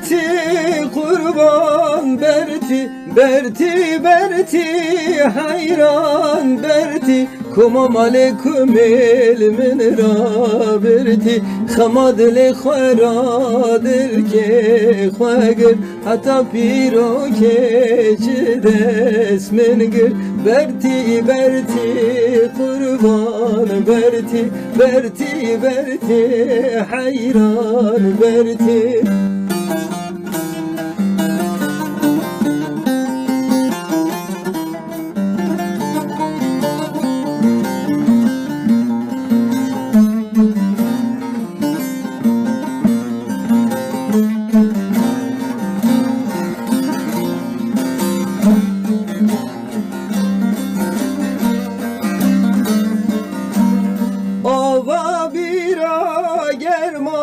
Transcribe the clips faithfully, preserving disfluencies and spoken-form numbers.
Tî qurban bertî, bertî, bertî, heyran bertî. Koma malê kumêl min rabirtî. Xema dilê xwe ra dilkê xwe gir. Heta pîrokê ji dest min gir. Bertî, bertî, qurban bertî. Bertî, bertî, heyran bertî. Ava bîra germa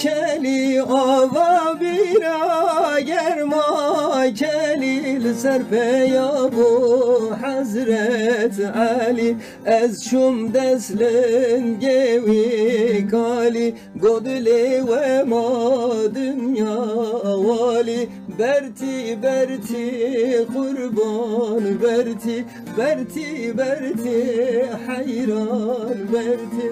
kelî, ava bîra germa kelî, li ser peya bû Hezret Elî. Ez çûm dest lingê wî kalî, got dilê we ma dinya walî. Bertî, bertî, qurban bertî, bertî, bertî, heyran bertî.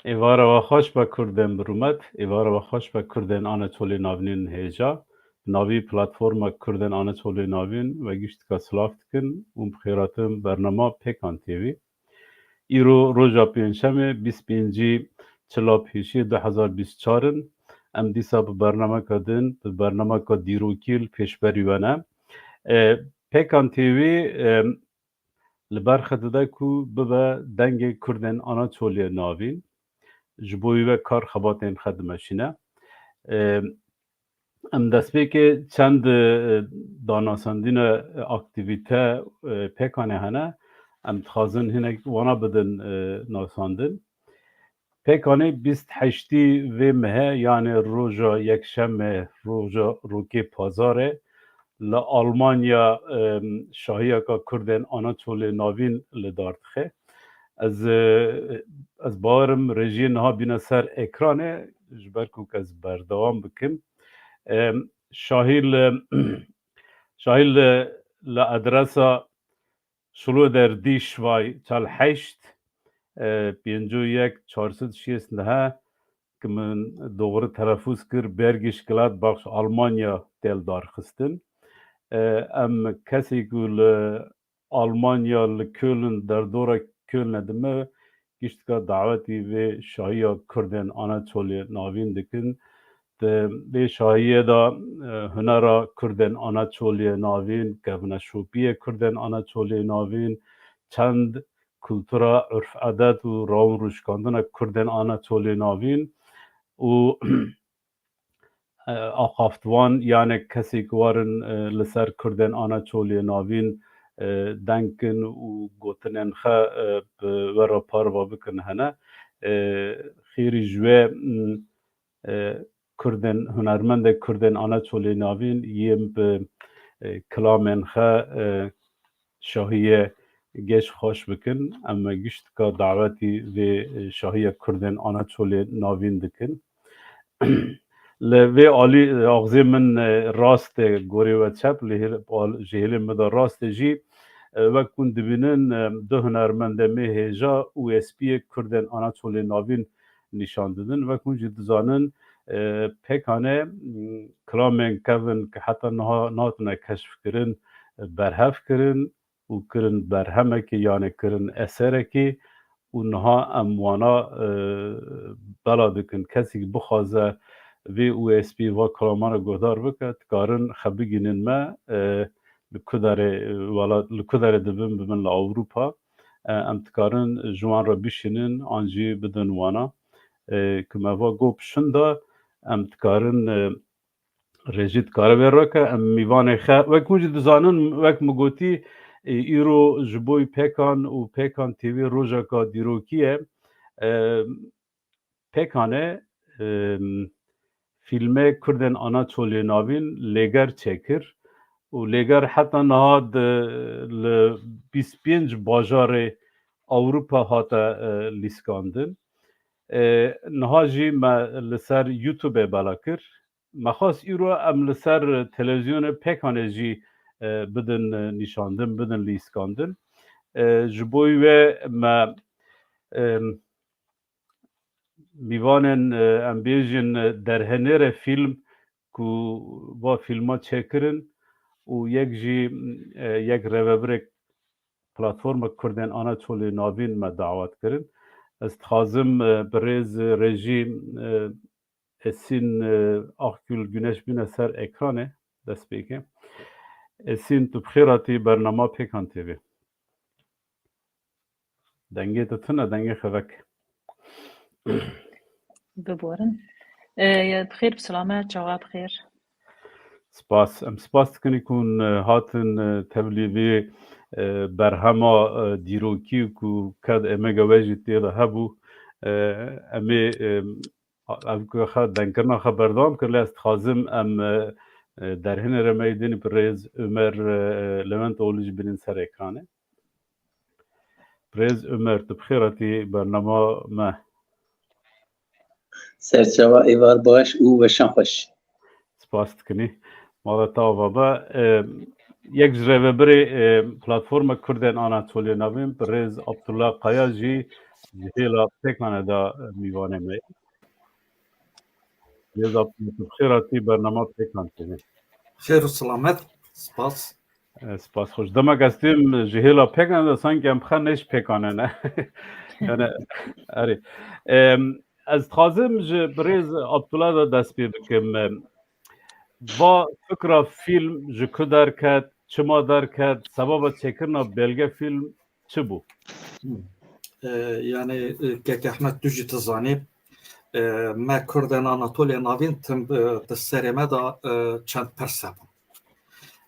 Êvara we xweş be Kurdên bi rûmet, êvara we xweş be Kurdên Anatolê Navînên hêja. Bi navî Platforma Kurdên Anatolê Navîn we giştika silav dikin û bi xêr hatin bernama Pêkan T V. Îro roja pêncşemê, bîst pêncî çila pêşiyê du hezar bîst çar in. Em dîsa bi bernameka din, bi bernameka dîrokî li pêşberî we ne. E, Pêkan T V, e, li ber xwe dide ku bibe dengê Kurdên Anatoliyê Navîn. Ji bo wî ve kar xebatên xwe dimeşîne. Em destpêkê çend, e, danasandîne, e, aktîvîte, e, Pêkanê hene. Em dixwazin hinek wana bidin, e, nasandin. Pêkanê bîst heştî vê mehê, yanê roja yekşemê, roja rokê pazarê, li Almanya, em, şahiyeka Kurdên Anatolê Navîn li dar dixe. Ez, e, ez bawerim rejiyê niha bîne ser ekranê, ji ber ku ez berdewam bikim. Em, şahî li, şahî li, li adresa Şloder Dîşvay çal heşt, e, pêncî û yek çar sed şêst neh, ki min doğru telaffuz kir, Bergisch Gladbach, Almanya, tê li dar xistin. E, em kesê ku li Almanya, li Köln, derdora Köln dime, giştika dawetî vê şahiya Kurdên Anatoliyê Navîn dikin. Di vê şahiyê de, e, hunera Kurdên Anatoliyê Navîn, kevneşopiyê Kurdên Anatoliyê Navîn, çend kultura, urf, edet û rawin rûşkandina Kurdên Anatoliyê Navîn û e, axaftvan, yani kesê ku warin, e, li ser Kurdên Anatoliyê Navîn, e, deng kin û gotinên xwe, e, bi we re parva bikin hene. E, xêrî ji wê, m, e, Kurdên, hunermendê Kurdên Anatoliyê Navîn yên bi, e, kilamên xwe, e, şahiyê geş xweş bikin. Em giştika dawetî vê, e, şahiya Kurdên Anatoliyê Navîn dikin. Li vê alî, e, axzê min, e, rast e, gorê we çep, li hêl-, al-, ji hêlê min de rast e jî, e, wek hûn dibînin, e, du hunermendê me hêja U S B'yê Kurdên Anatolê Navîn nîşan didin. Wek hûn jî dizanin, e, pêkane, m, kilamên kevin ki heta niha nehatine keşfkirin, e, berhev kirin û kirin berhemekê, yanê kirin eserekê û niha em wana, e, bela dikin. Kesî bixwaze vê U S B va kilamana guhdar bike, dikarin xwe bigînin me, e, li ku derê, e, welat, li ku derê dibin, bibin li Ewropa. E, em dikarin ji wan re bişînin an jî bidin wana. E, ku me va go bi şinda, em dikarin, e, rê jî dikare vê reke, em mîvanê xe, wek hûn jî dizanin, wek min gotî, e, îro ji bo pêkan û Pêkan T V rojeka dîrokî ye. E, pêkane, e, fîlmê Kurdên Ana Çolê Navîn Lêger çêkir û Lêger heta niha di, li bîst pênc bajarê Ewropa hate, e, lîskandin. E, niha jî me li ser YouTube bela kir. Me xwest îro em li ser televîzyonê pêkanê jî, e, bidin, e, nîşandin, bidin lîskandin. E, ji bo wê me, e, mîvanên, e, em bêjin, e, derhênerê fîlm ku va fîlma çêkirin û yek jî, e, yek rêvebirê platforma Kurdên Ana Çolê Navîn me dawet kirin. Ez dixwazim, e, bi rêz rejî, e, Esin, e, Akgül Güneş bîne ser ekranê, dest pê ke. Esin, tu bi xêr hatî bernama Pêkan T V. Dengê te tune, dengê xwe vek. Biborin. E, ya, bi xêr, bi selamet, çawa bi xêr? Spas. Em spas dikin ku hûn, e, hatin, e, tevlî vê, e, berhema, e, dîrokî ku kad emega we jî tê de hebû. E, em ê, e, ev ku xwe dengkirina xwe berdewam kir, lê ez dixwazim em, e, e, derhênerê me yê dinî bi rêz Ömer, e, Lewentoğlu jî bînin ser ekranê. Birêz Ömer, tu bi xêr hatî bernama me. Serçava êvar baş û weşan xweş. Spas dikinî. Mala te ava be. E, yek ji rêvebirê, e, platforma Kurdên Anatoliya Navîn, birêz Abdullah Kaya jî ji hêla pêkane de mîvanê me ye. Rêz Abdullah, tu bi xêr hatî bernama Pêkan T V. Xêr û selamet. Spas. E, spas xweş. Demek ez têm ji hêla pêkan de, sanki em xwe ne ji pêkan ne. Yani, erê. Em, ez dixwazim ji birêz Abdullah de dest pê bikim. Em, va fikra fîlm ji ku derket, çima derket, sebaba çêkirina belge fîlm çi bû? E, yani, e, Kek Ehmed, tu jî dizanî, e, me Kurdên Anatoliya Navîn tim, e, di serê me de, e, çend pirse bûn.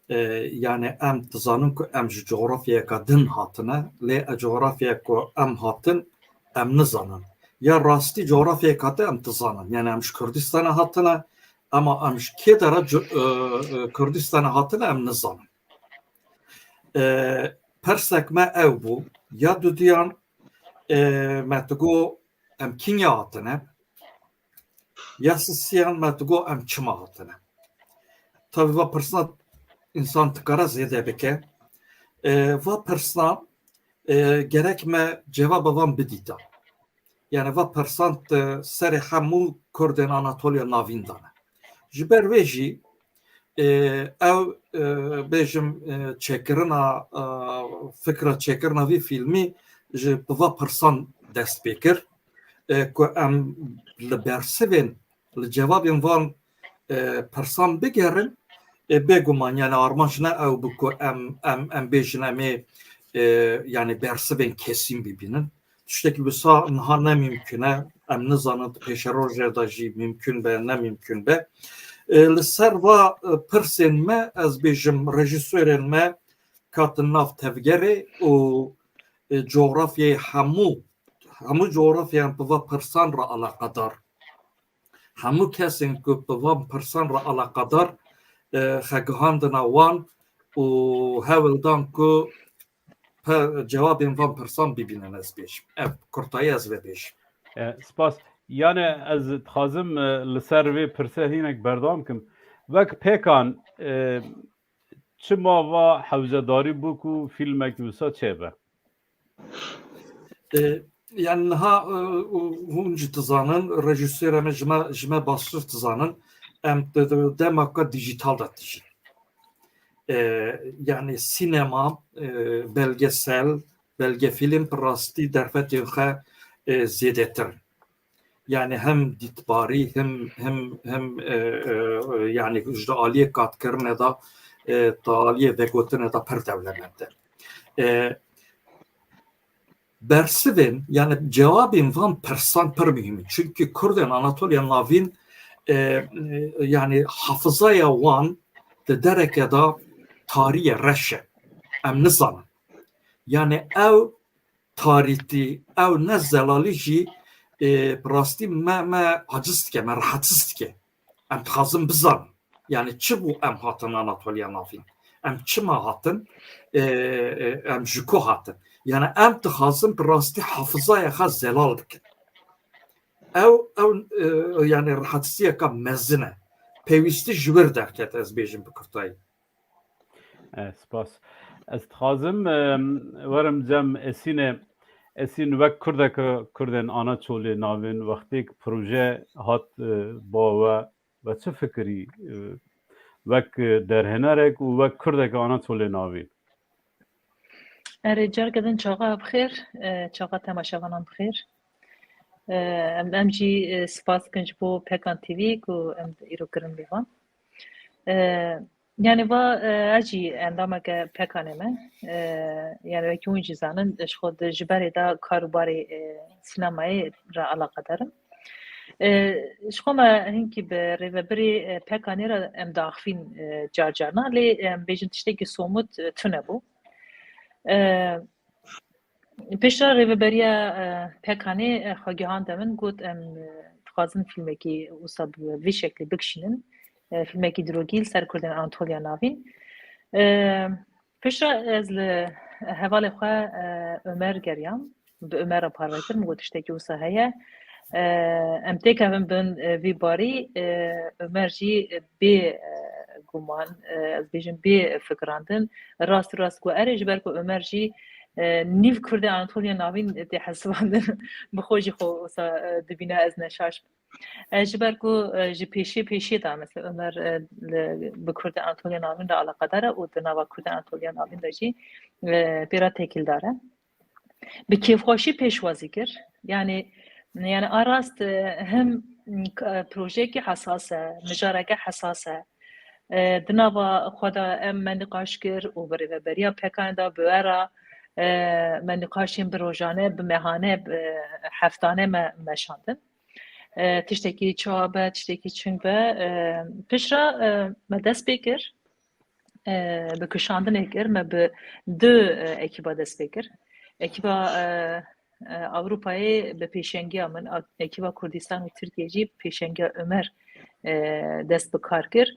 E, yani em dizanin ku em ji coğrafyayeka din hatine, lê e coğrafyaya ku em hatin, em nizanin. Ya rastî coğrafyayek hate em dizanin. Yani em ji Kurdistana hatine, ama em ji kê dera cu-, e, e, Kurdistana hatine em nizanin. E, pirsek me ew bû, ya dudiyan, e, me digo em kînya hatine, ya sisiyan me digo em çima hatine. Tabi va pirsna însan dikare zêde bike. E, va pirsna, e, gerek me cevaba van bidîta. Yani va pirsan di serê hemû Kurdên Anatoliya Navîn de ne. Ji ber wê jî, e, ew, e, bêjim, e, çêkirina, e, fikra çêkirina vî fîlmî ji bi va pirsan dest pê kir, e, ku em li bersivên, li cevabên van, e, pirsan bigerin, e, bêguman, yani armanc ne ew bû ku em, em, em bêjin em ê, e, yani bersivên kesîn bibînin. Tiştekî wisa niha ne mimkun e. Em nizanin di pêşerojê de jî mimkun be, ne mimkun be. E, li ser va, e, pirsên me, ez bêjim rejîsorên me katin nav tevgerê û, e, coğrafyayê hemû, hemû coğrafyayan bi va pirsan re eleqedar. Hemû kesên ku bi van pirsan re eleqedar, e, xwe gihandine wan û hewl dan ku pe-, cewabên van pirsan bibînin, ez bêjim. Ev kurtayî ez vê bêjim. E, spas. Yani ez dixwazim, e, li ser vê pirse hinek berdewam kim. Wek Pêkan, e, çima va hewzedarî bû ku fîlmek wisa çêbe? E, yani niha, e, hûn jî dizanin, rejîsora me ji me, ji me baştir dizanin, em di, di demaka dîjîtal de dijîn. E, yani sînema, e, belgesel, belgefîlm bi rastî derfetên xwe, e, zêdetir in. Yani hem dîtbarî, hem, hem, hem, e, e, yani ji aliyê katkirinê de, e, di aliyê vegotinê de pir dewlemend e. E, bersivên, yani cewabên van pirsan pir muhîm in. Çünkü Kurdên Anatoliya Navîn, e, e, yani hafizaya wan di dereke de tarî ye, reş e. Em nizanin. Yani ew tarîtî, ew ne zelalî jî, e, bi rastî me, me aciz dike, me rahatsiz dike. Em dixwazin bizanin. Yani çi bû em hatin Anatoliya Navîn? Em çima hatin? E, e, em ji ku hatin? Yani em dixwazin bi rastî hafizaya xwe zelal bikin. Ew, ew, e, yani rehetistiyeka mezin e. Pêwîstî ji wir derket, ez bêjim bi kurtayî. E, spas. Ez dixwazim, e, werim cem Esînê. Esîn, wek Kurdeke, Kurdên Anaçolê navîn, wextêk proje hat, e, ba we, we çi fikirî, e, wek derhênerek û wek Kurdeke Anaçolê navîn? Erê, careke din çaxa bi xêr, e, çaxa temaşevanan bi xêr. E, em, em jî, e, spas dikin ji bo Pekan T V ku em îro kirin lê van. E, yani va, e, ez jî endameke Pekanê me. E, yani wekî hûn jî zanin, ji xwe di, ji berê de kar û barê, e, sînemayê re eleqedar im. E, ji xwe me hinkî bi rêvebirê, e, Pekanê re em diaxivîn, e, car carna, lê em bêjin tiştekî somut, e, tune bû. E, Pişta rêveberiya, e, Pekanê, e, xwe gihande min, got, em, e, dixwazin fîlmekî wisa bi vî şeklî bikişînin. E, fîlmekî dîrokî li ser Kurdên Anatoliya Navîn. E, pişta ez li hevalê xwe, e, Ömer geriyam. Bi Ömer re parve kir, min got, tiştekî wisa heye. E, em têkevin bin, e, vî barî, e, Ömer jî, e, bê, e, guman, e, ez bêjim bê fikirandin, rast û rast got erê, ji ber ku Ömer jî, e, nîv Kurdê Anatoliya Navîn tê hesibandin, bi xwe jî xwe wisa, e, dibîne ez ne şaş bim. E, ji ber ku, e, ji pêşê pêşê de, mesela Ömer, e, li, bi Kurdê Anatoliya Navîn re eleqedar e û di nava Kurdê Anatoliya Navîn de jî, e, pê re têkildar e. Bi kêfxweşî pêşwazî kir. Yani, yani a rast, e, hem, m, k-, e, projeyekî hesas e, mijareke hesas e. E, di nava xwe de em me nîqaş kir û bi rêveberiya Pekanê de bi we re, e, me nîqaşên bi rojane, bi mehane, bi heftane me meşandin. E, tiştekî çawa be, tiştekî çing be, e, piştre, e, me dest pê kir. E, bi kişandinê kir, me bi du, e, ekîba dest pê kir. Ekîba, e, e, Ewropayê bi pêşengiya min, a-, ekîba Kurdistan û Tirkiye jî bi pêşengiya Ömer, e, dest bi kar kir.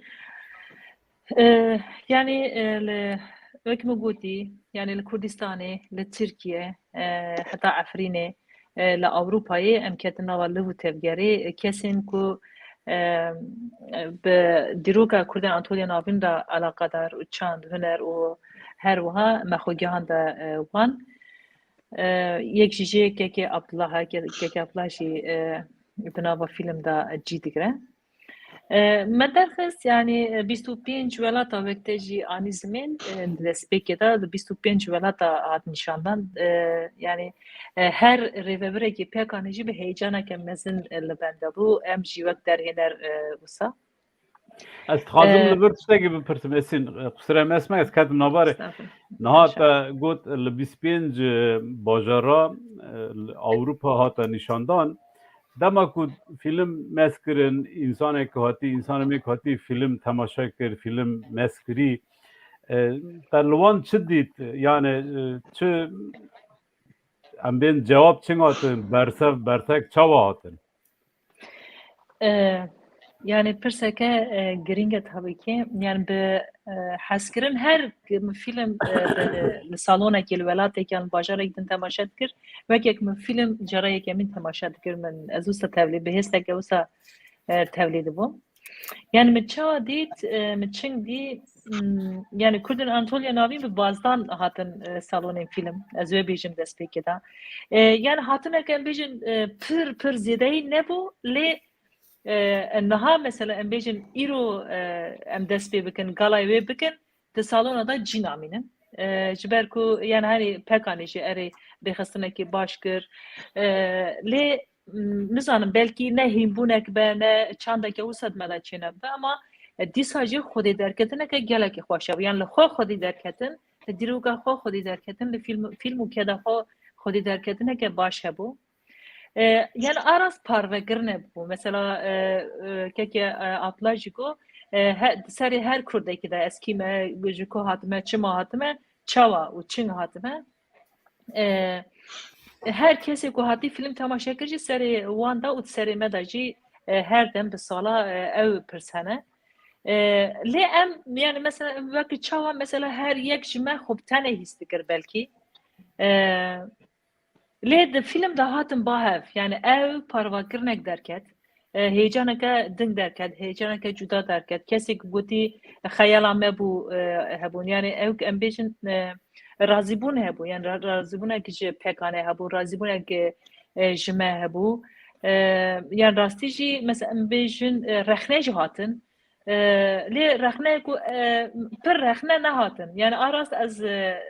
E, yani, e, li, wek min gotî, yani li Kurdistanê, li Tirkiye, e, heta Efrînê, e, li Ewropayê em ketin nava liv û tevgerê, e, kesên ku, e, bi dîroka Kurdên Anatoliya Navîn de eleqedar û çand, huner û her wiha me xwe gihande, e, wan. E, yek ji jê Kekê Abdullah e, Ke-, Kekê Abdullah jî, e, di nava fîlm de cî digire. E, me derxist, yani, e, bîst û pênc welata wek te jî anî zimên, e, di destpêkê de di bîst û pênc welata hat nîşandan. E, yani, e, her rêvebirekî Pekanê jî bi heyecaneke mezin, e, li benda bû. Em jî wek derhêner, e, wisa. Ez dixwazim, e, li vir tiştekî bipirsim, Esîn, e, qusirê me esme, ez ketim nabarê. Estağfurullah. Niha te got li bîst pênc, e, bajara, e, li Ewropa hate nîşandan. Dema ku fîlm mezkirin, însanekî hatî, însanê me ku hatî fîlm temaşe kir, fîlm mezkirî, e, te li wan çi dît? Yani, e, çi, em bên cewab çing hatin, bersev, bertek çawa hatin? E, yani pirseke, e, girîng e tabii ki. Yani bi, e, hezkirin her fîlm, e, bi, li salonekê, li welatekê yan bajarek din temaşe dikir. Wekek min fîlm cara yekemîn temaşe dikir, min ez wisa tevlî, bi hêsteke wisa, e, tevlî dibûm. Yani min çawa dît, e, min çing dî, m, yani Kurdên Anatoliya Navîn bi bazdan hatin, e, salonên fîlm. Ez wê bêjim destpêkê de. E, yani hatinek em bêjin, e, pir, pir zêdeyî nebû, lê, e, niha mesela em bêjin îro, e, em dest pê bikin, galayê wê bikin, di salona de cî namînin. E, ji ber ku, yani, herî Pekanê jî erê rêxistinekî baş kir. E, lê, m, nizanim, belkî ne hînbûnek be, ne çandeke wisa di me de çênebe, ama, e, dîsa jî xwedî derketineke gelekî xweş hebû. Yani li xwe xwedî derketin, li dîroka xwe xwedî derketin, li fîlm, fîlm û keda xwe xwedî derketineke baş hebû. E, yani a rast parvekirine bû. Mesela, e, e, keke, e, Abdullah jî got, e, he, serê her Kurdekî de ez kî me, ji ku hatime, çima hatime, çawa û çing hatime. E, her kesê ku hatî fîlm temaşe kir jî serê wan da û serê me da jî e, her dem bi sala, e, ew pirs hene. E, lê em, yani mesela wekî çawa mesela her yek ji me xwe bi tenê hîs dikir belkî. E, lê di fîlm de hatin ba hev, yani ew parvakirinek derket, e, heyecaneke din derket, heyecaneke cuda derket. Kesek gotî xeyala me bû, e, hebûn. Yani ew em bêjin, e, razîbûn hebû, yani ra-, razîbûnek ji P K N hebû, razîbûnek, e, ji me hebû. E, yani rastî jî mesela em bêjin, e, rexne jî hatin. E, lê rexne ku, e, pir rexne nehatin. Yani a rast ez, e,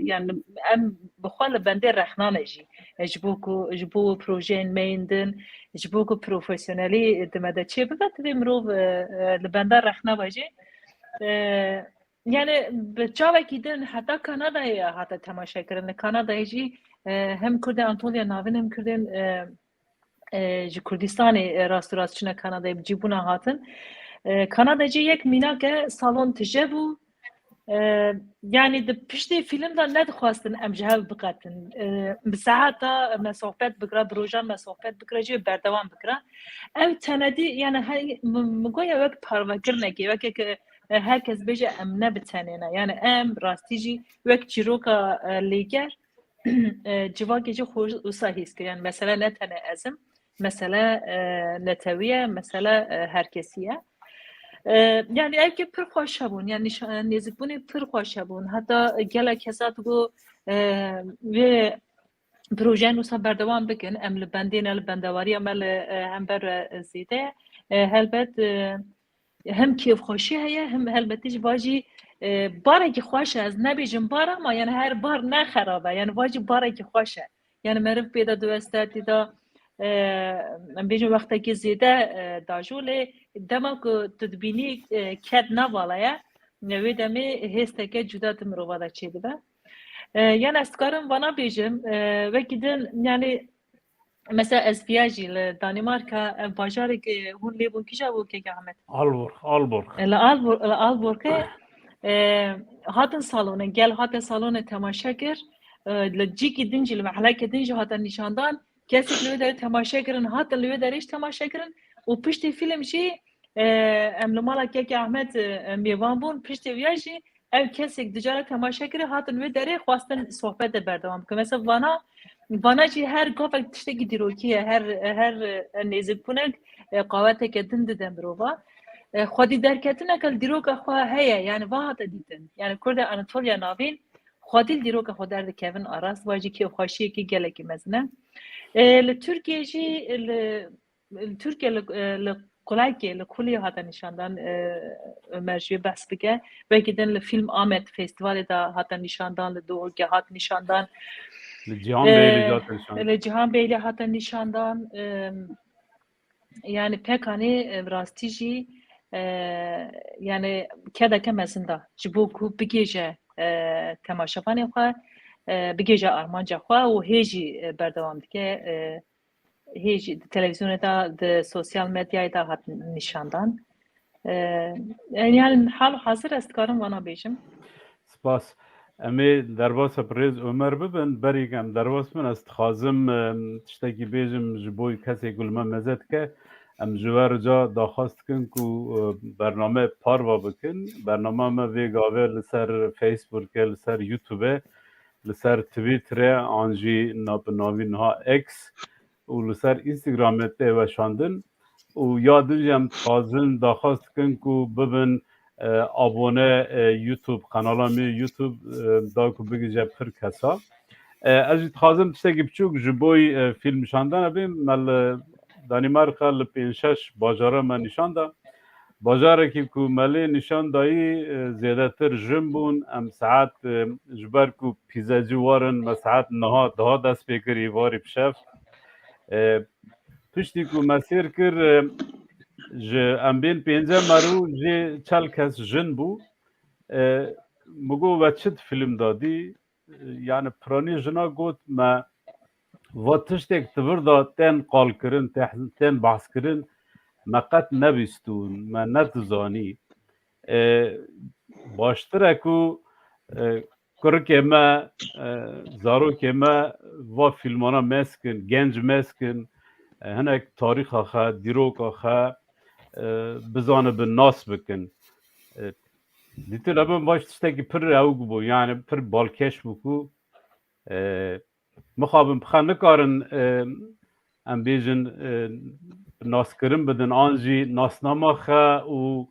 yani em bi xwe li bendê rexnane jî. E, ji bo ku, ji bo projeyên me yên din, ji bo ku profesyonelî di me de çê bibe, divê mirov, e, e, li benda rexne be jî. E, yani bi çavekî din heta Kanadayê hate temaşekirin. Li Kanadayê jî, e, hem Kurdên Anatoliya Navîn hem Kurdên, e, e, ji Kurdistanê, e, rast û rast çine Kanadayê, bi cîbûna hatin. E, Kanada jî yek mînak e, salon tije bû. E, yani di piştê fîlm de nedixwastin em ji hev biqetin. E, bi seheta me sohbet bikira, bi rojan me sohbet bikira, jê berdewam bikira. Ew tenedî, yani he, mi, mi goya wek parvekirinekê, weke ke, e, her kes bêje em ne bi tenê ne. Yani em rastî jî wek çîroka, e, lêger, e, civakê jî xwe wisa hîs kir. Yani mesele ne tenê ez im, mesele, e, netewî ye, mesele, e, herkesî ye. E, yani ev ki pir xweş hebûn, yani nîşa-, nêzikbûnê pir xweş hebûn. Heta gelek kesa digo, e, wê projeyên wisa berdewam bikin, em li bendê ne, li bendewariya me li, e, hember, e, zêde ye. E, helbet, e, hem kêfxweşî heye, hem helbetî ji va jî, e, barekî xweş e. Ez nebêjim bar, ama yani her bar ne xerab e. Yani va jî barekî xweş e. Yani meriv pê de diweste, tê de, e, em bêjin wextekî zêde, e, dajo, lê dema ku tu dibînî, e, ked navala ye, wê demê hêsteke cuda di mirova de çêdibe. E, yani ez dikarim vana bêjim, e, wekî din, yani mesela ez viya jî li Danîmarka, ev bajarek, e, hûn lê bûn kîja bû kek Ahmet? Aalborg, Aalborg. E, li Aalbor-, li Aalborgê, e, hatin salonê, gel hate salonê temaşe kir. E, li cîkî din jî, li mehlekê din jî hate nîşandan. Kesek li wê derê temaşe kirin, hatin li wê derê jî temaşe kirin. Û piştî fîlm jî, e, em li mala kek Ahmet, e, mêvan bûn. Piştî viya jî ev kesek di cara temaşe kiri, hatin wê derê xwestin sohbetê berdewam bikin. Mesela vana, vana jî her gavek tiştekî dîrokî ye, her, her, e, nêzikbûnek, e, qaweteke din dide mirova. E, xwedî derketineke li dîroka xwe heye, yani va hate dîtin. Yani Kurdê Anatoliya Navîn xwedî li dîroka xwe derdikevin arast, va jî kêfxweşiyekî gelekî mezin e. E, li Tirkiyê jî, li Tirkiye li, e, li Kulakê, li Kulî hate nîşandan, e, Ömer jî behs bike. Wekî din li Film Amed Festivalê de hate nîşandan, li Doğuke hat nîşandan. Li Cihan Beylî E, hate nîşandan. Li Cihan Beylî hate nîşandan. E, yani P K N, e, rastî jî, e, yani kedeke mezin da. Ji bo ku bigêje, e, temaşevanê xwe, e, bigêje armanca xwe û hê jî, e, berdewam dike. E, hê jî di televîzyonê de, di sosyal medyayê de hat nîşandan. E, yani hal hazir ez dikarim vana bêjim. Spas. Em ê derbasa birêz Ömer bibin. Berî em derbas bin, ez dixwazim, em, tiştekî bêjim ji bo kesê ku li me meze dike. Em ji we rica daxwaz dikin ku, e, bername parva bikin. Bernama me vê gavê li ser Facebook e, li ser YouTube e, li ser Twitter e, an jî na-, bi navî niha X û li ser Instagramê tê weşandin. Û ya din jî em dixwazin, daxwaz dikin ku bibin, e, abone, e, YouTube, kanala me YouTube, e, da ku bigije pir kesa. E, ez jî dixwazim tiştekî biçûk ji bo, e, fîlm nîşandana bê. Me li Danîmarka li pênc şeş bajara me nîşan da. Bajarekî ku me lê nîşan dayî, e, zêdetir jin bûn. Em saet, e, ji ber ku pîzecî war in, me saet niha daha dest pê kir, êvarî bi şev. E, piştî ku me sêr kir, e, ji em bên pênce merû jê çel kes jin bû. E, min got, we çi di fîlm de dî? Yani piranî jina got, me va tiştek di vir de tên qalkirin, te-, tên behskirin, me qet nebîstûn, me nedizanî. E, baştir e ku, e, kurikê me, e, zarokê me va fîlmana meskin, genc meskin, e, hinek tarîxa xwe, dîroka xwe, e, bizanibin, nas bikin. E, dîtir ebin baş tiştekî pir ewk bû, yani pir balkêş bû ku, e, mixabin bi xwe nikarin, e, em bêjin, e, naskirin bidin, an jî nasnama xwe û,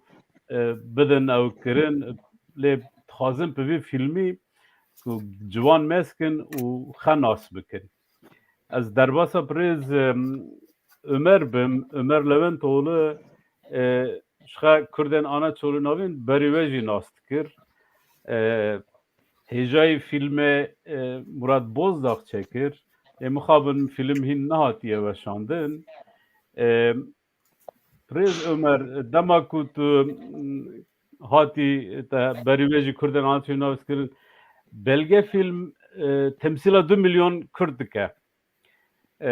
e, bidin ewkirin. Lê dixwazin bi vî fîlmî ku ciwan meskin û xwe nas bikin. Ez derbasa birêz, e, Ömer bim, Ömer Leventoğlu, e, ji xwe Kurdên Ana Çolî navîn berî we jî nas dikir. E, hêjayî fîlmê, e, Murat Bozdag çekir. Ê mixabin fîlm hîn nehatiye weşandin. E, Rêz Ömer, dema ku tu, mm, hatî te berî wê jî Kurdên Ana Çolî nas kirin, belge fîlm, e, temsîla du milyon Kurd dike. E,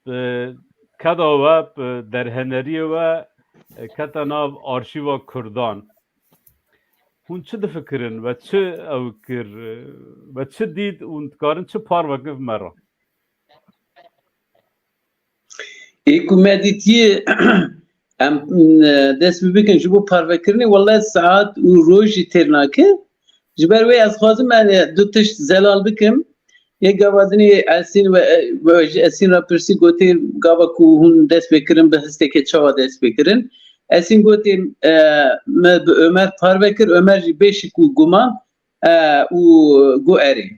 e, keda we, e, derheneriyê we, e, kete nav arşîva Kurdan. Hûn çi difikirin? We çi ew kir? We çi dît? Hûn dikarin çi parve kin me re? Ê ku me dîtiye, em, e, dest bi bikin ji bo parvekirinê, wele saet û roj jî têr nake. Ji ber wê ez xwazim, e, du tişt zelal bikim. Yek gava dinê Esîn ve, e, ve ji Esîn re pirsî, gotê gava ku hûn dest pê kirin, bi histeke çawa dest pê kirin. Esîn gotê, e, me bi Ömer parve kir, Ömer jî bêşik û guman, e, û got erê.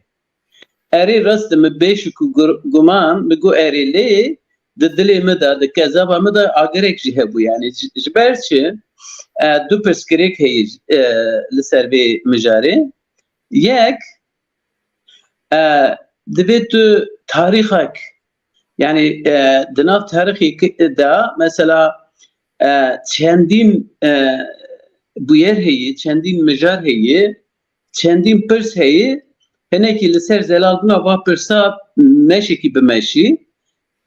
Erê rast e, min bêşik û gur-, guman, min got erê, lê di dilê min de, di kezaba min de agirek jî hebû. Yani ji, ji ber çi, e, du pirsgirêk heye, e, li ser vê mijarê. Yek, e, divê tu tarîxek, yani, e, di nav tarîxê ki-, de mesela, e, çendîn, e, bûyer heye, çendîn mijar heye, çendîn pirs heye, hinekî li ser zelalbûna va pirsa meşekî bimeşî.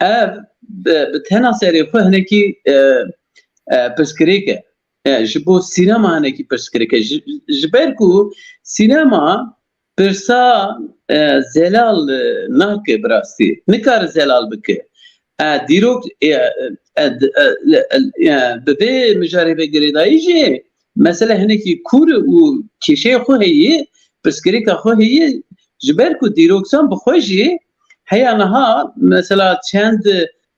Ev bi, bi tena serê xwe hinekî, e, e, pirsgirêk e. E, ji bo sînema hinekî pirsgirêk e. Ji, ji ber ku sînema pirsa, e, zelal, e, nake bi rastî. Nikare zelal bike. E, dîrok, e, e, e, e, e, bi vê mijarê ve girêdayî jî mesele hinekî kûr û kêşeyê xwe heye, pirsgirêka xwe heye, ji ber ku dîroksan bi xwe jî heya niha mesela çend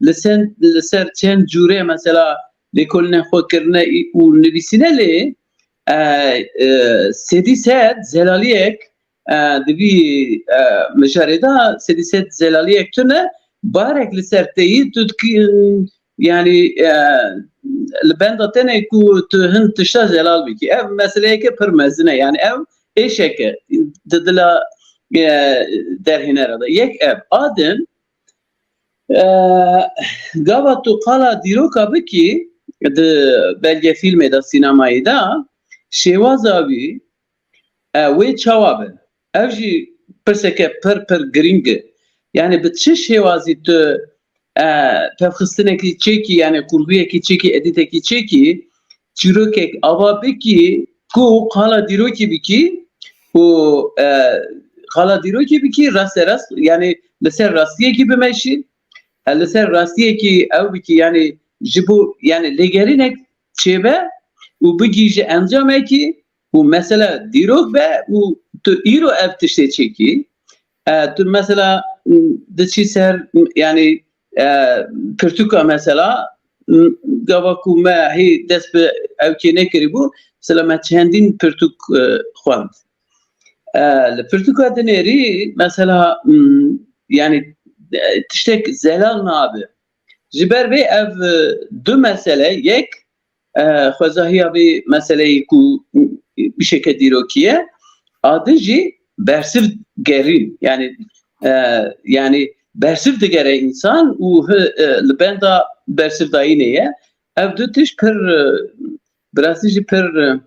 li sen-, li ser çend cûre mesela lêkolînên xwe kirine û nivîsîne lê, e, e, sedî sed zelaliyek, e, di vî, e, mijarê de sedî sed zelaliyek tune, barek li ser te yî, tu dikî, yani, e, li benda tenê ku tu hin tişta zelal bikî. Ev meseleyeke pir mezin e, yani ev êşeke di dila, e, derhênera de. Yek ev. A din, e, gava tu qala dîroka bikî di belgefîlmê de, sînemayê de, şêwaza wî, e, wê çawa be? Ev jî pirseke pir, pir girîng e. Yani bi çi şêwazî tu, e, pevxistinekî çêkî, yani kurguyekî çêkî, edîtekî çêkî, çîrokek ava bikî, ku qala dîrokî bikî, û, e, qala dîrokî bikî, rasterast, yani li ser rastiyekî bimeşî, e, li ser rastiyekî ew bikî, yani ji bo, yani lêgerînek çêbe û bigihîje encamekî û mesela dîrok be û tu îro ev tiştê çêkî. E, tu mesela, m, diçî ser, m, yani, e, pirtûka mesela, m, gava ku me hê dest bi ewkê nekirî bû, mesela me çendîn pirtûk, e, xwend. E, li pirtûka dinêrî mesela, m, yani, e, tiştek zelal nabe. Ji ber vê ev, e, du mesele, yek, e, xwezahiya vê meseleyê ku bişeke dîrokî ye, a din jî bersiv gerîn. Yani, e, yani bersiv digere însan û hi-, e, li benda bersivdayînê ye. Ev du tişt pir, e, bi rastî jî pir, e,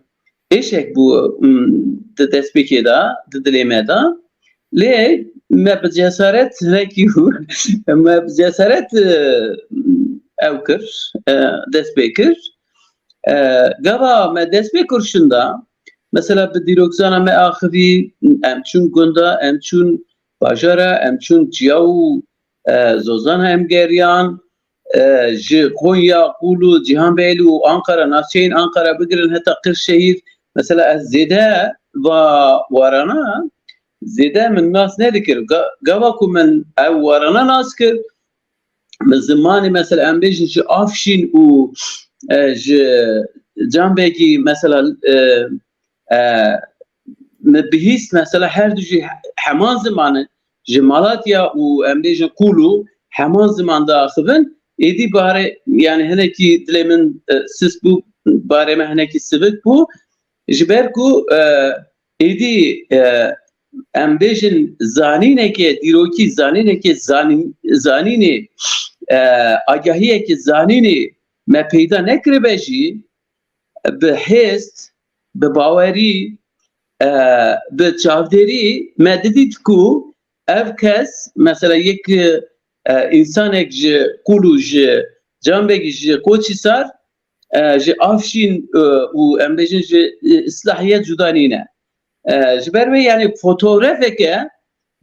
êşek bû, m, di destpêkê de, di dilê me de. Lê me bi cesaret hinekî hûr, me bi cesaret, e, ew kir, e, dest pê kir. E, gava me dest pê kir şinda, mesela bi dîrokzana me axivî, em çûn gunda, em çûn bajara, em çûn ciya û, e, zozana em geriyan. e, ji Konya, Kulu, Cihanbeyli û Ankara, navçeyên Ankara bigirin heta Kırşehir. Mesela ez zêde va warana, zêde min nas nedikir. Ga-, gava ku min ev warana nas kir, min zimanê mesela em bêjin ji Afşîn û, e, ji Canbegî mesela, e, e, min bihîst mesela her du jî heman ziman in. Ji Malatya û em bêjin Kulu heman ziman diaxivin. Êdî barê, yani hinekî dilê min, e, sist bû, barê me hinekî sivik bû. Ji ber ku, e, êdî, e, em bêjin zanîneke dîrokî, zanîneke zanîn-, zanînê, e, agahiyeke zanînê me peyda nekiribe jî, bi hêst, bi bawerî, e, bi çavdêrî me didît ku ev kes, mesela yek, e, însanek ji Kulu, ji Canbegî, ji Koçîsar, e, ji Afşîn, e, û em bêjin ji, e, Îslahiyet cuda nîne. E, ji ber wê, yani fotografeke,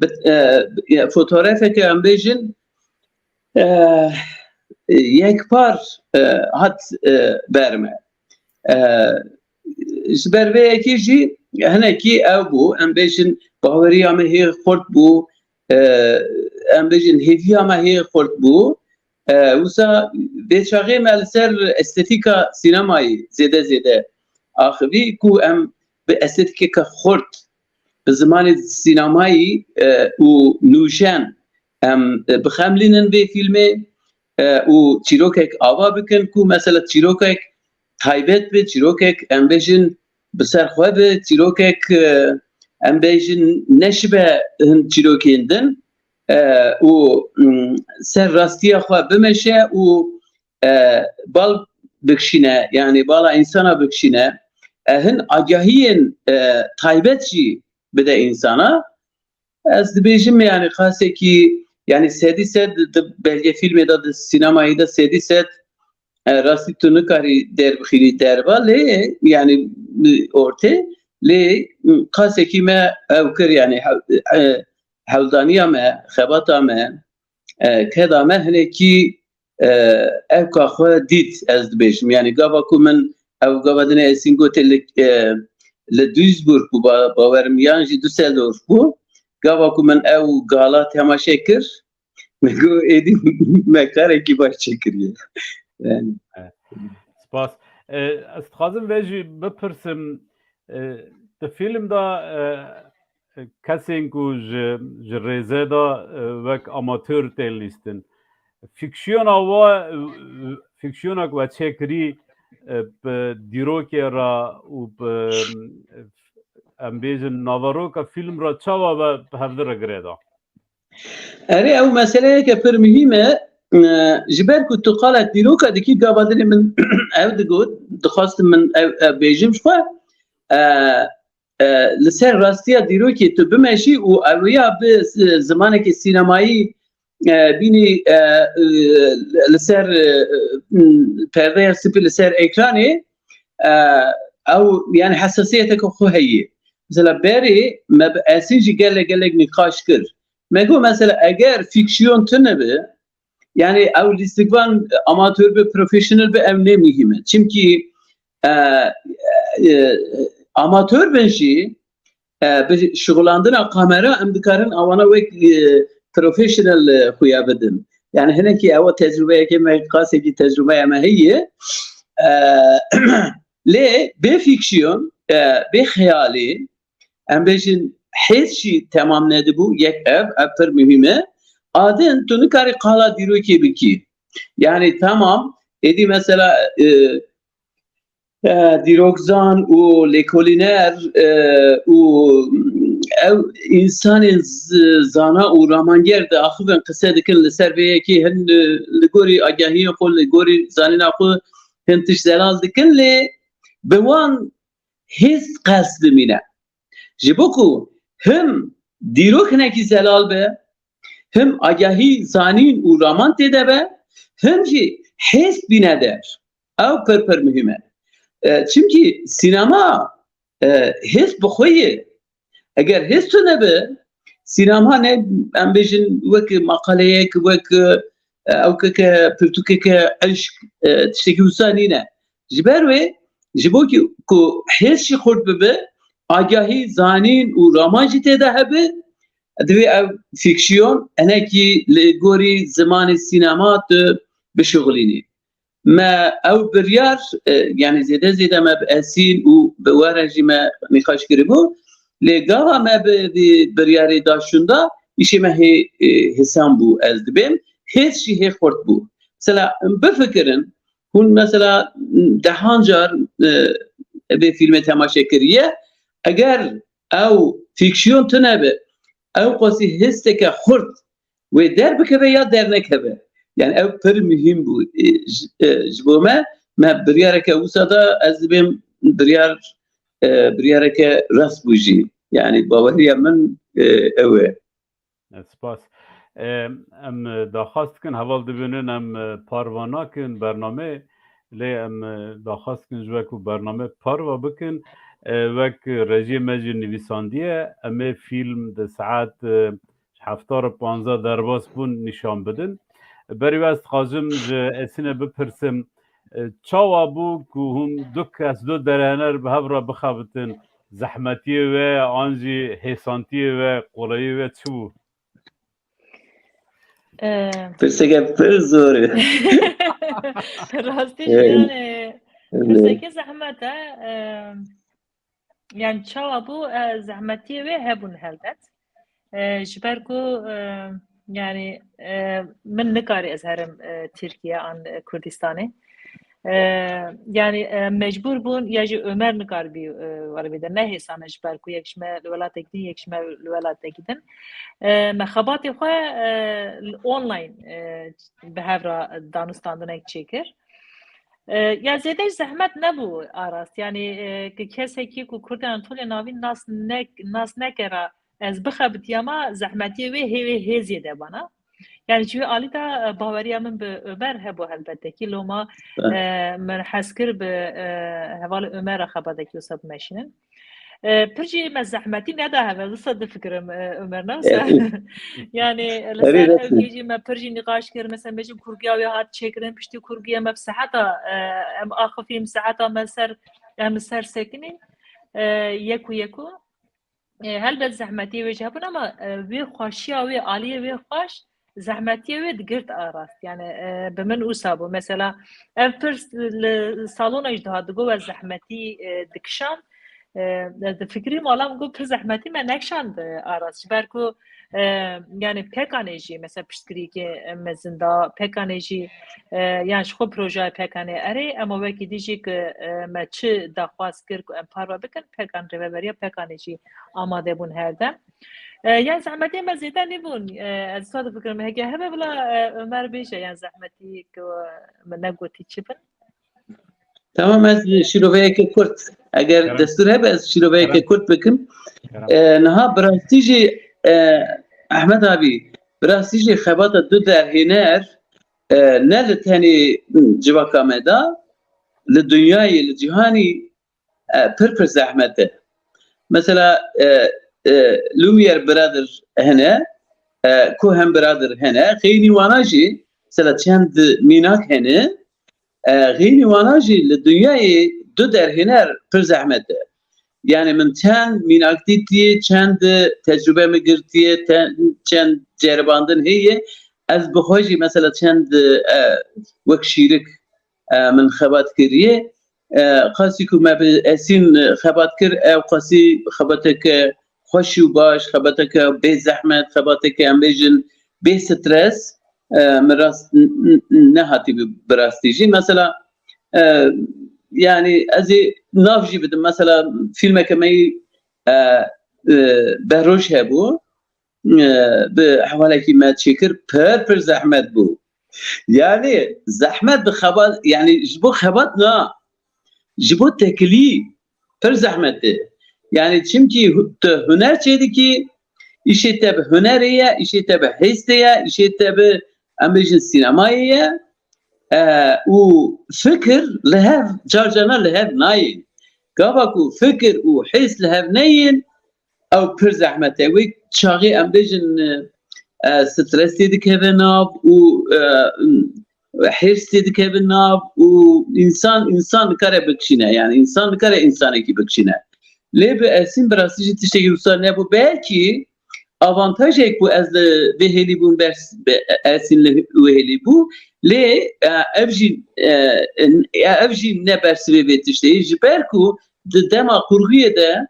bi-, e, e, fotografeke em bêjin, e, yekpar, e, hat, e, ber me. E, ji ber vê yekê jî hinekî ew bû, em bêjin baweriya me hê xurt bû, e, em bêjin hêviya me hê xurt bû. E, wisa vê çaxê me li ser estetîka sînemayê zêde zêde axivî ku em bi estetîkeke xurt, bi zimanê sînemayî, e, û nûjen em, e, bixemlînin vê fîlmê, e, û çîrokek ava bikin ku mesela çîrokek taybet be, çîrokek em bêjin bi ser xwe be, çîrokek, e, em bêjin neşibe hin çîrokên din, e, û, mm, ser rastiya xwe bimeşe û, e, bal bikişîne, yani bala însana bikişîne, e, hin agahiyên, e, taybet jî bide însana. Ez dibêjim, yani qasekî, yani sedî sed di belgefîlmê de, di sînemayê de sedî sed, e, rastî tu nikarî derbixînî derva, lê yani ortê, lê qasekî me ew kir, yani hew-, e, hewldaniya me, xebata me, e, keda me hinekî, e, ewka xwe dît, ez dibêjim. Yani gava ku min ew gava dinê Esîn gotê li, e, li Duisburg bû, ba-, bawerim yan jî Düsseldorf bû. Gava ku min ew gala temaşe kir, min got, êdî me karekî baş çêkiriye. Yani. Evet. Spas. E, ez dixwazim vê jî bipirsim, e, di fîlm de, e, kesên ku ji, ji rêze de, e, wek amatör tên lîstin. Fiksiyona we, e, fiksiyona ku we çêkirî, e, bi dîrokê re û bi, e, em bêjin naveroka fîlm re çawa we bi hevdi re girêda? Erê, ew meseleyeke pir muhîm e. E, ji ber ku tu qala dîroka dikî, gava dinê min ev digot, dixwastim min ev, ev bêjim ji xwe. E, e, li ser rastiya dîrokê tu bimeşî û ew ya bi, e, zimanekî sînemayî, e, bînî, e, e, li ser, e, e, perdeya spî li ser ekranê, e, ew yani hesasiyeteke xwe heye. Mesela berê me bi Esîn jî gelek gelek nîqaş kir. Me got mesela eger fiksiyon tune be, yani ew lîstikvan amatör be, profesyonel be, ew ne muhîm e. Çimkî, e, e, amatör bin jî, e, bi şixulandina kamera em dikarin awana wek, e, profesyonel, e, xuya bidin. Yani hinekî ewa tecrubeyeke me, qasekî tecrubeya me heye. E, lê bê fiksiyon, e, bê xeyalî, em bêjin hêz jî temam nedibû, yek ev, ev pir muhîm e. A din tu nikarî qala dîrokê bikî. Yani tamam, êdî mesela, e, e, dîrokzan û lêkolîner, e, û ew însanên z-, zana û ramanger diaxivin, qise dikin li ser vê yekê, hin, e, li gorî agahiyên xwe, li gorî zanîna xwe hin tişt zelal dikin, lê bi wan hêz qels dimîne. Ji bo ku him dîrok hinekî zelal be, him agahî, zanîn û raman tê de be, him jî hêz bîne der. Ew pir pir muhîm e. E, çimkî sînema, e, hêz bi xwe ye. Eger hêz tune be, sînema ne, em bêjin, wek maqaleyek, wek, e, e, ewkeke, pirtûkeke eşq, e, tiştekî wisa nîne. Ji ber wê, ji bo kî ku hêz jî xurt bibe, agahî, zanîn û raman jî tê de hebe, divê ev fîksiyon hinekî li gorî zimanê sînema tu bişuxulînî. Me ew biryar, e, yanî zêde zêde me bi Esîn û bi we re jî me nîqaş kiribû. Lê gava me bi vî biryarê da şûnda, îşê me hê, e, hêsan bû, ez dibêm. Hêz jî hê xurt bû. Mesela, bifikirin, hûn mesela dehan car, e, vê fîlmê temaşe kiriye. Eger ew fîksiyon tune be, ew qasî hêsteke xurt wê derbikeve ya dernekeve. Yani ew pir muhîm bû. E, ji, e, ji bo me, me biryareke wisa da, ez dibêm biryar, e, biryareke rast bû jî. Yani baweriya min, e, ew e. E, spas. E, em, e, daxwaz dikin, heval dibînin em, e, parva nakin bernameyê, lê em, e, daxwaz dikin ji we ku bername parva bikin, e, wek rejiyê me jî nivîsandiye, em ê fîlm di saet, e, hefta re panzdeh derbas bûn nîşan bidin. Berî wê ez dixwazim ji Esîne bipirsim, e, çawa bû ku hûn du kes, du derhener bi hev re bixebitin? Zehmetiyê we an jî hêsantiyê we, qolayiyê we çi bû? Ee, Pirseke pir zor e. Rastî jî Evet. yani Evet. pirseke zehmet e. Ee, yani çawa bû, e, zehmetiyê wê hebûn helbet. E, ji ber ku, e, yani, e, min nikarî ez herim, e, Tirkiye an, e, Kurdistanê. E, yani, e, mecbûr bûn ya jî Ömer nikaribî, e, were bide. Ne hêsan e ji ber ku yek ji me li welatek din, yek ji me li welatek din. E, me xebatê xwe, e, li online, e, bi hev re danûstandinek çêkir. E, ya zêde jî zehmet nebû Aras. Yani, e, ki kesekî ku Kurdên Anatoliya Navîn nas ne-, nas nekera, ez bixebitiyama zehmetiyê wê hê wê hê zêde bana. Yani ji wê alî de, e, baweriya min bi Ömer hebû helbettekî. Loma, Evet. e, min hez kir bi, e, hevalê Ömer re xebatekî wisa bimeşînin. E, pir jî me zehmetî neda hev, ez wisa difikirim, e, Ömer, ne wisa? Evet. Yani, li Erê ser dest ew kê jî me pir jî nîqaş kir, mesela, bêjin kurgiya wê hat çêkirin, piştî kurgiya me bi seheta, e, em axifîn, seheta me ser, em li ser sekinîn, e, yek û yek û. E, helbet zehmetiyê wê jî hebûn, ama, e, wê xweşiya wê, aliyê wê xweş, zehmetiyê wê digirt a rast. Yani, e, bi min wisa bû. Mesela, ev pirs li salona jî dihat digot, we zehmetî, e, dikişand. E, ez difikirîm, wala min got, pir zehmetî me nekişand, e, a rast. Ji ber ku, e, yani pekanê jî, mesela, piştgirîkê, e, mezin da, pekanê jî, e, yani ji xwe projeya pekanê erê, ema wekî dî jî ku, e, me çi daxwaz kir ku em parve bikin, pekan, rêveberiya pekanê jî amade bûn her dem. E, yan zehmetiyê me zêde nîbûn. E, ez wisa difikirim, heke hebe bila, e, Ömer bêje, yan zehmetî ku min negotî çi bin? Tamam, ez şîroveyeke kurt, eger Kerem. destûr hebe, ez şîroveyeke Kerem. kurt bikim. Kerem. E, niha bi rastî jî, e, Ehmed abî, bi rastî jî xebata du derhêner, e, ne li tenê civaka me de, li dinyayê, li cîhanî, e, pir pir zehmet e. Mesela, e, e, Lumière Brother hene, e, Coen Brother hene, xeynî wana jî, mesela çend mînak hene, e, xeynî wana jî li dinyayê du derhêner pir zehmet e. Yani min çend mînak dîtiye, çend tecrube min girtiye, te-, çend ceribandin heye, ez bi xwe jî mesela çend, e, wek şîrik, e, min xebat kiriye. E, qasî ku me bi Esîn, e, xebat kir, ew qasî xebateke xweş û baş, xebateke bê zehmet, xebateke em bêjin bê stres, e, min rast n-, n-, nehatî bi, bi rastî jî. Mesela, e, yani ez ê nav jî bidim. Mesela fîlmeke me yî, e, e, Behroj hebû. E, bi hevalekî me çêkir, pir pir zehmet bû. Yani zehmet bi xebat, yani ji bo xebat na, ji bo tekilî pir zehmet e. Yani çimkî hu-, tu huner çêdikî, îşê te bi hunerê ye, îşê te bi hêstê ye, îşê te bi, em bêjin, sînemayê ye. E, û fikir li hev, car carna li hev nayên. Gava ku fikir û hêst li hev neyên, ew pir zehmet e. Wê çaxê em bêjin, e, e, stresê dikeve nav û, e, hêrsê dikeve nav û însan, însan nikare bikişîne, yani însan nikare însanekî bikişîne. Lê bi Esîn bi rastî jî tiştekî wisa nebû. Belkî avantajek bû ez li vê hêlî bûm, bers, be-, Esîn li wê hêlî bû. Lê, e, ev jî, e, e, ev jî ne bersivê vê tiştê. Ji ber ku di dema qurgiyê de,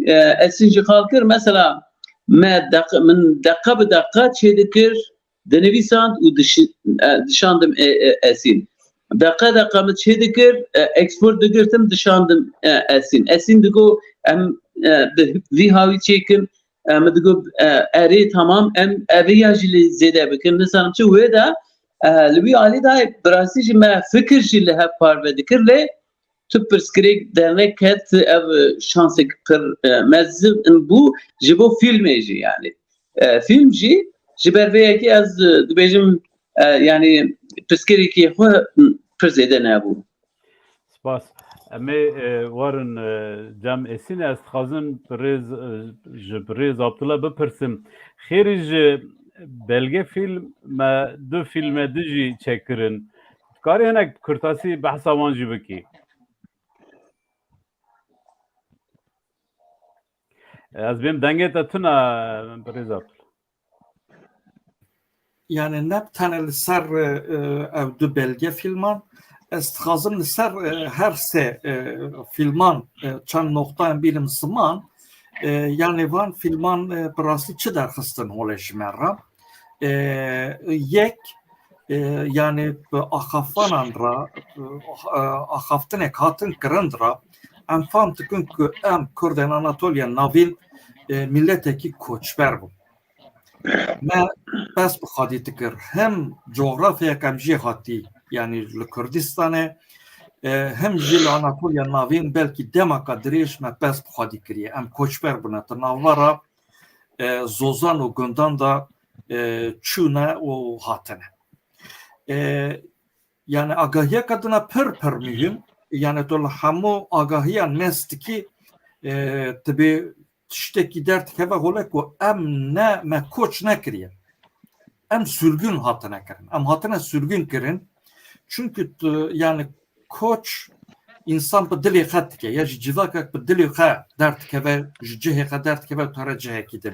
e, Esîn jî qal kir, mesela me deq-, min deqa bi deqa çêdikir, dinivîsand û diş-, e, dişandim, e, e, Esîn. Deqa deqa min çêdikir, e, export digirtim, dişandim, e, Esîn. Esîn digo, em, e, bi vî hawî çêkin, e, min digo, e, erê, tamam, em, e, vê ya jî lê zêde bikin. Nizanim çi wê de, e, li wî alî de bi rastî jî me fikir jî li hev parve dikir, lê tu pirsgirêk derneket, ev şansek pir, e, mezin bû ji bo fîlmê jî, yani. E, fîlm jî ji ber vê yekê ez, e, dibêjim, e, yani pirsgirêkê xwe pir zêde nebû. Spas. Em ê, e, werin, e, cem Esîn, ez dixwazim bi rêz, e, ji bi rêz Abdullah bipirsim. Xêrî ji belge fîlm me du fîlme din jî çêkirin. Dikarî hinek bi kurtasî behsa wan jî bikî? Ez bêm dengê te tune, birêz Abdullah. Yani ne bi tenê li ser, e, e, ev du belge fîlman, ez dixwazim li ser, e, her sê, e, fîlman, e, çend noxtayên bînim ziman, e, yani van fîlman, e, bi rastî çi derxistin holê ji me re? E, yek, e, yani bi axafvanan re, e, axaftinek hatin kirin re, em fam dikin ku em Kurdên Anatoliya Navîn, e, miletekî koçber bûn. Me pes bi xwedî dikir. Hem cografyayek em jê hatî, yani li Kurdistanê, e, hem jî li Anatoliya Navîn belkî demaka dirêj me pes bi xwedî kiriye. Em koçber bûne, di navbera, e, zozan û gundan de, e, çûne û hatine. E, yani agahiyeka dina pir pir muhîm, yani tu li hemû agahiyan nes dikî, e, tu bê tiştekî derdikeve hole ku em ne, me koç nekiriye. Em sürgün hatine kirin. Em hatine sürgün kirin. Çünkü tu, yani koç însan bi dilê xwe dike, ya jî civakek bi dilê xwe derdikeve, ji cihê xwe derdikeve û tere cihekî din.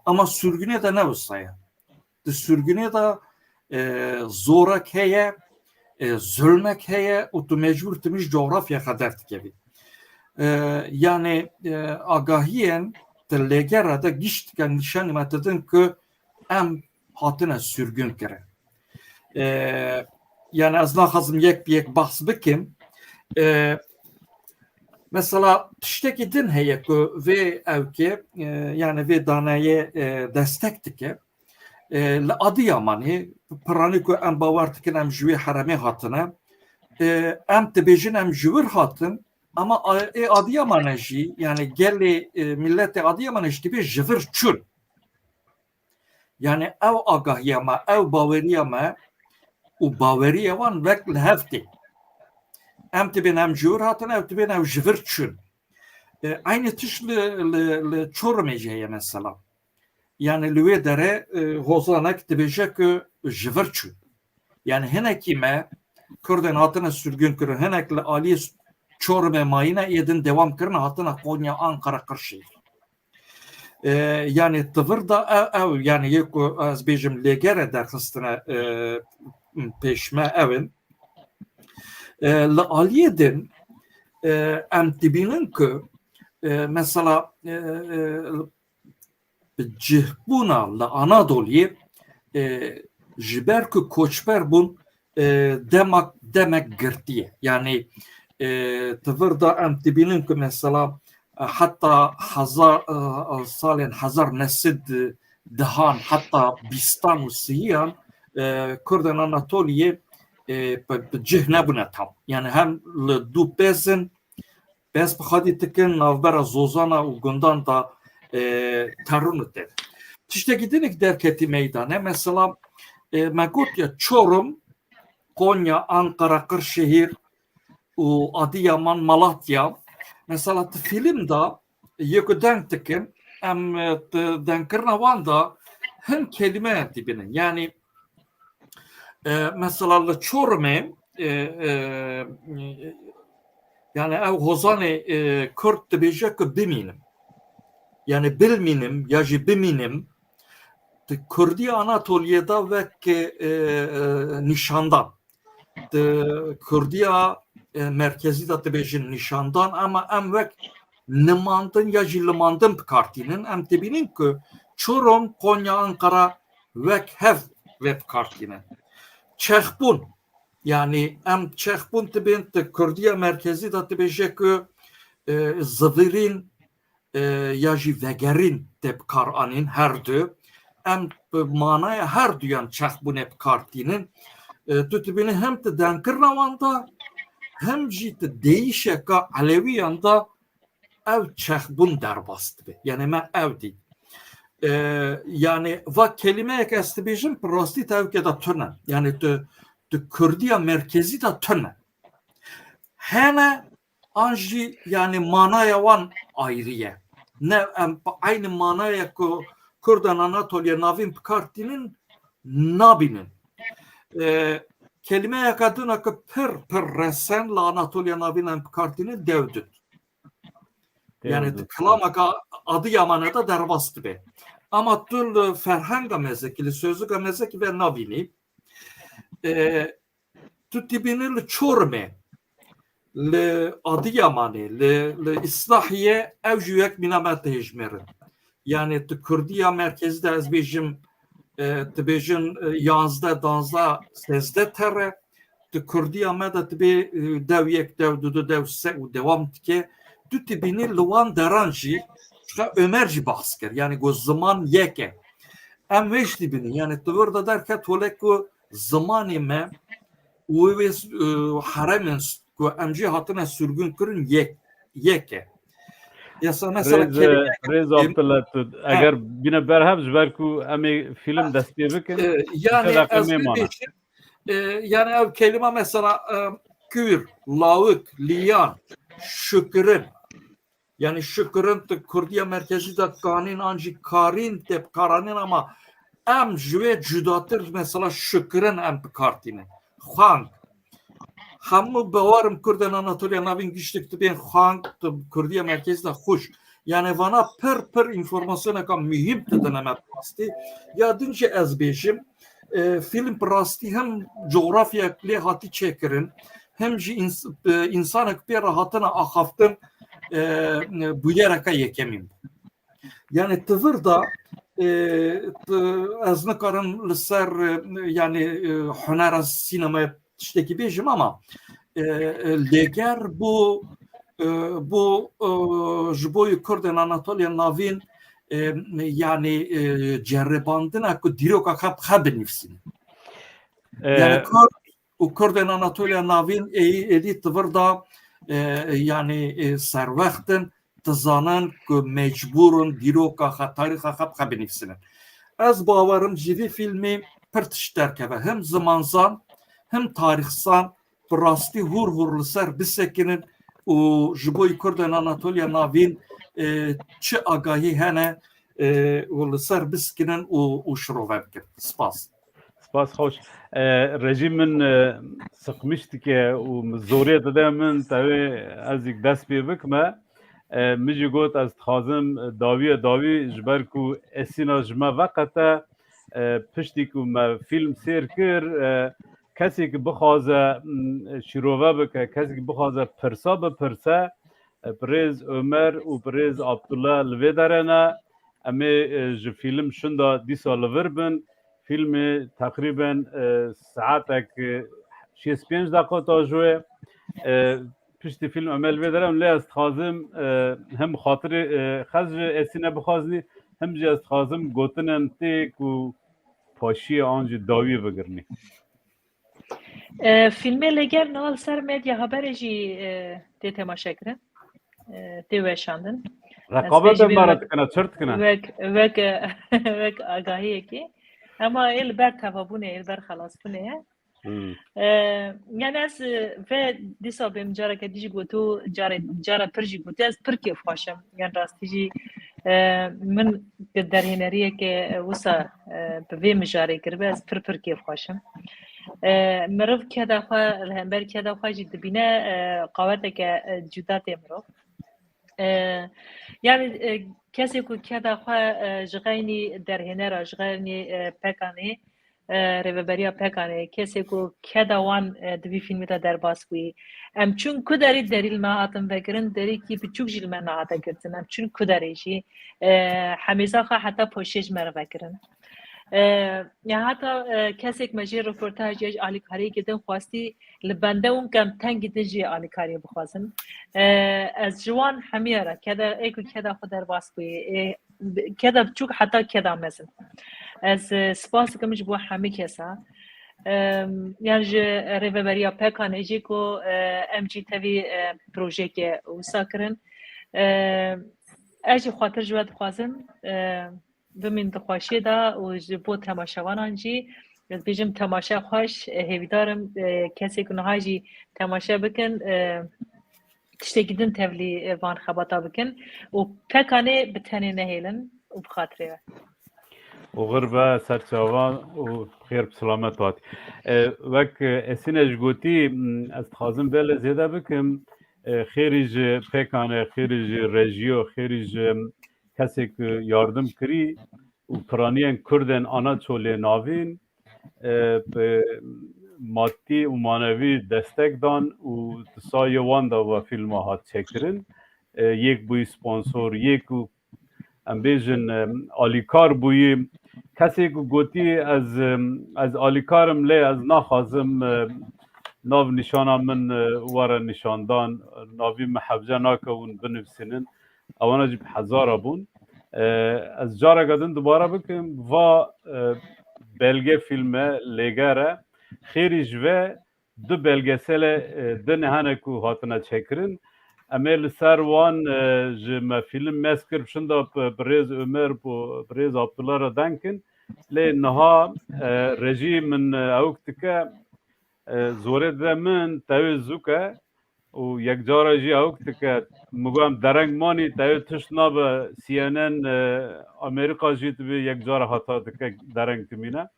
Ama sürgünê de ne wisa ye. Di sürgünê de, e, zorek heye, e, zulmek heye û tu mecbûr timî ji cografya xwe derdikevî. E, yani, e, agahiyên di lêgera de gişt dikin nîşanî me didin ku em hatine sürgün kirin. E, yani ez naxwazim yek bi yek behs bikim. E, mesela tiştekî din heye ku vê ewkê, e, yani vê daneyê, e, destek dike. E, li Adiyamanê, piranî ku em bawer dikin em ji wê heremê hatine, e, em dibêjin em ji wir hatin, ama a-, ê Adiyamane jî, yani gelê, e, miletê Adiyamane jî dibê ji vir çûn. Yani ew agahiya me, ew baweriya me û baweriya wan wek li hev tê. Em dibên em ji wir hatin, ew dibên ew ji vir çûn. E, eynî tişt li, li, li Çorumê jî heye mesela. Yani li wê derê, e, hozanek dibêje ku ji vir çû. Yani hinekî me Kurdên hatine sürgün kirin, hinek li aliyê Çorumê mayîne, ê din dewam kirine, hatine Konya, Ankara, Qirşehîr. E, yani di vir de ew, ew, yani yê ku ez bêjim lêgere derxistine, e, pêş me ew in. E, li aliyê din, e, em dibînin ku, e, mesela, e, e, bi cihbûna li Anadoliyê, e, ji ber ku koçber bûn, e, demak, demek girtiye. Yani, e, di vir de em dibînin ku mesela, e, heta hezar, e, salên hezar neh sed dihan heta bîstan û siyan, e, Kurdên Anatoliyê, e, bi, bi cih nebûne tam. Yani hem li dû pez in, pez bi xwedî dikin, navbera zozana û gundan da, e, terûn û tê. Tiştekî dinik derketî meydane. Mesela, e, me got ya Çorum, Konya, Ankara, Qirşehîr û Adiyaman, Malatya. Mesela di fîlm da yê ku deng dikin, em, e, di dengkirina wan da hin kelîme em dibînin. Yanî, e, mesela li Çorumê, e, e, yanî ew hozanê, e, Kurd dibêje ku bimînim. Yanî bilmînim ya jî bimînim, di Kurdî Anatoliyê de wek, e, e, nîşandan. Di Kurdiya, e, merkezî de dibêjin nîşandan, ama em wek nimandin ya jî limandin bi kar tînin. Em dibînin ku Çorum, Konya, Ankara wek hev vê bi kar tînin. Çexbûn, yanî em çexbûn dibên, di Kurdiya merkezî de dibêje ku, e, zivirîn, e, ya jî vegerîn tê bi kar anîn, her du. Em bi manaya her duyan çexbûnê bi kar tînin. E, tu dibînî hem di denkirina wan de, hem jî di deyîşeka Elewiyan de ev çexbûn derbas dibe. Yanî me ev dît. E, yanî va kelîmeyek ez dibêjim, bi rastî tevke de tune. Yanî tu, tu Kurdiya merkezî de tune. Hene an jî, yanî, manaya wan ayrî ye. Ne em bi eynî manaya ku Kurdan Anatoliya Navîn bi kar tînin nabînin. E, kelîmeyeka din ku pir, pir resen li Anatoliya Navîn em bi kar tînin, dewdut. Yanî di Dewdut. Kilameka Adıyamanê de derbas dibe. Ama tu li ferhenga me zekî, li sözlüka me zekî vê nabînî. E, tu dibînî li Çorumê, li Adıyamanê, li, li Îslahiyê ew jî wek mîna me tê jimêrin. Yanî tu Kurdiya merkezî de ez bêjim, e, dibêjin, e, yanzdeh, danzdeh, sêzdeh tere, tu Kurdiya me de dibê, e, dew yek, dew du, du, dew sê û dewam dike. Tu dibînî li wan deran jî, çiqa Ömer jî behs kir. Yanî got ziman yek e. Em wê jî dibînin. Yanî tu vir de derket holê ku zimanê me û wê, e, herêmên s-, ku em jî hatine sürgün kirin yek, yek e. Yasa mesela Rêz, e, kelîme Rêz Abdullah tu, Ha. eger bîne berhev ji ber ku em ê fîlm dest pê bikin, E, yanî dikkat ez akılmê mana. bibêjim, e, yanî ev kelîme mesela, e, kûr, lawik, liyan, şukirin. Yanî şukirin tu Kurdiya merkezî de kanîn an jî karîn tê bi kar anîn, ama em ji wê cudatir mesela şukirin em bi kar tînin. Xwang. Hemû bawerim Kurdên Anatoliya Navîn giştik dibên xwang, tu Kurdiya merkezî de xwişk. Yanî vana pir pir înformasyoneka muhîm tu dine me bi rastî. Ya din jî ez bêjim, e, fîlm bi rastî hem coğrafyayek lê hatî çêkirin, hem jî îns-, e, însanek pê re hatine axaftin, e, bûyereke yekemîn bû. Yanî tu vir de, e, tu, ez nikarim li ser, e, yanî, e, hunera sînemayê tiştekî bêjim, ama, e, e, Lêger bû, e, bû, e, ji bo yê Kurdên Anatoliya Navîn, e, yanî, e, ceribandina ku dîroka xwe bi xwe binivîsînin. E, Yanî Kurd û Kurdên Anatoliya Navîn ê, êdî tu vir de, e, yanî, e, serwext in, dizanin ku mecbûr in dîroka xwe, tarîxa xwe bi xwe binivîsînin. Ez bawerim ji vî fîlmê pir tişt derkeve. Hem zimanzan, hem tarîxzan bi rastî hûr hûr li ser bisekinin û ji bo yê Kurdên Anatoliya Navîn, e, çi agahî hene, e, û li ser bisekinin û, û şirove bikin. Spas. Spas xweş. E, rejî min, e, siqmiş dike û min zorê dide min, tevê ez jî dest pê bikime. E, min jî got, ez dixwazim dawiye dawî, ji ber ku Esîna ji me veqete, e, piştî ku me fîlm sêr kir, e, kesê ki bixwaze, m, şîrove bike, kesê ki bixwaze pirsa bipirse, e, bi rêz Ömer û bi rêz Abdullah li vê derê ne. Em ê, e, ji fîlm şinda dîsa li vir bin. Fîlmê teqrîben, e, saetek, e, şêst pênc deqa ta ji wê. E, piştî fîlm em ê li vê derê bin, lê ez dixwazim, e, hem xatirê, e, xwe ji Esîne bixwazinî, hem jî ez dixwazim gotinên tê ku paşiyê an jî dawiyê bigirinî. E, fîlmê Lêger niha li ser medya haberê jî, e, tê temaşekirin. E, tê weşandin. Reqabet Ez pê jî me re wek, dikine, çir dikine? Wek, wek, e, wek agahiyekê. Ema ê li ber tevabûnê, ê li ber xelasbûnê ye. Hmm. E, yani ez, e, ve dîsa bêm careke dî jî gotu, care, cara pir jî gotu. Ez pir kêfxweş im. Yani rastî jî, E, min derhêneriyeke, e, wisa, e, bi vê mijarê kiribe, ez pir pir kêfxweş im. E, meriv keda xwe, li hember keda xwe jî dibîne, e, qaweteke, e, cuda tê mirov. E, yani, e, kesê ku keda xwe, e, ji xeynî derhênera, ji xeynî, e, pekanê, e, rêveberiya pekanê, kesê ku keda wan, e, di vî fîlmê de derbas bûyî. Em çûn ku derê derî li me hatin vekirin, derîkî biçûk jî li me nehate girtin. Em çûn ku derê jî, e, hemêza xwe heta poşê ji me re vekirin. E, ya heta, e, kesek me jê röportaj ya ji alîkariyekê din xwestî, li bende û kem tengî din jê alîkariyê bixwazin. E, ez ji wan hemiya re, keda, ê ku keda xwe derbas bûyê, ê, keda biçûk heta keda mezin. Ez, e, spas dikim ji bo hemî kesa. Em, yan ji rêveberiya pekanê jî ku, e, em jî tevî, e, projeyeke wisa kirin. E, ez jî xwatir ji we dixwazim, e, bimîn di xweşiyê de û ji bo temaşevanan jî ez bêjim temaşe xweş, e, hêvîdar im, e, kesê ku niha jî temaşe bikin, e, tiştekî din tevlî, e, van xebata bikin û pekanê bi tenê nehêlin û bi xatirê we. Oxir be ser çavan û xêr bi silamet hat. E, wek, e, Esîne ji gotî, m, ez dixwazim vê lê zêde bikim. E, xêrî ji pêkan e, xêrî ji rejiyo, xêrî ji kesê ku yardim kirî û piraniyên Kurdên Anaçolê navîn, e, bi madî û manevî destek dan û di sayê wan de ve fîlma hat çêkirin. E, yek bûyî sponsor, yek û em bêjin, e, alîkar bûyî. Kesê ku gotî ez, e, ez alîkar im lê ez naxwazim, e, nav nîşana min, e, were nîşandan, navî min hewce nake hûn binivîsînin. Ewana jî bi hezara bûn. E, ez careke din dubare bikim, va, e, belge fîlme lêger e. Xêrî ji ve du belgesele, e, din hene ku hatine çêkirin. Em ê li ser wan, e, ji me fîlm mez kir, şinda bi, bi rêz Omer, bi, bi rêz Abdullah re deng kin. Lê niha, e, rejî min, e, ewk dike, e, zorê dide min, tewê zû ke û yekcara jî ewk dike. Min got, em dereng manî, tewê tişt nabe, C N N, e, Amerîka jî dibê yekcara hata dike dereng dimîne.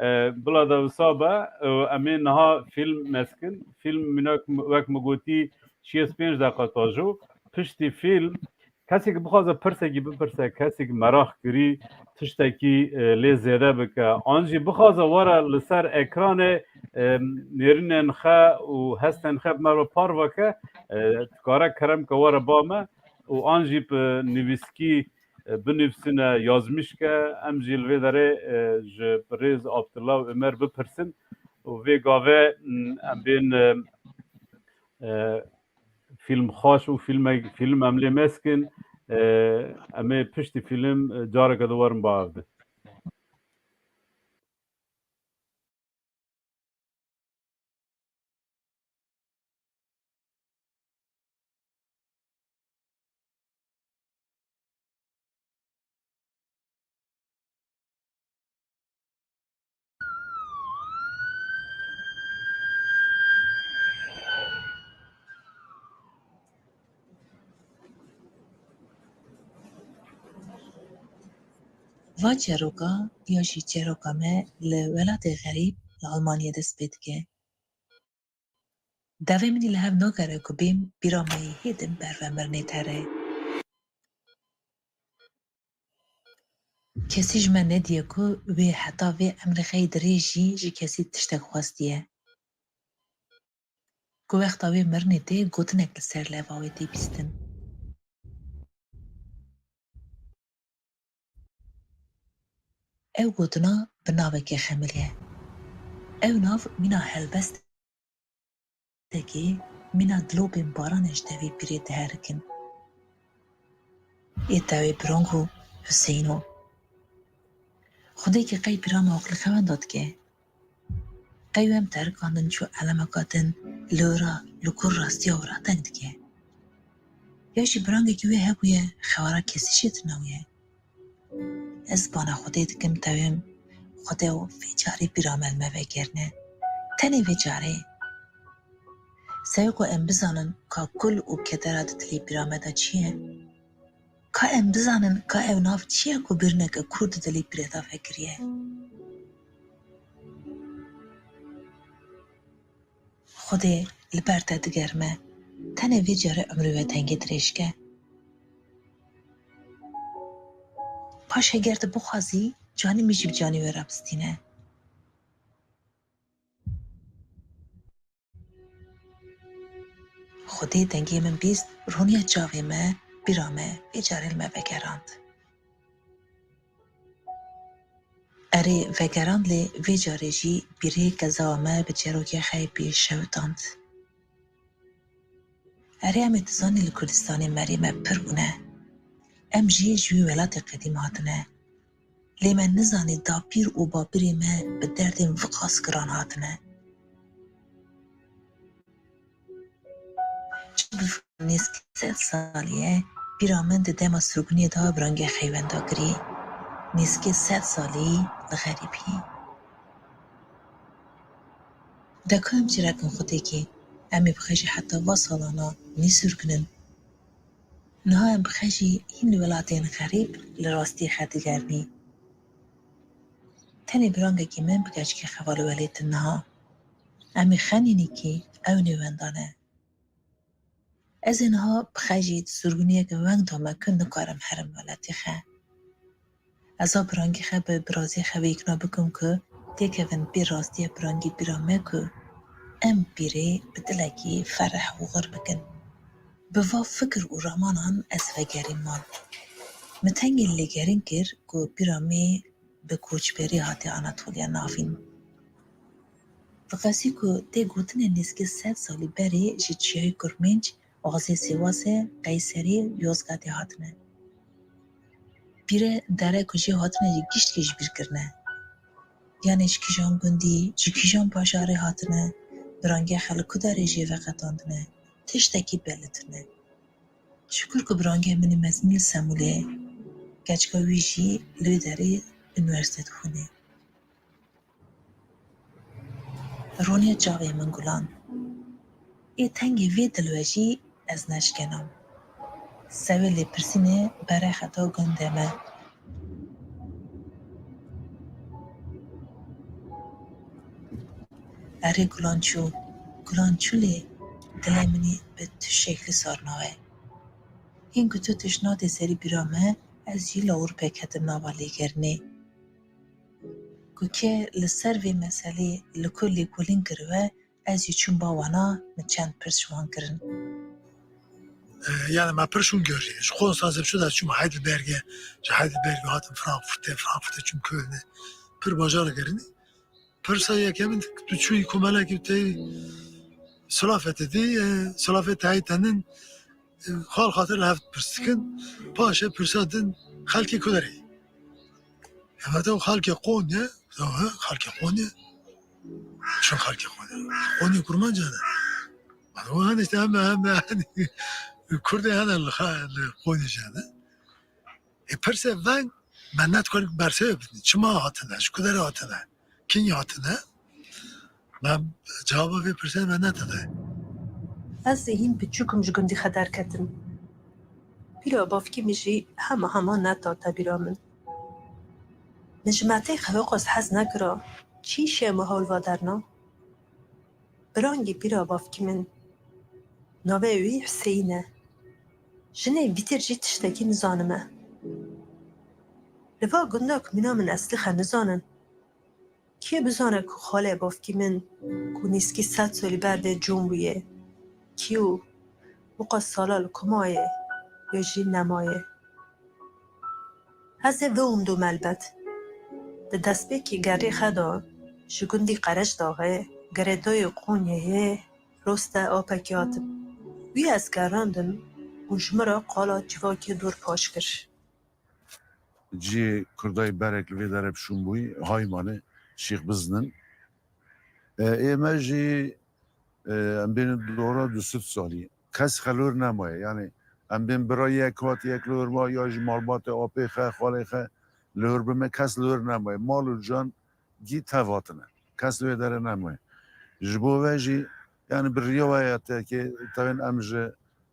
E, bila de wisa be, e, em ê niha fîlm mez kin. Fîlm mînak wek min gotî, şêst pênc deqa tajo. Piştî fîlm, kesek bixwaze pirsekî bipirse, kesek meraq kirî, tiştekî, e, lê zêde bike. An jî bixwaze were li ser ekranê, e, nêrînên xe û hestên xe bi me re parve ke, e, dikare kerem ke were ba me û an jî bi nivîskî e, binivîsine, yazmîş ke, em jî li vê derê, e, ji birêz Abdullah û Omer bipirsin û vê gavê, m, em bên, e, e, fîlm xweş û fîlmek, fîlm em lê mez kin, e, em ê piştî fîlm, e, careke di werin ba ev de. Va çeroka ya jî çeroka me li welatê xerîb li Almanyê dest pê dike. Devê min î li hev nagere ku bêm bîra me yê hê din ber ve mirinê tere. Kesî ji me nediye ku wê heta vê emrê xeyî dirêj jî ji kesî tiştek xwestiye. Ku wexta wê mirinê tê, gotinek li ser leva wê tê bîstin. Ew gotina bi navekê xemiliye. Ew nav mîna helbestekê, mîna dilopên baranê ji devê pîrê diherikin. Ê tewê Birong û Huseyno. Xwedê ki qey pîra me oxlixewenda dike. Qey wem terikandin çû elemeka din li wira li kur rastiya wira deng dike. Ya jî birangekî wê hebûye xewara kesî jê tune ye. Ez bana Xwedê dikim tewêm, Xwedê û vê carê pîra me li me vegerine. Tenê vê carê. Sewê ku em bizanin ka kul û kedera di dilê pîra me de çi ye? Ka em bizanin ka ew nav çi ye ku birine ke kûr di dilê pîrê de vekiriye? Xwedê li ber te digerime, tenê vê carê umrê we dengê dirêj ke. Paş heger tu bixwazî, canî min jî bi canî we re bistîne. Xwedê dengê min bîst, roniya çavê me, bîra me, vê carê li me vegerand. Erê, vegerand lê vê carê jî bîrê kezawa me bi çerokê xeypî şewitand. Erê, em ê dizanî li Kurdistanê merê me pir bûne. Em jî ji wî welatê qedîm hatine. Lê me nizanî dapîr û bapîrê me bi derdên viqas giran hatine. Çi bi nêzîkî sed salî ye, pîra min di dema sirgûniyê de bi rengê xeywen da girî. Nêzîkî sed salî li xerîbî. De ka em çi rekin xwedêkî, em ê bi xwe jî heta va salana nîsûrkinin. Niha em bi xwe jî hîn li welatên xerîb li rastiyê xwe digernî. Tenê birangekî min bi keçikê xwe va li welêtin niha. Em ê xenînîkî ew nêwenda ne. Ez ê niha bi xwe jî di sirgûniyeke weng de me ku nikarim herim welatê xwe. Ez a birangî xwe bi birazê xwe vê yekna bikim ku têkevin pê rastiya birangî pîra me ku em pîrê bi dilekî fereh û xir bikin. Bi va fikir û ramanan ez vegerîm mal. Min tengê lêgerîn kir ku pîra me bi koçberî hatiye Anatoliya Navîn. Diqesî ku tê gotinê nêzîkî sed salî berê ji çiyayê Kurmênc, axizê Sêwasê, Qeyserê, Yozgatê hatine. Pîre dere ku jê hatine jî giştkî ji bîr kirine. Yanê ji kîjan gundî, ji kîjan bajarê hatine, bi rengê xwe li ku derê jê veqetandine, tiştekî belê tune. Şikur ku birangê min ê mezin li Semûlê ye, keçika wî jî li wê derê unîversîte dixwîne. Roniya çavê min gulan. Ê tengê vê dilwejî ez neşkenim. Sewê lêpirsînê bere xeta gundê me. Erê gulan çû, gulan çû lê dilê min ê bi tu şeklî sar nawe. Hîn ku tu tişt nadê serî bîra me, ez jî lawir pêk hetim nava lêgerînê. Ku kê li ser vê meselê li ku lêkolîn kiriwe, ez jî çûm ba wana, min çend pirs ji wan kirin. E, yani me pir şûn görüyor. Ji Konstanzê biçû de çûm Heidelberg'e, ji Heidelberg'e hatim Frankfurt'e, Frankfurt'e çûm Köln'e. Pir bajara gerînî. Pirsa yekemin tu çûyî komelekî te silafetê dî, e, silafet heytenin, e, xal xatir li hev pirs dikin. Paşê pirsa din xelkê ku derê. Hevete û xelkê Qonyê, xelkê Qonyê. Çi xelkê Qonyê? Qonyê Kurmanca ne. O hene işte heme, heme, hene. Kurdê hene li xa-, li Qonyê jî hene. Ê, pirsê veng me nedikarî bersê bidin. Çima hatine? Ji ku derê hatine? Kî hatine? Me cewaba vê pirsê me nedide. Ez ê hîn piçûk im ji gundî xwe derketim. Pîra bavkî min jî hema hema neta tebîra min. Min ji metê xwe wexwest hez nekira. Çi îşê min hewl va derna? Birangî pîra bavkî min. Navê wî Huseyîn e. Jinê vîtir jî tiştekî nizanime. Li va gunda ku mîna min eslî xwe nizanin. Kê bizane ku xalê bavkî min ku nîskî sed salî berdê com bûye, kî û wiqas sala li ku maye ya jî nemaye. Ez ê biwim do melbet. Di destpêkê gerê xwe de ji gundî Qereçdaxê, girêdayê Qonyeyê, roste apekî hatim. Wî ez gerandim û ji min re qala civakê dor paş kir. Cihê Kurdayê berek li vê derê bi şûn bûyî, Haymanê, Şîx Biznin. E, ê me jî, e, em bêne dora du sed salî. Kes xwe li wir nemaye. Yanî em bên bira yek hat yek li wir ma, ya jî malbatê apê xwe, xalê xwe li wir bime, kes li wir nemaye. Mal û can gî tev hatine. Kes li wê derê nemaye. Ji bo ve jî, yanî bi riya we ya tekê, tevên em ji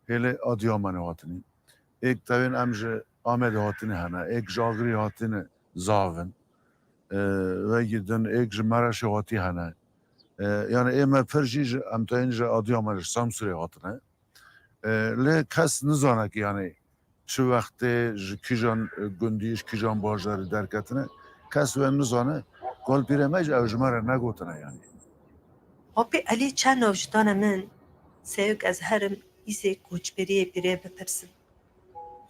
hêlê Adiyamanê hatinî. Êk tevên em ji Amedê hatine hene, êk ji Agirî hatine zavin. E, Vegî din êk ji Mereşê hatî hene. E, yani ê me pir jî ji, em tên ji Adıyaman, ji Samsûrê hatine. E, lê kes nizane ki yani çi wextê ji kîjan, e, gundî, ji kîjan bajarî derketine. Kes wê nizane. Kalpîrê me jî ew ji me re negotine yani. Apê Elî çend nav ji dane min, seyok ez herim îsê koçberiyê pîrê bipirsim.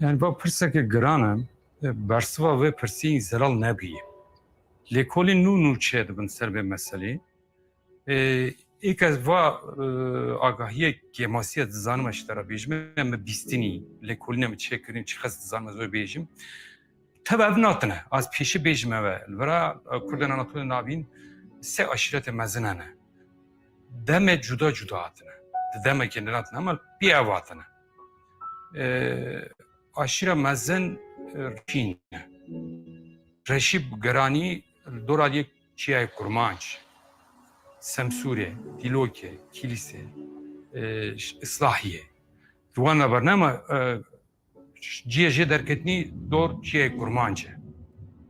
Yani va pirseke giran e, e, bersiva vê pirsî zelal nebûye. Lêkolîn nû nû çêdibin ser vê meselê. E, êk ez va, e, agahiyê kêmasiyê dizanim ez ji te re bêjim, em bi bîstinî, lêkolînê min çêkirin, çiqas dizanim ez wê bêjim. Teve ev natine, ez pêşî bêjim ev e. Li vira, e, Kurdên Anatolya Navîn sê aşîretê mezin hene. Demê cuda cuda hatine. Di demekê li natine, ama pê ev hatine. E, aşîra mezin, e, Reşîn e. Reşî bi giranî li dor aliyê Çiyayê Kurmanc, Semsûrê, Dîlokê, Kîlîsê, e, Islahiyê. Di wan de bernama, e, ciyê jê derketinî dor Çiyayê Kurmanc e.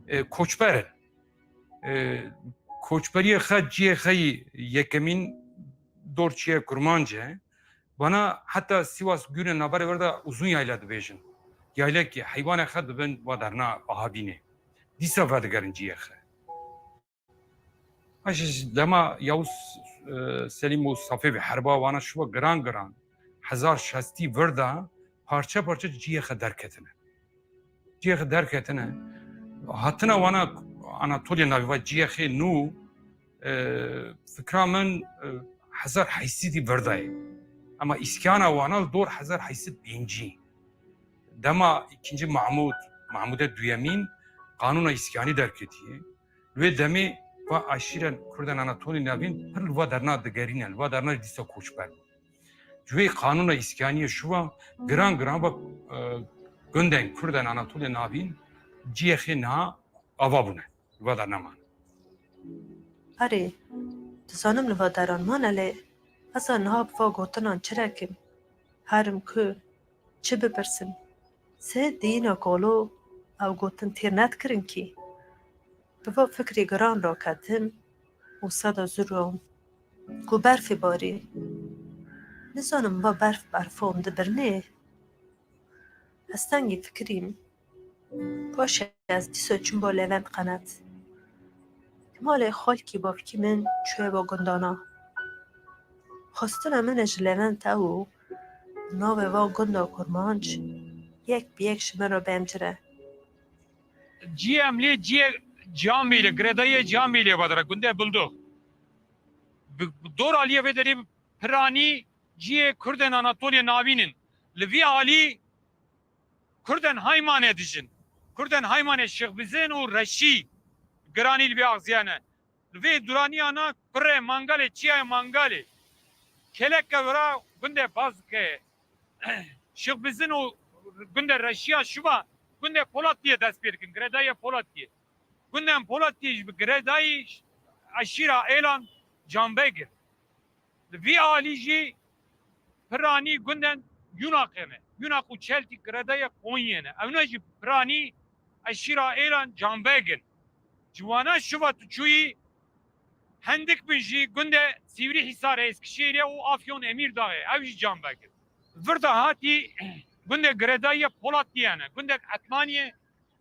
E, koçber in. E, koçberiyê xwe, ciyê xwe yî yekemîn dor Çiyayê Kurmanc e. Bana heta Sivas Gûne navberê were de Uzun Yayla dibêjin. Yaylekê heywanê xwe dibin va derna Ahabînê. Dîsa vedigerin ciyê xwe. Aş ji dema Yavuz, e, Selîm û Safê ve herba wana şuva giran giran. Hezar şestî vir de parçe parçe ciyê xwe derketine. Ciyê xwe derketine. Hatina wana Anatolya navî va ciyê xwe nû, e, fikra min, e, hezar heyşt sedî vir de ye. Ama îskana wana li dor hezar heyşt sed pêncî. Dema ikinci Mahmud, Mahmudê duyemîn qanûna îskanî derketiye. Li wê demê va aşîren Kurdên Anatolî Navîn pir li va derna digerîne, li va derna dîsa koçber bû. Ji wê qanûna îskaniyê şuva giran giran va, e, gundên Kurdên Anatolî Navîn ciyê xê niha ava bûne, li va derna mane. Erê, dizanim li va deran mane lê ez a niha bi va gotinan çi rekim? Herim ku çi bipirsim? Sê diyîna kolo ew gotin têr nedikirin kî. Bi va fikrê giran raketim û seda zû ram ku berfê barî. Nizanim va berf berfan dibirnê. Ez tengî fikirîm. Paşê ez dîsa çûm ba Levent Qenet. Di malê xalkî bavkî min çûye ba gundana. Xwestina min e ji Levent ew û navê va gunda Kurmanc yek bi yek ji min re bêm cire. Ciyê em lê ciyê Cihanbêlê, girêdayiyê Cihanbêlê vadire, gundê Bildo. Bi, bi dor aliyê vê derê piranî ciyê Kurdên Anatolya Navîn in. Li vî alî Kurdên Haymanê dijin. Kurdên Haymanê Şêxbizên û Reşî giranî li vê axziyane. Li vê duraniyana kurê Mangalê, çiyayê Mangalê. Kêleke wira gundê Bazikeyê. Şêxbizin û gundê Reşiya şiva gundê Polatiyê dest pê dikin, girêdayê Polatiyê. Gundên Polatiyê jî bi girêdayî eşîra Êlan Canbeg in. Li vî alî jî piranî gundên Yunaqê ne. Yunaq û Çeltî girêdayê Konyê ne. Ewna jî piranî eşîra Êlan Canbeg in. Ji wana şiva tu çûyî Hendik bin jî gundê Sîvrî Hîsarê, Eskişehîrê û Afyon Emîrdaxê, ew jî Canbeg in. Vir de hatî gundê girêdayî Polatiyê ne, gundek Etmaniyê,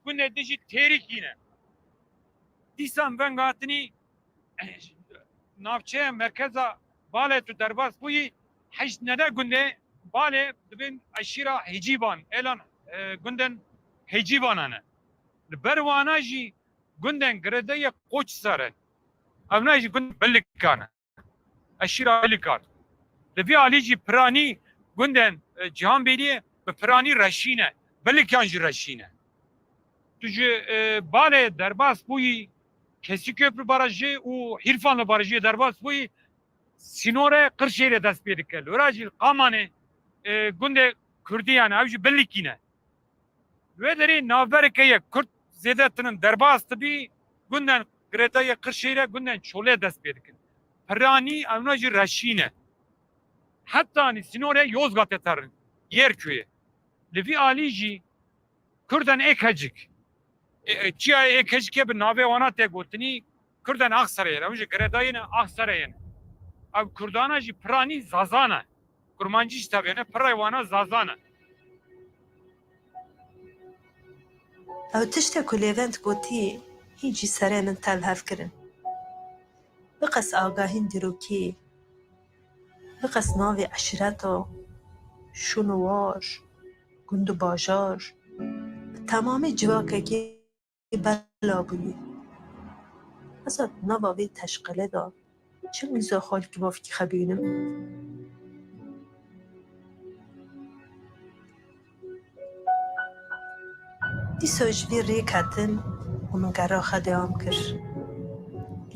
gundê dijî Têrikî ne. Dîsan veng hatinî navçeya merkeza Balê tu derbas bûyî, heşt nede gundê Balê dibin eşîra Hecîban, êlan, e, gundên Hecîbana ne. Li ber wana jî gundên girêdayê Qoçsar e. Ewna jî gund Bilikan e. Eşîra Bilikan. Li vî alî jî piranî gundên, e, Cihanbêliyê bi piranî Reşîn e. Bilikan jî Reşîn e. Tu ji, e, Balê derbas bûyî, Kesîköprü Barajı û Hîrfanlı Barajı derbas bûyî, sînorê Qirşêrê dest pê dike. Li wira jî li Qamanê, e, gundê Kurdî yani, ew jî Bilikî ne. Li wê derê navbereke ye Kurd zêde tinin derbas dibî, gundên girêdayê Qirşêrê, gundên Çolê dest pê dikin. Piranî ewna jî Reşî ne. Hetanî sînorê Yozgatê terin, Yerkuyê. Li vî alî jî Kurdan ê kecik. E, e, çiyayê ê kecikê bi navê wana tê gotinî, Kurdan Axserê ne. Ew jî girêdayî ne, Axserê ne. Ew Kurdana jî piranî Zaza ne. Kurmancî jî tevê ne, pirê wana Zaza ne. Ew tiştê ku Lêvent gotî, hîn jî serê min tev hev kirin. Biqes agahîn dîrokî, biqes navê eşîreta, şûn û war, gund û bajar, bi temamî civakekê bela bûyî. Ez ê di nava vê teşqelê de çi mîza xalkî bavkî xebînim? Dîsa ji vî rê ketim û min gera Xwedê am kir.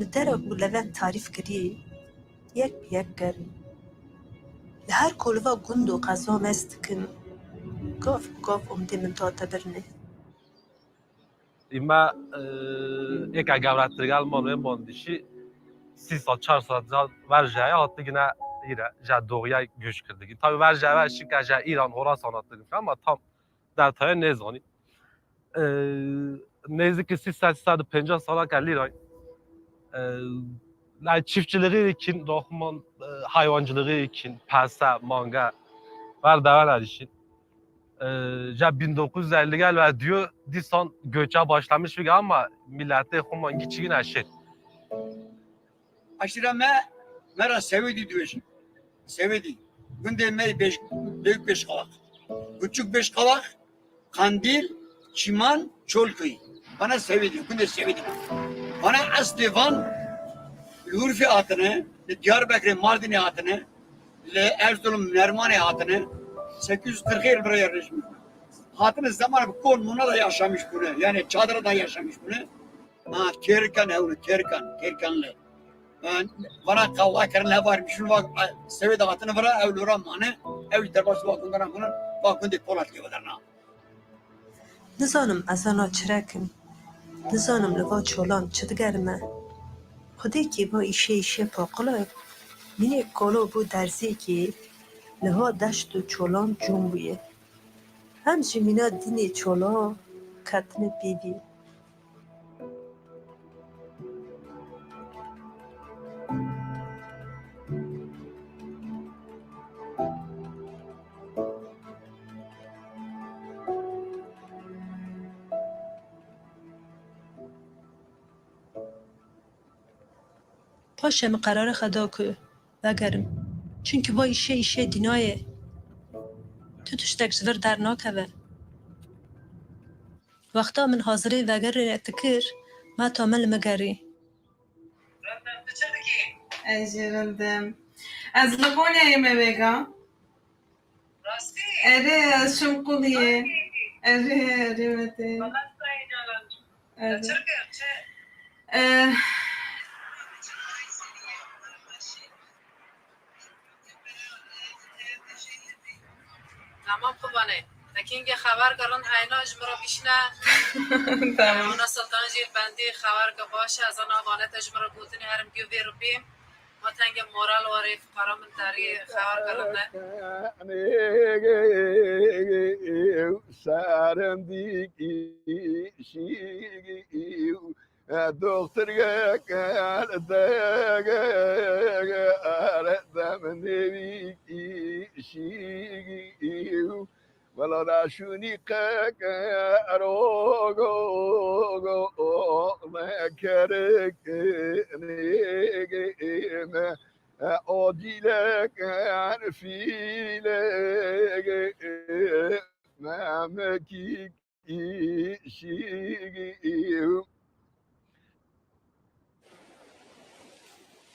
Li dera ku Levent tarîf kirî, yek bi yek gerim. Li her koliva gund û qeza mez dikim. Gav bi gav umdê min date birnê. Îme êka gewretir gel mal wê mandîşî sî sal, çar sal ca ver ji heye hatî gine îre, ji doğuya göç kirdigî. Tabi ver ji heve şike ji Îran, Horasan hatî gine ama tam detayê nêzanî. Nêzîkî sî sed, sî sed û pêncî sala ke lîrayî. Lay çiftçiliği kîn, doxman, hayvancılığı kîn, pese, mange, ver dewe nedişîn. Ca bin dokuz yüz elli gel ve diyor, dîsan göçe başlamış bige ama milletê xwe mangî çigin eşit. Aşîra me, me ra Sewêdî dibêjin. Sewêdî. Gundê me Bêj-, Büyük Beşkavak. Küçük Beşkavak, Kandil, Çiman, Çolköy. Bana Sewêdî, gundê Sewêdî. Bana eslê van, li Urfê hatine, li Diyarbekirê, Mardinê hatine, li Erzurum, Nermanê hatine, sekiz yüz kırk yıl buraya yerleşmiş. Hatine zamanı kon mona da yaşamış bunu, yani çadıra da yaşamış bunu. Ha, Kêrkan hewne, Kêrkan, Kêrkanli. Ha, vana qawga kirin, hevar bişin, va, Sewêd hatine vira, ew li ra mane, ew derbas va gundana mane, va gundê Polat lê vederna. Nizanim ez ana çirekim. Nizanim li va çolan çi digerime. Xwedê kê va îşê îşê paqile, mînê kalo bû derzêkê, li va deşt û çolan com bûye. Em jî mîna dînê çola ketine pêvî. Paşê min qerarê xwe da ku vegerim. Çimkî va îşê îşê dîna ye. Tu tiştek ji vir dernakeve. Wexta min hazirê vegerê dikir, meta min li min gerî. Ez jê rindem. Ez li Konyayê me vêga. Erê, ez çim quliyê. Erê, erê me tê. Erê. Eh, Tamam Qubane. Te kîngê xeber kirin heyna ji min re bişne. Tamam. Ona Sultan jî bendî xeber ke baş e. Ez ana vane te ji min re gotinê herim gü vê ribîm. Ma tenge moral warê, fuqara min derî xeber kirine. Serendî kişî Doktor gel de dem nevi kişî. Wela raşûnî qekero me kerekine, o dîlek fîlek me mekî.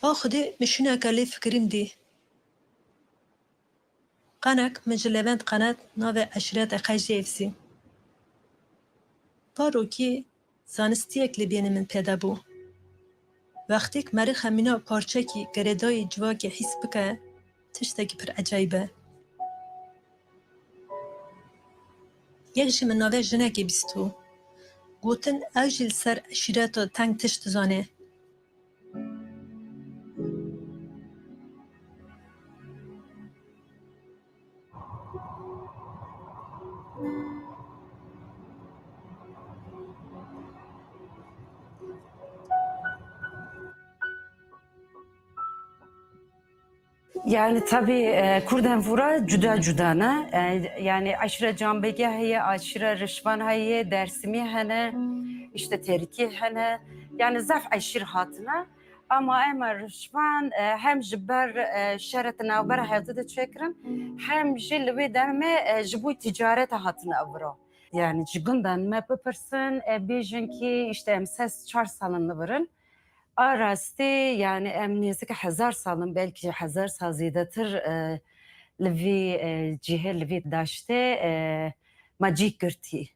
A Xwedê, min şûneke lê fikirîm dî. Qenek min ji Levent Qenet navê eşîretê xwe jê êvsî. Zarokî zanistiyek li bênê min pêde bû. Wextêk merixe mîna parçekî girêdayî civakê hîs bike, tiştekî pir ecayîb e. Yek jî min navê jinekê bîstibû. Gotin ew jî li ser eşîreta teng tişt dizane. Yani tabii, e, Kurden vura cuda cuda ne. E, yani aşire Canbegî heye, aşire Rişvan heye, Dersimî hene, işte Terikî hene. Yani zaf eşîr hatine. Ama ema Rişvan, e, hem ji ber, e, şeret navbera hevdî de çêkirin, hem jî li wê demê, e, ji bo ticaret hatine vura. Yani ji gundan me bipirsin, e, bêjin ki işte em ses çar salin li vir in. A rastî, yani em nêzîkî hezar sal in, belkî hezar sal zêdetir, e, li vî, e, cihê, li vî daştê, e, me cî girtî.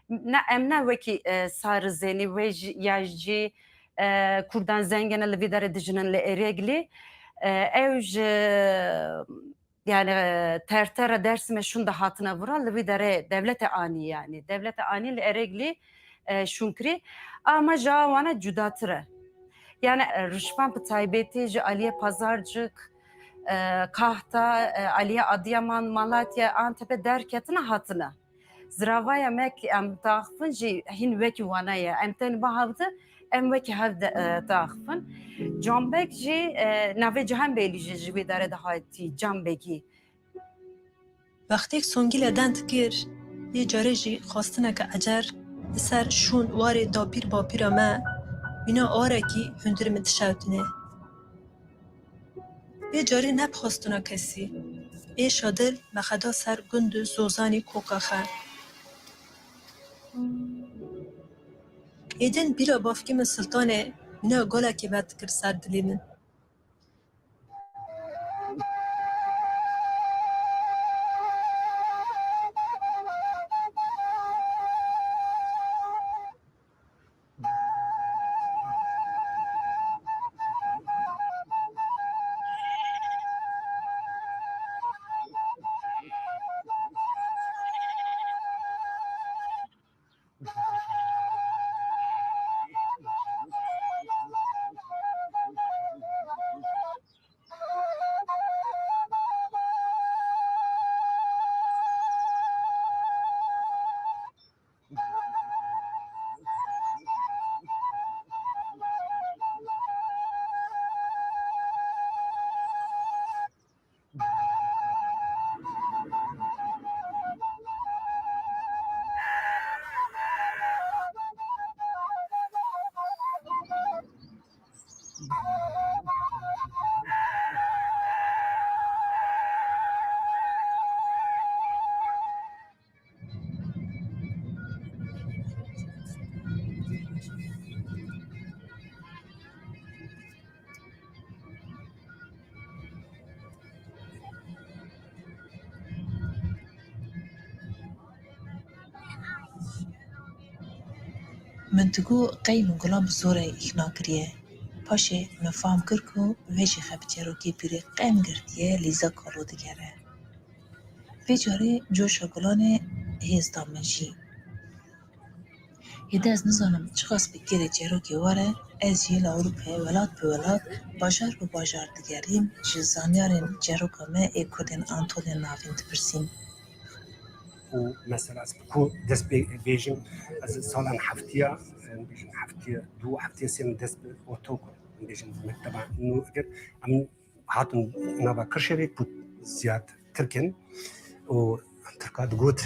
Ne, em ne wekî, e, Sarizênî wê jî, ya jî, e, Kurdan zengine li vî derê dijinin li Êrêglî. E, ew ji Yani, e, tertera Dersimê şûnde hatine vira, li vî derê dewlete anî yani. Dewlete anî li Erêglî, e, şûn kirî. Ama ji a wana cudatir e. Yani, e, Rişvan bi taybetî ji aliyê Pazarcik, e, Kahta, e, aliyê Adıyaman, Malatya, Antepê derketine hatine. Ziravaya me ki em diaxivin jî hîn wekî wana ye. Em tên ba hevdi, em wekî hev de, e, diaxivin. Canbeg jî, e, navê Cihanbêlî jî ji wê derê de hatî, Canbegî. Wextêk Songîle deng dikir, yê carê jî xwestineke ecer li ser şûn warê dapîr bapîra me, mîna arekî hundirê min dişewtine. Vê carê ne bi xwestina kesî. Êşa dil me xeda ser gund û zozanî koka xe. Êdin bîra bavkê min Siltanê mîna golekê vedikir ser dilê min. Min digot qey min gulan bi zor re îqna kiriye. Paşê min fam kir ku vê jêxe bi çîrokê pîrê qem girtiye, lîza kalo digere. Vê carê coşa gulanê hêz da min jî. Hêdî ez nizanim çiqas bi kêrê çîrokê were, ez jî li Ewropayê welat bi welat, bajar bi bajar digerîm, ji zanyarên çîroka me ê Kurdên Anatolya navîn dipirsîm. Û mesela ez bi ku dest pê bêjim, ez salan heftiya, em bêjin heftiya du, heftiya sê min dest bi ortaokul, em bêjin mekteba nû kir. Em hatin nava Kirşerê ku ziyad Tirk in û Tirka digot,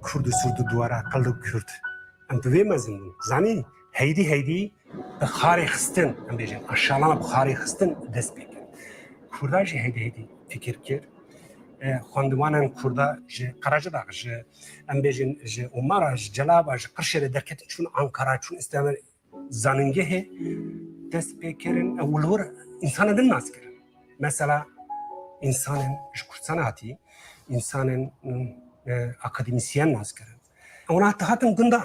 Kurd û Surd û duwara qil û Kurd. Em bi vê mezin bûn. Zanî, heydî heydî bi xarê xistin, em bêjin, aşalana bi xarê xistin dest pê kir. Kurda jî heydî heydî fikir kir. E, xwendiwanan Kurda ji Qaracidax, ji, em bêjin, ji Omara, ji Celaba, ji Qirşerê derketin çûn Ankara, çûn Îstanbul, zanîngehê dest pê kirin, ew li wir însanên din nas kirin. Mesela, însanên ji Kurdistan hatî, însanên, e, akademîsyen nas kirin. Ew hat-, hatin gunda,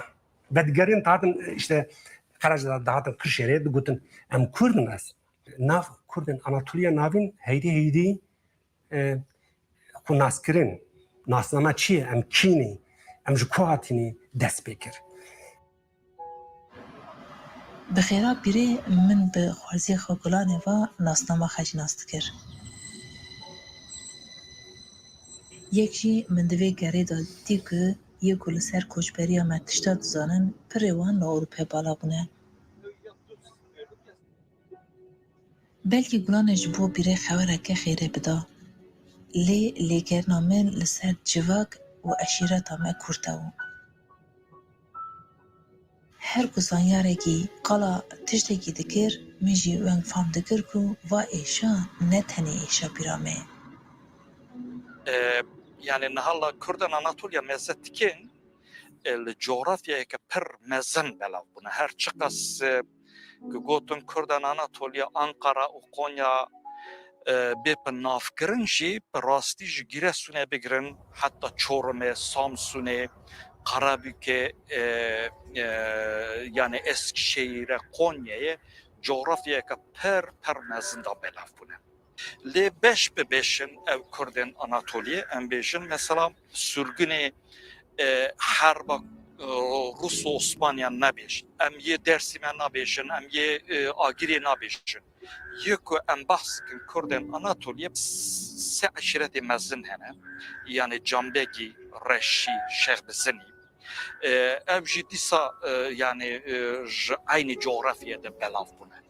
vedigerin, dihatin, e, işte, Qaraca dihatin Kirşêrê, digotin, em Kurd in ez. Nav Kurdên Anatoliya navîn heydî heydî, e, xwe naskirin, nasnama çi ye, em kî ne, em ji ku hatîne dest pê kir. Bi xêra pîrê min bi xwerziyê xwe gulanê va nasnama xwe jî nas dikir. Yek jî min di vê gerê de dî ku yê ku li ser koçberiya me tişta dizanin, pirê wan li Ewropayê bala bûne. Belkî gulanê ji bo pîrê xewereke xêrê bida. Lê lêgerina min li ser civak û eşîreta me Kurd e û her ku zanyarekî qala tiştekî dikir, min jî weng fam dikir ku va êşa ne tenê êşa pîra me ye. E, yani niha la Kurdan Anatoliya meze dikin, e, li coğrafyayeke pir mezin belav bûne. Her çiqas, e, ku gotin Kurdan Anatoliya, Ankara û Konya, e, bê bi navkirin jî, bi rastî ji Giresunê bigirin heta Çorumê, Samsunê, Karabükê, e, e, yani Eskişehir'e, Konya'yê coğrafyayeke pir, pir mezin de belav bûne. Lê beş bi beş in ev Kurdên Anatoliyê, em bêjin, mesela, surgunê, e, herba, e, Rus û Osmaniyan nabêjin. Em yê Dersîme nabêjin, em yê, e, Agirê nabêjin. Yê ku em behs dikin Kurdên Anatoliyê, sê eşîretê mezin hene. Yani Canbegî, Reşî, Şêxbizinî. E, ev jî dîsa, e, yani, e, ji eynî coğrafyayê de belav bûne.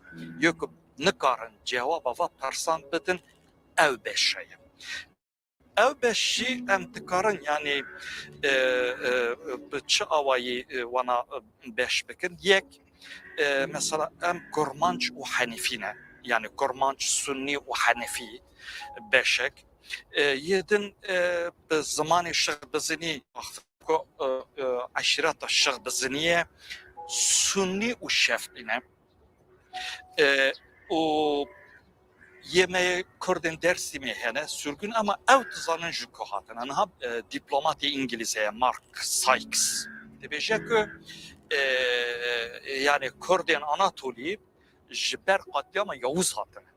Yê ku nikarin cewaba va persan bidin, ew beş heye. Ew beş jî em dikarin, yani, e, e, bi çi awayî, e, wana, e, beş bikin? Yek, e, mesela em Kurmanc û Henefî ne. Yani Kurmanc, Sunnî û Henefî beşek. E, yê din, e, bi zimanê Şêxbizinî, ku, e, e, eşîreta Şêxbizinî ye, Sunnî û Şefî ne. E, û yê me Kurdên Dersîmê hene, surgun, ama ew dizanin ji ku hatine. Niha, e, dîplomatê Îngilîz heye, Mark Sykes. Dibêje ku, e, yani Kurdên Anatolî ji ber qetlîama Yavuz hatine.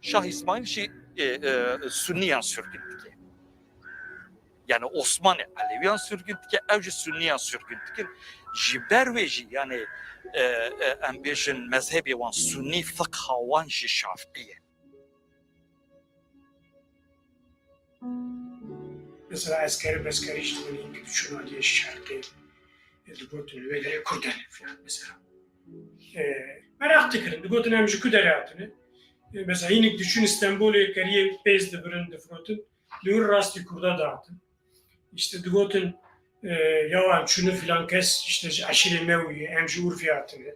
Şah Îsmaîl jî, e, e, Sunniyan surgun dike. Yani Osmanê Elewiyan surgun dike, ew jî Sunniyan surgun dikin. Ji ber wê jî, yani, e, e, em bêjin mezhebê wan Sunnî, fiqha wan jî Şafî ye. Mesela Eskeri Beskerî ji Dilîngî diçûn aliyê şerqê, e, digotin li wê derê Kurd hene filan mesela. E, meraq dikirin, digotin em ji ku derê hatine. E, mesela hinek diçûn Stenbolê keriyê pêz dibirin, difirotin, li wir rastî Kurda dihatin. İşte digotin, e, ya em çûne filan kes, işte ji eşîrê me wî ye, em ji Urfê hatine,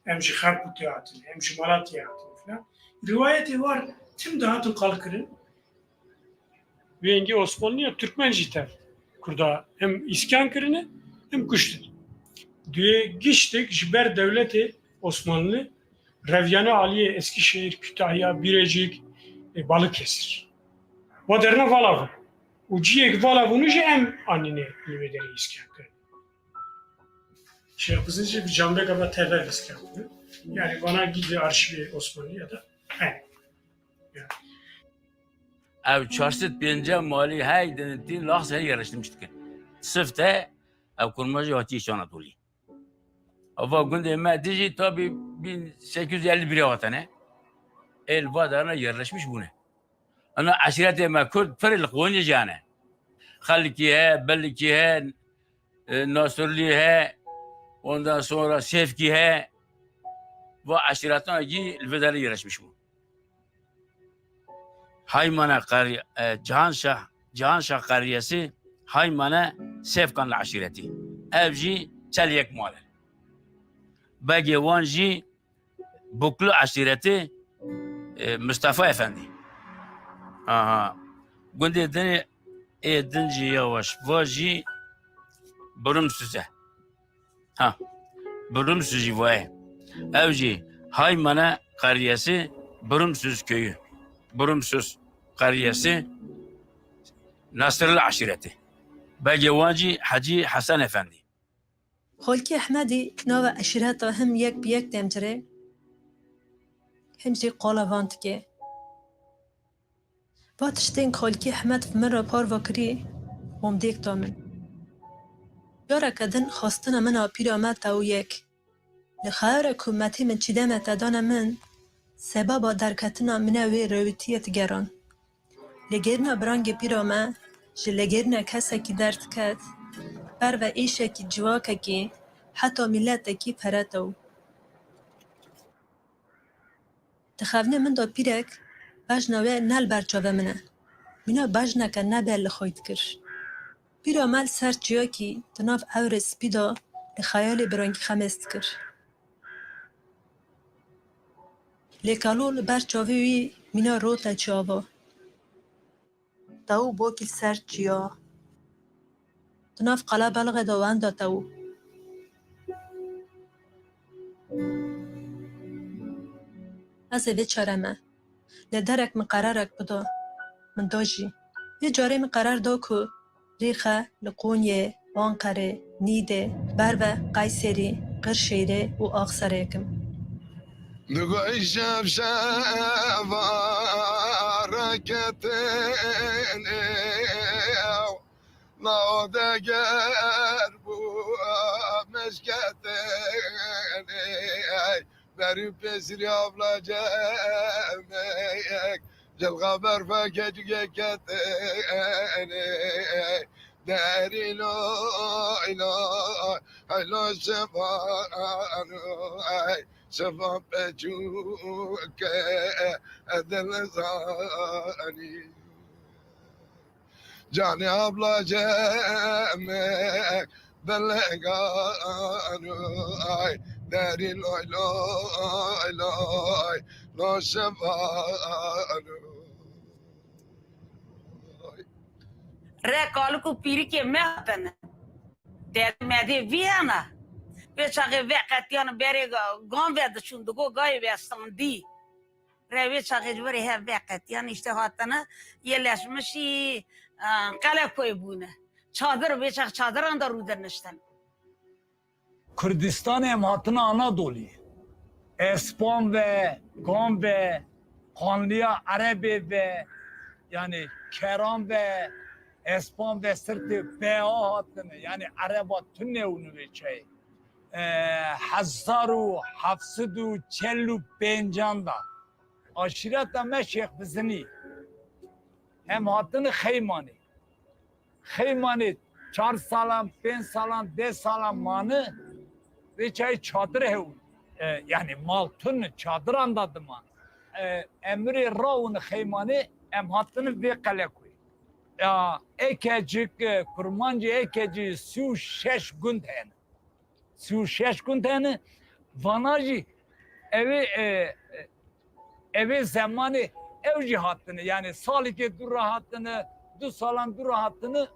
em ji Xerkûtê hatine, em ji Malatyayê hatine filan. Rivayetê war tim dihatin qalkirin. Vêngê Osmanliya Türkmen jî tev Kurda hem îskan kirine, hem kuştin. Duyê giştek ji ber dewletê Osmanlı reviyane aliyê Eskişehir, Kütahya, Birecik, e, Balıkesir. Va derine vala vûn. Û ciyek vala vûnû jî em anîne li wê derê îskan kirin. Şêxbizin jî bi Canbeka ve tev îskan kirin. Yani vana gî di arşivê Osmanlıya da hene. Yani. Ev çar sed pêncî malî hey dinitî lax ser yerleştirmiş dikin. Sifte ev kurmacî hatiye Şanatolî. Ava gundê me dijî tabî bin sekiz yüz elli bir hatene. El va derine yerleşmiş bûne. Ana eşîretê me Kurd pir li Qonyê jî hene. Xelkî he, Belikî he, e, Nasirlî he, ondan sonra Sêfkî he. Va eşîretana gî li vê derê yerleşmiş bû. Haymana Qer-, e, Cihanşah, Cihanşah Qeriyesi Haymane Sêfkan li eşîretî. Ev jî çel yek mal e. Begê wan jî Buklu eşîretî, e, Mustafa Efendî. Aha. Gundê dinê ê din jî yawaş. Va jî Birimsuz e. Ha. Birimsuz jî va ye. Ew jî Haymane Qeriyesi Birimsuz köyü. Birimsuz Qeriyesi Nasirli eşîretî. Begê wan jî Hecî Hesen Efendî. Xalkî Ehmedî nava eşîreta him yek bi yek demcirê, him jî qala van dike. Va tiştên Xalkî Ehmed bi min re parve kirî, omdêk da min. Careke din xwestina min a pîra me te û yek. Li xeyara ku metê min çîdeme te dane min, sebaba derketina min e wê rewîtiyê digeran. Lêgerîna birangê pîra me ji lêgerîna kesekî derdiket, ber ve êşekî civakekî heta mîletekî pere tew. Di xevnê min de pîrek bejna wê ne li ber çavê min e. Mîna bejneke nebe li xwe dikir. Pîra me li ser çiyakî di nav ewrê spî de li xeyalê bi rengî xemês dikir. Lê kalo li ber çavê wî mîna rote çava. Tew bokî li ser çiya. Di nav qelebelixê de wenda tew. Ez ê vê çare me. Lê derek min qerarek bida. Min da jî. Vê carê min qerar da ku rêxe li Qonyê, Anqerê, Nîdê, ber ve Qeyserî, Qirşêrê û Axserê kim. Digo şev şeva reketin ew, nao deger bû meşketin ey. Berî pêsirî abla cemek, cilxa berfeke cike ketene. Derî loy loy, hey loy şevan, hey şevan peçûke, edil zanî. Canê abla cemek belengano, ay derî loy loy loy, no şevano. Re kalik û pîrikê me hatine. Derdê me dê vî hene. Vê çaxê veqetiyane berê ga-, gan ve diçûn digo gayê vestandî. Re vê çaxê ji berê hev veqetiyan îşte hatine, yê leşmişî, e, Qelekoyê bûne. Çadir, vê çax çadiran de rûdiniştin. Kurdistanê em hatine Anadolî. Espan ve, gan ve, qanliya Erebê ve, yani keran ve, espan ve sirtê bea hatine. Yani Ereba tune û nivê çayê. E, hezar û heft sed û çel û pêncan da. Aşîreta me Şêx Bizinî. Em hatine Xeymanê. Xeymanê çar salan, pênc salan, deh salan mane, vê çayê çadir hew. E, yani mal tune, çadiran da diman. E, emirê rawine Xeymanê, em hatine vê Qelekoyê. Ya, Ekecik, e, Kurmancê Ekecî sî û şeş gund hene. Sî û şeş gund hene. Vana jî evê, e, e, evê zemanê ew jî hatine. Yani salekê dû re hatine, du salan dû re hatine,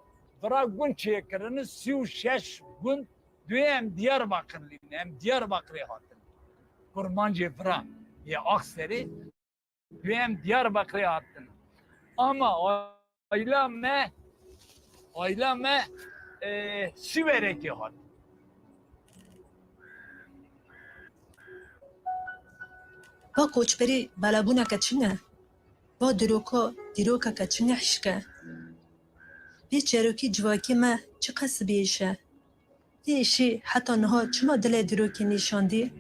vira gund çêkirine, sî û şeş gund. Duyê em Diyarbakirlî ne, em Diyarbakirê hatine. Kurmancê vira yê Axserê. Duyê em Diyarbakirê hatin. Ama aila me, aila me, e, Siwerekê hat. Va koçberî belebûneke çi ne? Va dîroka, dîrokeke çi ne hişk e? Vê çerokî civakê me çiqas bêş e? Vê îşî heta niha çima dilê dîrokê nîşandî?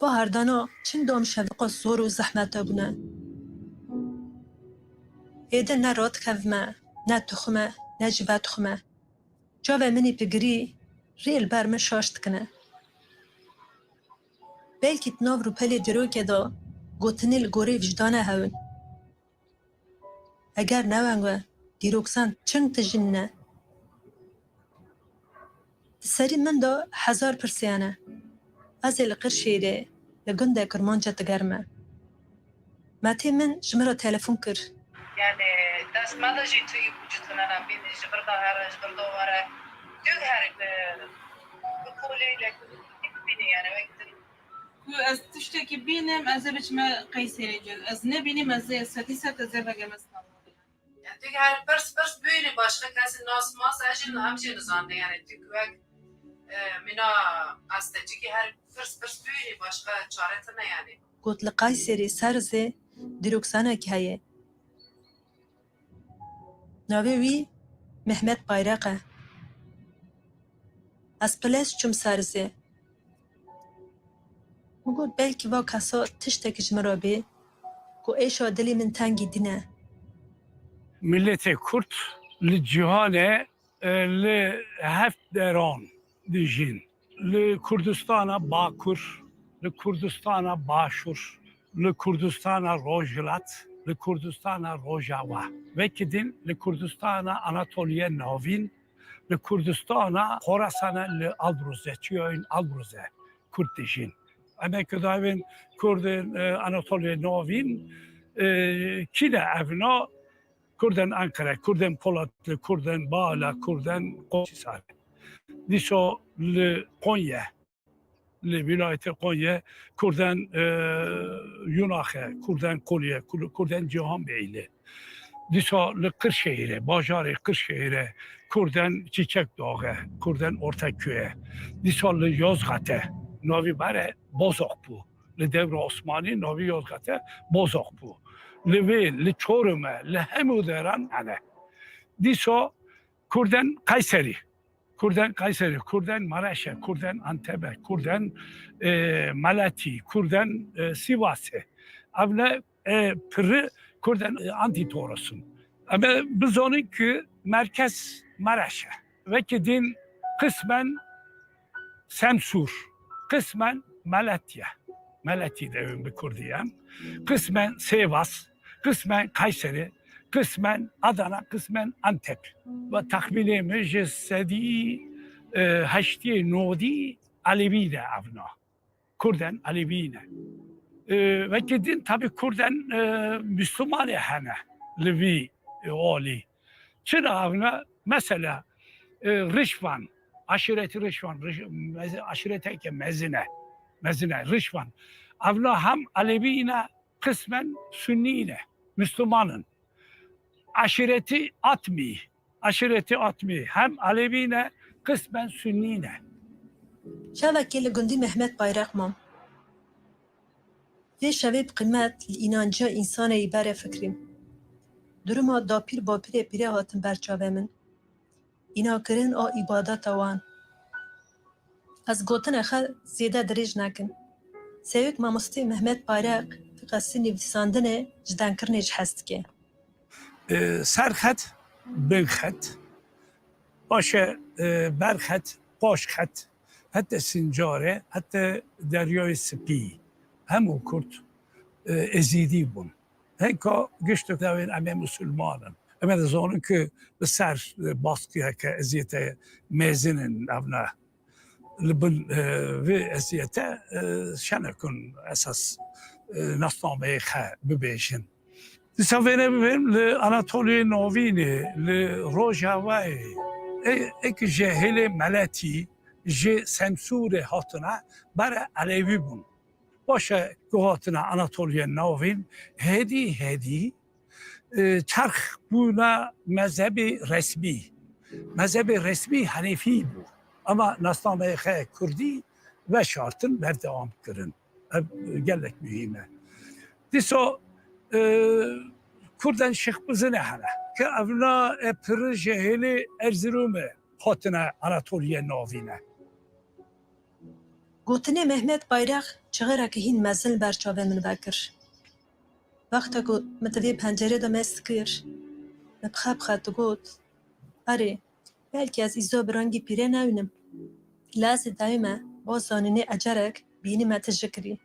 Va herdana çin dam şev qas zor û zehmete bûne. Êdî ne radikevime, ne dixwime, ne jî vedixwime. Çavê min î pigirî rê li ber min şaş dikine. Belkî di nav rûpelê dîrokê de gotinê li gorî wijdanê hewn. Eger ne weng be, dîroksan çend tijîn ne? Di serî min de hezar pirsê hene. Ez ê li Qirşêrê, li gundê Kirmanca digerime. Metê min ji min re telefon kir. Yani dest me de jî tu yî kucitine ne bînî, ji vir de here, ji vir de were. Tu her, e, bi kolê lê bînî yani wek din. Ku ez tiştekî bînim, ez ê biçime Qeyserê cû. Ez nebînim, ez ê sedî sed ez ê vegeme Stenbolê. Yani tu her pirs pirs bûyî, başka kesî nas mas ez jî em jî nizanî yani tu wek, e, mîna qestecikî her pirs pirs bûyî, başka çare tine yani. Got li Qeyserê Serizê dîroksanekî heye. Navê wî Mehmet Bayrak e. Ez piles çûm Serizê. Min got belkî va kesa tiştekî ji min re bê ku êşa dilê min tengî dîne. Miletê Kurd li cîhanê, e, li heft deran dijîn. Li Kurdistana Bakur, li Kurdistana Başûr, li Kurdistana Rojhilat, li Kurdistana Rojava, wekî din li Kurdistana Anatoliye Navîn, li Kurdistana Xorasana li Albrûzê, çiyayên Albrûzê Kurd dijîn. Em ê ku dayvên Kurdên, e, Anatoliye Navîn, e, kî ne evna? Kurdên Ankara, Kurdên Polatlı, Kurdên Bala, Kurdên Qosîsarê. Dîso li Konye, li wîlayetê Konye, Kurdên, e, Yunaxe, Kurdên Konye, Kur-, Kurdên Cîhanbeyli. Dîsa li Qirşehîrê, bajarê Qirşehîrê, Kurdên Çîçek Daxe, Kurdên Ortaköy'e. Dîsa li Yozgat'e, navî bere Bozok bû. Li dewra Osmanî navî Yozgat'e Bozok bû. Li vê, li Çorum'e, li hemû deran hene. Dîsa Kurdên Kayserî, Kurdên Kayserî, Kurdên Mereşe, Kurdên Antebe, Kurdên, e, Meletî, Kurdên, e, Sivasê. Ev ne, e, pirri Kurdên, e, Antîtoros in. Em ê bizanin ku merkez Mereşe. Wekî din qismen Semsûr, qismen Meletye. Meletî dewên bi Kurdî em. Qismen Sêvas, qismen Kayseri, qismen Adana, qismen Antep. Ve texmînê min ji sedî, e, heştê nodî Elewî de evna. Kurdên Elewî ne. E, wekî din tabî Kurdên, e, Müslümanê hene li vî, e, alî. Çira evna mesela, e, Rişvan, aşîretî Rişvan, Riş-, mez-, aşîreteke mezin e, mezin e, Rişvan. Evna hem Elewî ne, qismen Sunnî ne, Müslüman in. Aşîretî Atmî, aşîretî Atmî hem Elewî ne, qismen Sunnî ne. Şevekê li gundî Mehmet Bayrak mam. Vê şevê bi qîmet li înanciya însanê îbere fikrîm. Duruma dapîr bapîrê pîrê hatin ber çavê min. Înakirin a îbadeta wan. Ez gotinê xwe zêde dirêj nekim. Seyûk Mamostê Mehmet Bayrak fiqesî nivîsandinê ji denkirinê jî hez dike. E, serxet, binxet, paşe, e, berxet, paşxet, hete Sincarê, hete Deryayê Spî, hemû Kurd, e, Êzîdî bûn. Heka giştek dewên em ê Musulman in. Em ê dizanin ku li ser, e, baskiyeke eziyete mezin in evne. Li bin, e, vê eziyete, e, şenekin esas, e, nasnameyê xe bibêjin. Dîsa vêne bibêjim li Anatoliyê Novînê, li Rojavayê, ê, êk ji hêlê Meletî, ji Semsûrê hatine, bere Elewî bûn. Paşe ku hatine Anatoliya Navîn, hêdî hêdî, e, çerx bûne mezhebê resmî. Mezhebê resmî Henefî bû. Ama nasnameyê xwe Kurdî veşartin, berdewam kirin. Ev gelek muhîm e. Dîsa, e, Kurdên Şêxbizine hene. Ke evna e piri ji hêlê Erzirûmê hatine Anatoliya Navîne. Gotinê Mehmet Bayrak çixireke hîn mezin li ber çavê min vekir. Wexta ku min di vê pencerê de mest kir, min bi xwe bi xwe digot, Erê, belkî ez îzo bi rengî pîrê newînim. Lê ez ê dewî me bo zanînê ecerek bînî me ti ji kirî.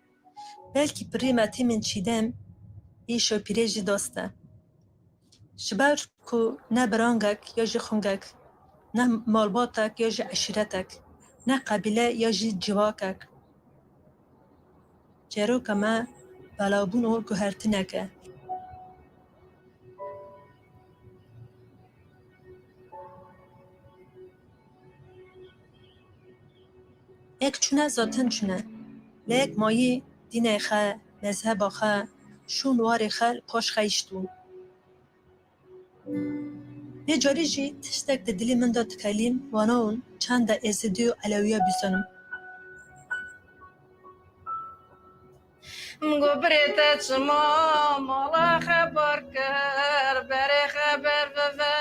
Belkî pirî me tî min çîdem, îşo pîrê jî dost e. Ji ber ku ne bi rangek ya jî xungek, ne malbatek ya jî eşîretek, ne qebîle ya jî civakek. Çêroka me belavbûn û guhertinek e. Êk çûne zaten çûne. Lê êk mayî dînê xwe, mezheba xwe, şûn warê xwe li paş xwe hiştûn. Vê carî jî tiştek di dilê min de dikelîm, wana hûn çend de Êzidî û Elewî ye bizanim. Go birê te çima mala xebar kir, berê xeber bi ve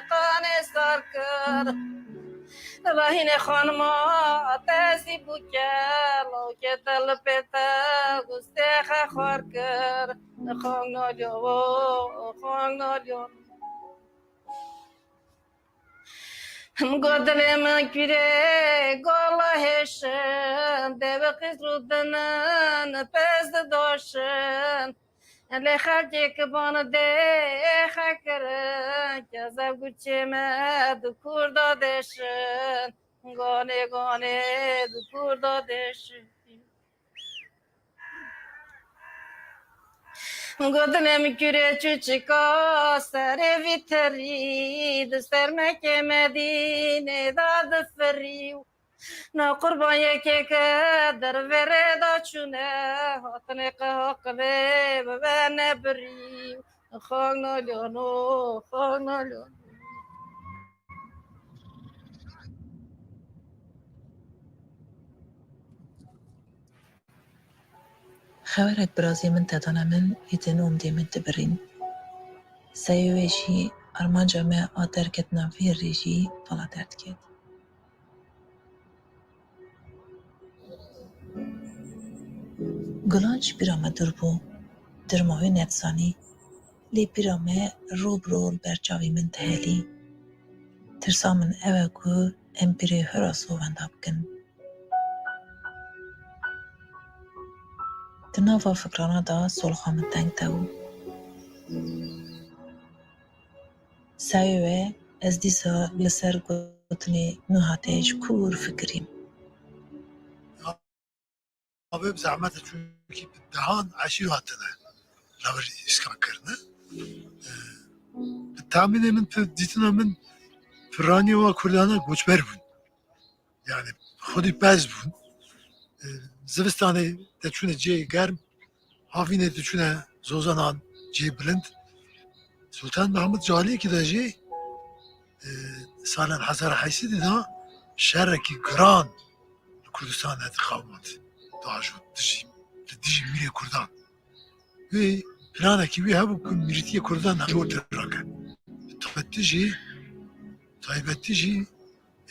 tanê sar kir. Rahînê xanima te zî bûke, lawkê te li pê te gustê xe xwar kir. Xang naliyo, xang naliyo. Go dilê min kûrê gola hêşin, dewe qîz rûdinin, pez didoşin. Lê xelkê ki ban dê xekirin, kezeb guçê me di kurda deşin. Ganê ganê di kurda deşin. Gotinê min kürê çûçika serê vî terî, di sermekê Medînê de difirî. Na qurban yekê ke dervê rê de çûne, hatinê qeha qilê bibe nebirî. Xak naliyano, xak naliyano. Xewerek birazê min tedane min, êdin û min dê min dibirîn. Seyê wê jî armanca me a derketina vê rê jî vala derdiket. Gulan ji bîra me dûr bû, durma wê nedizanî, lê bîra me rû bi rû li ber çavê min dihelî. Tirsa min ew e ku em pîrê hira sovenda bikin. Di nava fikrana de solxa min teng te û. Seyê we, ez dîsa li ser gotinê Nuha te ji kûr fikirîm. Ev bi zehmet e, çunkî bi dehan eşîr hatine li vir îskan kirine. Ee, bi tahmînê min, bi dîtina min, piraniya wa Kurdana goçber bûn. Yani xwedî pez bûn. E, zivistanê te çûne cihê germ, havînê te çûne zozanan, cihê bilind. Sultan Mehmûd Caliyekî de jî, e, sala hezar û heyt sedî de şerekî giran li Kurdistanê diqewimand, diajot dijî, li dijî mîrê Kurdan. Wê planekî wî hebû ku mîrîtiyê Kurdan ji ortê rake. Taybetî jî, taybetî jî,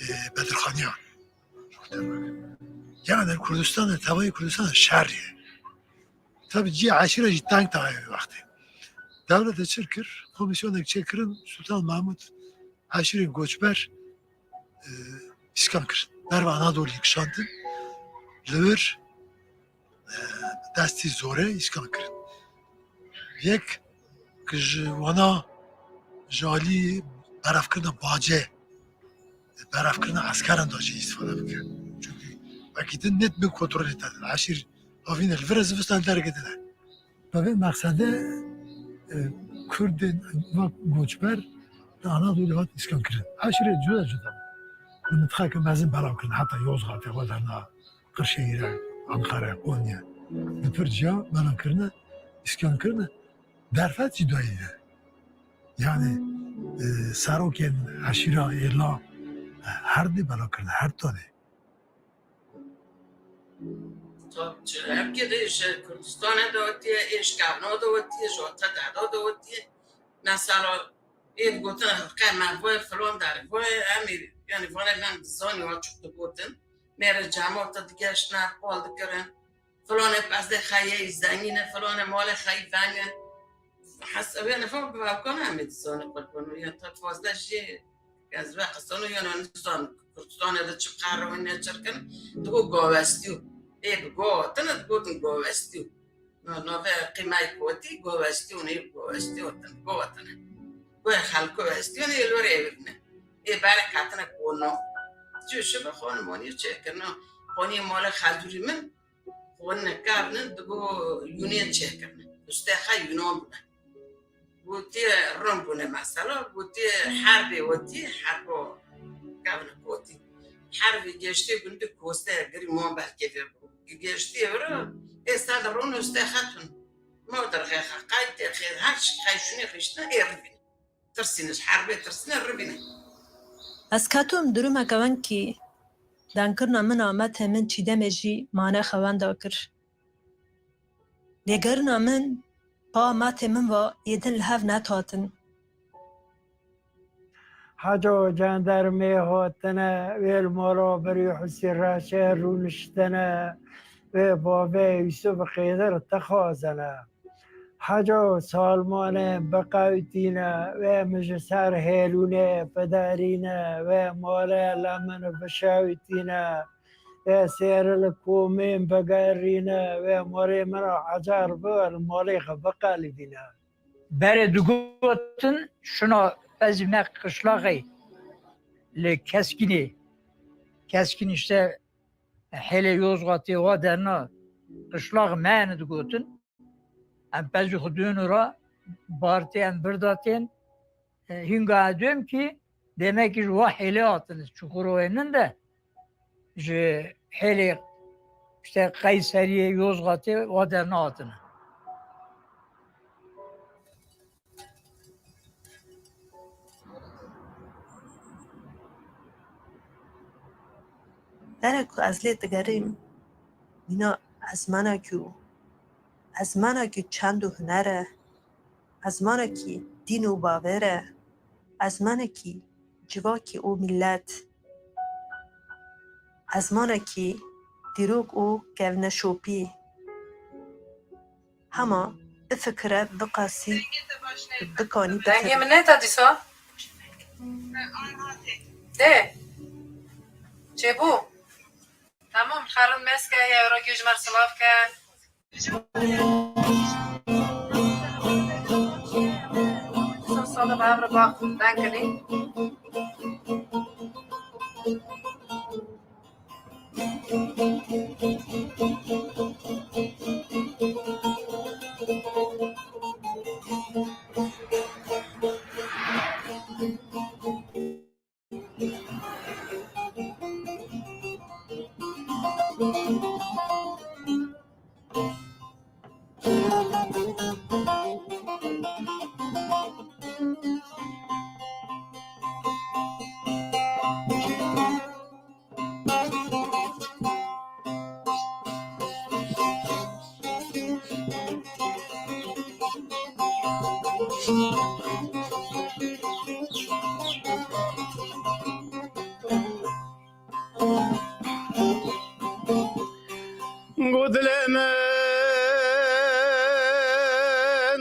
e, Bedirxaniya ji ortê rake. Yani Kurdistan, tevayê Kurdistan şer ye. Tabi cihê eşîre jî teng tayê wextê. Dewlete çi kir? Komîsyonek çêkirin, Sultan Mahmud eşîrên koçber, e, îskan kirin. Berva Anadoluyê kişandin. Li wir, e, destî zorê îskan kirin. Yek ki ji wana ji alî berevkirina bacê, berevkirina eskeran de jî îstifade bike. Çunkî wekî din net bi kontrolê te din. Eşîr havîne li vir e, zivistan dergedine. Bi vê mexsedê, e, Kurdên va koçber li Anadolê hat îskan kirin. Eşîrê cuda cuda bûn. Li mintixeke mezin belav kirin, heta Yozgatê, Waderna, Qirşehîre, Anqere, Konye. Li pir ciya belav kirine, îskan kirine. Derfet jî dayî de. Yani, e, serokên eşîra êla, e, her dê belav kirine, her tanê. Tabii, çi, herkê de ji Kurdistanê de wetiye, ê ji kevna de wetiye, ji Orta Dehda de wetiye. Mesela, ê digotin, qe me voye filan der, voye em ê, yani, vane ben dizanî wa çok digotin. Mêre cemaat digeştine, qol dikirin. Filanê pezdê xeyê zengîn e, filanê malê xeyî veng e. Hes-, yani, fa bi vevkan em ê dizanî qurban. Yani, ta fazla jî Ez ve qisano yana nizan Kurdistanê de çi qerre wê neçirkin, digo gavestiyo. Ê bi go hatine, digotin gavestiyo. No, no ve qîmey kotî, gavestiyo, ne gavestiyo, tin, go hatine. Go xelko vestiyo, ne li were evirine. Ê berek hatine kono. Çi şi be xon moniyo çekirno. Xoniye male xeldurî min, Xwine kevnin digo yûnê çêkirine. Ustê xwe yûnan bûne. Gotiye rin bûne mesela, gotiye herbê wetî, herbo kevne kotî. Herbê geştê gundê kosteye girî man belkê vê bû. Geştê vira, ê sed ron ustê xwe tun. Ma derxê xwe qaytê xê her şi xeyşûnê xiştine ê rivîne. Tirsîne, ji herbê tirsîne rivîne. Ez ketim durumeke wengkî, dengkirina min a metê min Çîdemê jî mane xewenda kir. Lêgerina min pa metê min va êdin li hev netatin. Heco cendermê hatine, wê li mala birî Husî Reşê rûniştine, wê bavê Yusuf Xêdir tixwazine. Heca salmanê biqewtîne, wê min ji ser hêlûnê biderîne, wê malê li min bişewtîne. Esêr li komên bigerîne, wê malê min a ecar bi, li malê xwe biqelibîne. Berê digotin, şuna bezî ne qişlaxê li Keskînê, Keskîn işte hêlê Yozgatê wa derna qişlax me ne digotin. Em pezî xwe dûn ra bartê em birdatên, e, hînga em dûm kî demek ji wa hêlê hatin, çukuroyê nin de ji hêlê işte Qeyseriyê, Yozgatê wa derna hatine. Berê ku ez lê digerîm, mîna ezmanekî û ezmanekî çand û huner e, ezmanekî dîn û bavêr e, ezmanekî civakî û milet, ezmanekî dîrok û kevneşopî. Hema bifikire, biqasî, bikanî. Dengê bifikire. Min neta dîsa? Dê. Çêbû. Tamam, xerin meske, ya ra gêj mer silav ke. Sala bavre bak, ben kili. Go dilê min,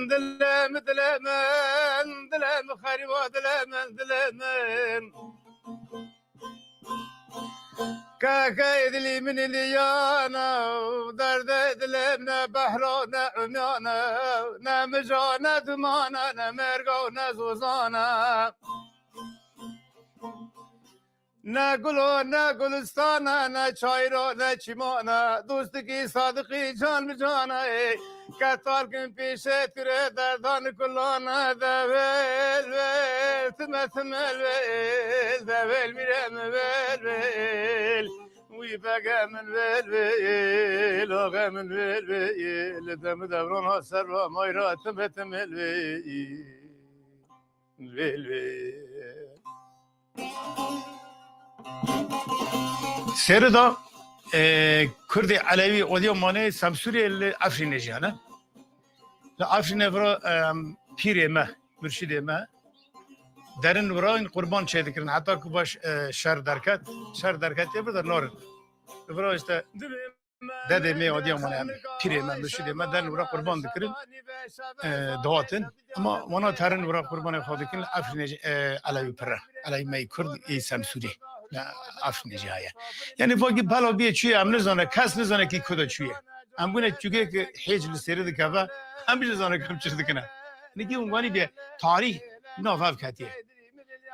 dilê min, dilê min, dilê min, xerîba dilê min, dilê min. Keke dilî min liyana, derdê dilê min ne behra ne umyana, ne mija ne dumana, ne merga ne zozana. Ne gulo ne gulistana, ne çayro ne çimana, dostikî sadiqî can bi cana ê. Ketal kin pêşe tire derdan kulana de wel wel, time time wel wel, de wel mire mi wel wel. Wî bege min wel wel, oxe min wel wel, dem devran ha serva mayra time time wel wel. Vêl vêl. Sêrida, e, Kurdê Elewî odiya manê Semsûrê li Efrînê jiyane. Li Efrînê vira, e, pîrê me, murşidê me, derin vira in qurban çêdikirin. Heta ku baş, e, şer derket, şer derketê bir de narin. Vira işte Dedê me, odiya me, em pîrê me, murşidê me, derin wira qurban dikirin, e, dihatin. Ama wana terin wira qurbanê xwe dikin, Efrînê, e, Elewî pir e. Elewî me yê Kurd ê Semsûrê. Ya, Efrînê jî heye. Yani, vakî bela bîye çûye, em nizane, kes nizane kî kuda çûye. Em bûne çûkê ki hêc li sêrê dikeve, em jî zane kim çi dikine. Nikî hûn wanî bê tarîh nav hev ketiye.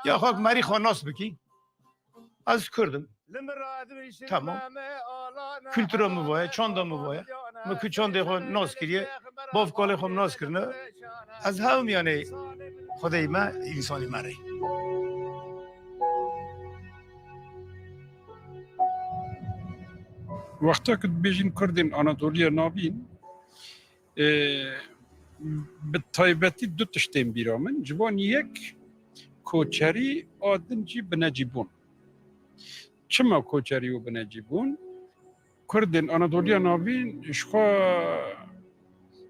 Ya xak merî xwe nas bikî. Ez Kurd im. Tamam. Kultura min vaye, çanda min vaye. Min ku çandê xwe nas kiriye, bav kalê xwe nas kirine. Ez hev im, yani Xwedê me, însanî me rê. Wexta ku dibêjin Kurdên Anadoliya Navîn, e, bi taybetî du tiştên bîra min. Ji van yek koçerî, a din jî binecîbûn. Çima koçerî û binecîbûn? Kurdên Anadoliya Navîn ji xwe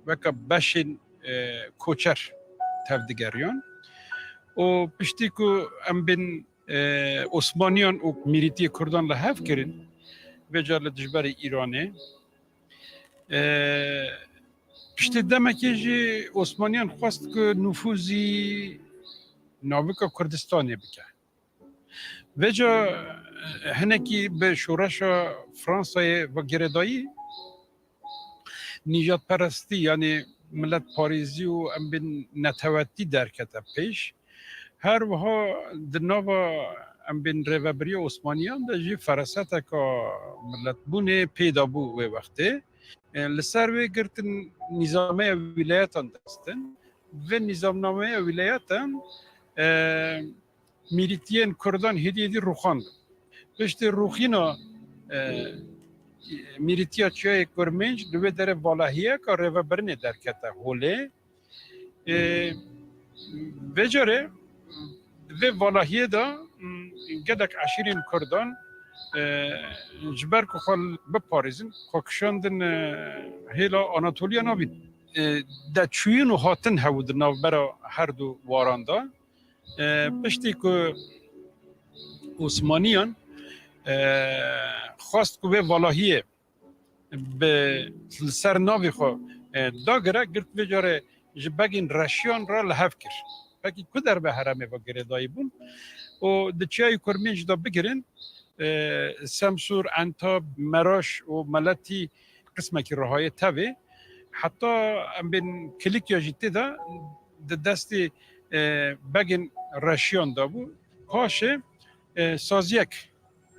weke beşên, e, koçer tevdigeriyan û piştî ku em bên, e, Osmaniyan û mîrîtiyê Kurdan li hev kirin, vêca li dijberê Îranê, E, piştî demekê jî Osmaniyan xwest ku nufûzî navika Kurdistanê bike. Vêca Hinekî bi şoreşa Fransayê ve girêdayî nîjadperestî, yanî miletparêzî û em bên netewetî derkete pêş. Her wiha di nava em bên rêvebiriya Osmaniyan de jî feraseteka miletbûnê pêda bû wê wextê. E, li ser wê girtin nîzameya wîlayetan destin. Vê nîzamnameya wîlayetan, e, mîrîtiyên Kurdan hêdî hêdî rûxandin. Piştî rûxîna, e, mîrîtiya Çiyayê Kurmênc li wê derê valahiyeka rêvebirinê derkete holê. E, vê carê di vê valahiyê de, m, gelek eşîrên Kurdan, e, ji ber ku xwe biparêzin, xwe kişandin, e, hêla Anatoliya Navîn. E, de çûyîn û hatin hebû di navbera her du waran de. E, piştî ku Osmaniyan, e, xwest ku vê valahiyê bi, li ser navê xwe, e, dagire, girt vê carê ji begên reşiyan re li hev kir. Pekî ku derve herêmê ve girêdayî bûn û di Çiyayê Kurmênc de bigirin, e, Semsûr, Entab, Meraş û Meletî qismekî Rihayê tevê. Heta em bên Kilikya jî tê de di destê, e, begên reşiyan de bû. Paşê, e, saziyek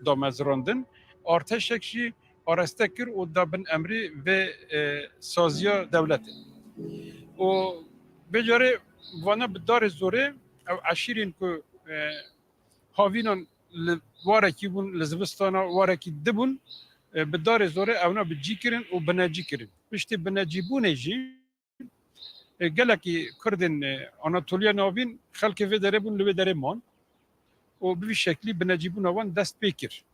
damezrandin. Artêşek jî areste kir û da bin emrî vê, e, saziya dewletê. Û vê carê vana bi darê zorê ew eşîrên ku, e, havînan li warekî bûn, li zivistana warekî dibûn, e, bi darê zorê ewna bi cî kirin û binecî kirin. Piştî binecîbûnê jî, e, gelekî Kurdên, e, Anatoliya Navîn xelkê vê derê bûn, li wê derê man û bi vî şeklî binecîbûna wan dest pê kir.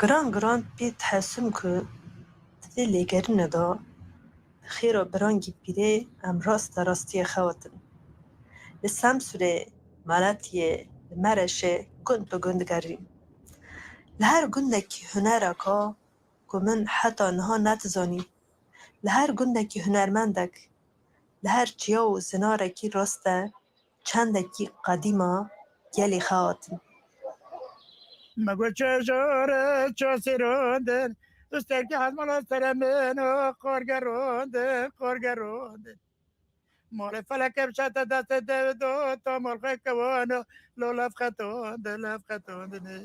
Giran giran pê dihesûm ku di vê lêgerînê de xêra birangî pîrê em raste rastiyê xewatin. Li Semsûrê, Meletiyê, li Mereşê gund bi gund digerîn. Li her gundekî hunereka ku min heta niha nedizanî. Li her gundekî hunermendek, li her çiya û zinarekî raste çendekî qedîma gelê xewatin. Me got çejare çasîrandin, ustekî hezmala sere min û qarge randin, qarge randin. Malê feleke bi şete destê dew do, ta malxê kewano, lo lev xetandin, lev xetandinê.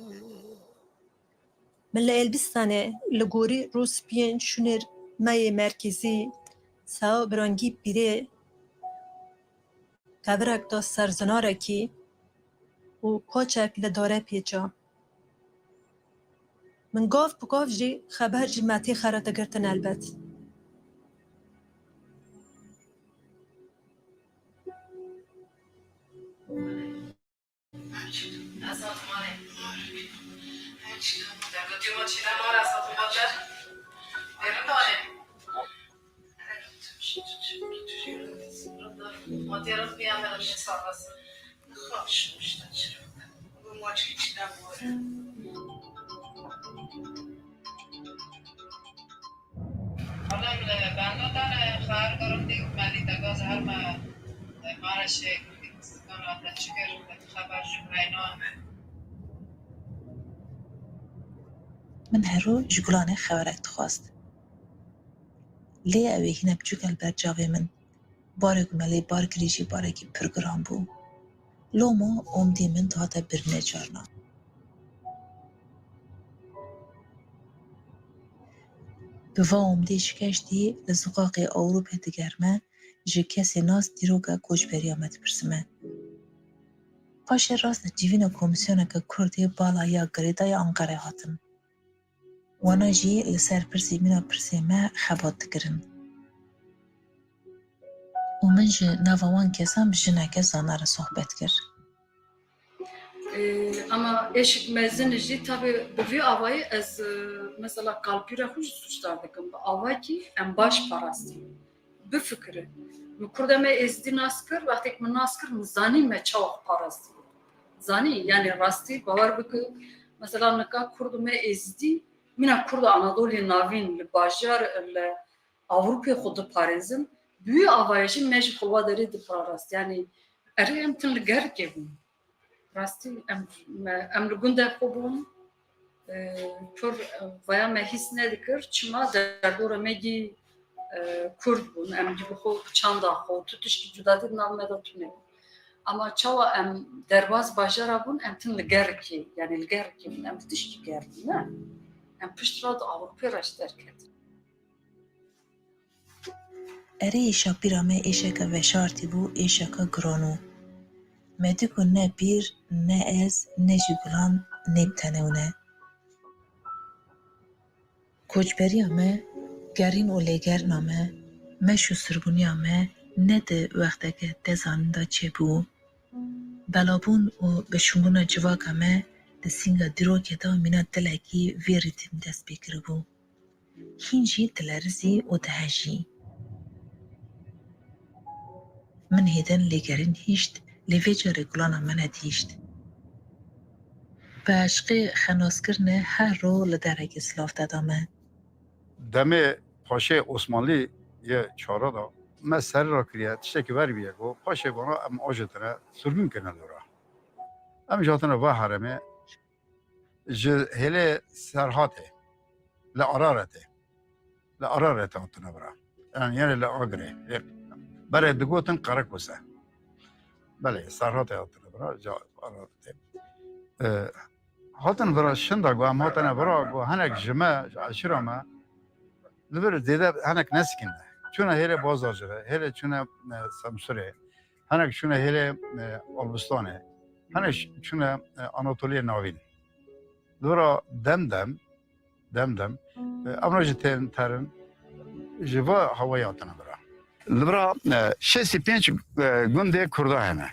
Min li Elbîstanê li gorî rûspiyên şûnêr me yê merkezî, sawa bi rengî pîrê, kevirek da ser zinarekî û koçek li dare pêça. Min gav bi gav jî xeber ji Metê xera digirtin elbet. Oğlum, e, bende de, e, xeyar durum dî û melî de gaz her me, e, mare şey, kurdî kisikan rate çi kir, e, xeber ji reyna. Min hero ji Gulanê xewerek dixwest. Lê ew ê hîne biçûk e li ber çavê min. Barê ku me lê bar kirî jî barekî pir giran bû. Loma omdê min dihate birine carna. Bi va omdê şikeştî li ziqaqê Ewropê digerime, ji kesê nas dîroka koçberiya me dipirsime. Paşê rast li civîna komîsyoneke Kurd ê bala ya girêdayî Anqerê hatim. Wana jî li ser pirsê mîna pirsê me xebat dikirin. Û min ji nava wan kesan bi jineke zana re sohbet kir. Ama êşik mezin jî tabi bi vî avayî ez, e, mesela kalkûra xwe jî sûcdar dikim. Bi avakî em baş parastî. Bifikire. Min Kurda me Êzidî nas kir, wextêk min nas kir, min zanî me çawa parastî. Zanî, yanî rastî, bawer bike, mesela nika Kurd û me Êzidî, mîna Kurd û Anadolê Navîn li bajar, li Ewropê xwe diparêzin, bi wî avayê jî me jî xwe li wa derê diparrast. Yanî Erê, em tim li gerikê bûn. Rastî em, me, em li gundê xwe bûn. E, pir, e, vaya me hîs nedikir. Çima derdora me gî, e, kurd bûn. Em gî bi xwe çanda xwe tu tişkî cudadî di nav me de tune bûn. Ama çawa em derbaz bajara bûn, em tim li gerikê, yani li gerikê bûn, em tişkî germ bûn, ne? Em pişt re di Ewropê re jî derketin. Erê, êşa pîra me êşeke veşartî bû, êşeke giran û me dî ku ne pîr, ne ez, ne jî Gulan nê bi tenê û ne. Koçberiya me, gerîn û lêgerina me, meş û sirbûniya me ne di wexteke tê zanîn de çêbû. Belabûn û bişûmbûna civaka me di sînga dîrokê de mîna dilekî vê rîtîm dest pê kiribû. Hîn jî dilerizî û dihejî. Min hêdin lêgerîn hişt, lê vê carê Gulana me nedihişt. Bi eşqê xenaskirine her ro li derekê silav te da me. Demê paşê Osmanlî yê çara da me serî rakiriye, tiştekî ver bîye, got, paşê vana em ajêtine, sirgûn kirine li ra. Em jî hatine va herêmê, ji hêlê Serhatê, li Araretê, li Araretê hatine vira. Yani, yani li Agirê. Lê berê digotin Qerekose. Belê, Serhatê hatine vira, ca Araretê. E, hatin vira şinda, got, em hatine vira, got, hinek ji me, ji eşîra me, li vir zêde hinek nesikîne. Çûne hêlê Bazarcirê, hêlê çûne, e, Semsûrê, hinek çûne hêlê, e, Albistanê, hinek çûne, e, Anatoliyê Navîn. Li vira dem dem, dem dem, e, emra jî tên terin, ji va hawayê hatine vira. Li vira, e, şêst û pênc, e, gundê Kurda hene.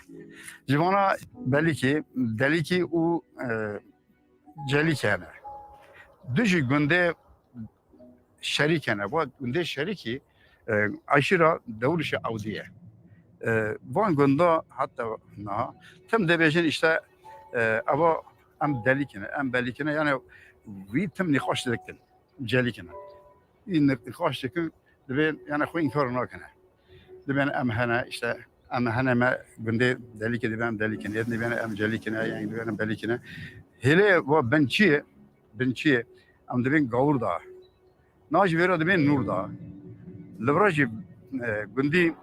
Ji vana Belikî, Delikî û, e, Celikî hene. Du jî gundê Şerîk hene. Va gundê Şerîkî, e, eşîra Dewlişê Ewdî ye. E, van gunda heta niha tim dibêjin işte, e, eva em Delikî ne, em Belikî ne, yani wî tim nîqaş dikin, Celikî ne. Wî nîqaş dikin, dibên, yani xwe înkar nakine. Dibên em hene, işte, em hene me gundê Delikê dibên em Delikê ne, dibên em Celikê ne, yani dibên em Belikê ne. Hêlê va bin çi ye? Bin çi ye? Em dibên Gawur da. Na ji vê re dibên Nûr da. Li vira jî, e, gundî, e,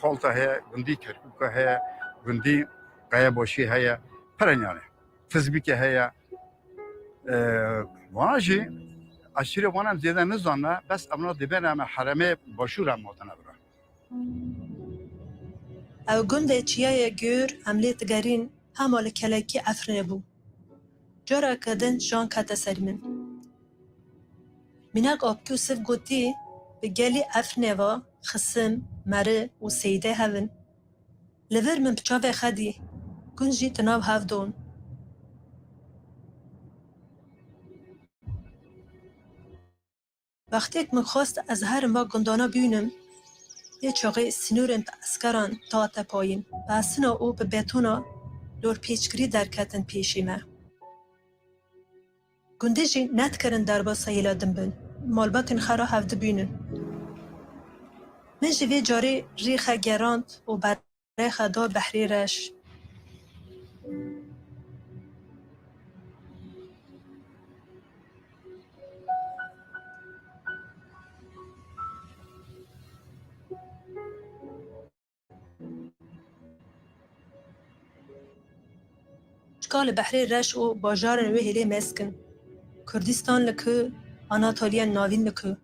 Xalta heye, gundî Kerkûka heye, gundî Qeyebaşî heye. Pire yani. Tizbîke heye. E, vana jî eşîrê vana em zêde nizanine, bes emna dibên em herêmê Başûr em hatine vira. Ew gundê çiyayê Gûr em lê digerîn hema li kelekî Efrînê bû. Careke din jan kete serî min. Mînak Apkî û Siv gotî, bi gelî Efrînê ve Xisim, Meri û Seyîdê hev in. Li vir min bi çavê xwe dî, gund jî di nav hev de in. Wextêk min xwest ez herim va gundana bînim, yê çaxê sînorên bi eskeran dihate payîn, bi esina û bi betona dorpêçkirî derketin pêşî me. Gundê jî nedikirin derbasa hêla din bin, malbatên xwe re hev dibînin. Min jî vê carê rê xwe gerand û ber Rêxa da behrê reş. Çika li behrê reş û bajarên wê hêlê mezkin, Kurdistan li ku, Anatoliya Navîn li ku?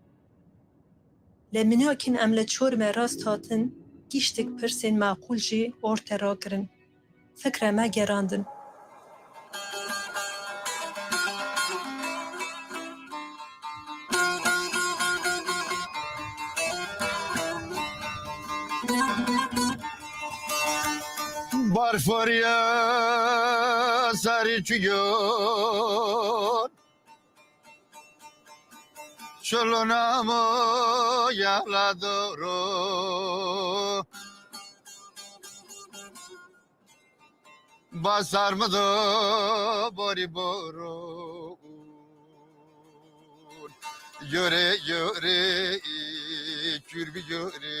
Lê mînakîn em li çor me rast hatin, giştik pirsên maqûl jî orte rakirin. Fikre me gerandin. Barforiya sarî çiyon. Şolona mo yala doro. Basar mı do bori boro. Yore yore, kürbi yore.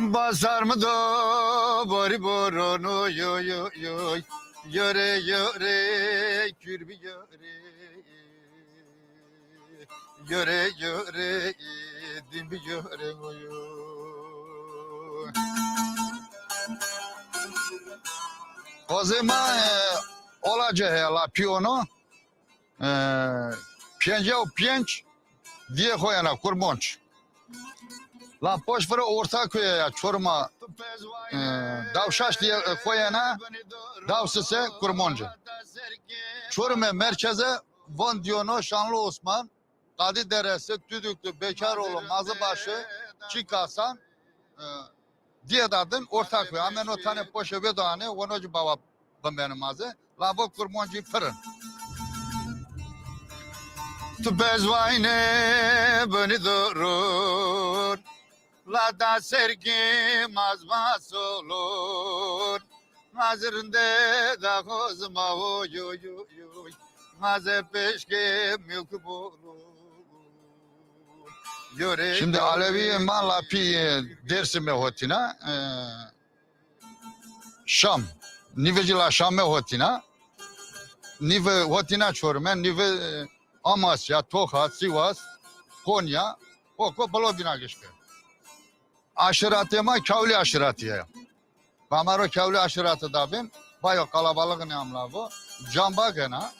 Basar mı da bari borano yo yo yo. Yore yore kürbi yore. Yore yore dimbi yore oyo. Kozê ma e, olace heye la piyano. E, pêncî û pênc diyê xwe yena Kurmonc. La poş vira orta kuye ya Çoruma, e, daw şaş diye, e, xwe yena, daw sise Kurmonce. Çorumê merkeze Van Diyano, Şanlı Osman, Qadî Deresi, Tüdüklü, Bekaroğlu, Mazıbaşı, Çikasan, e, Diye dadin ortak ve ameno tane poşe ve dane wano ji bawa bimbenim maze. Lavo kurmonci pirin. Tu bezwayne beni durun. La da sergi mazma solun. Mazırında da kozma oy oy oy oy. Maze peşke mülkü bolun. Şimdi Alevi ma la pî Dêrsimê hotîna, e, Şam. Nîve jî la Şamê hotîna. Nîve hotîna Çorumê, nîve, e, Amasya, Toxa, Sivas, Konya, Koko, Bilodîna gişke. Aşiratê ma Kawlî aşiratî ye. Ba ma ro Kawlî aşiratî dabin, bayo kalabalık ne amla bu. Cambak hena.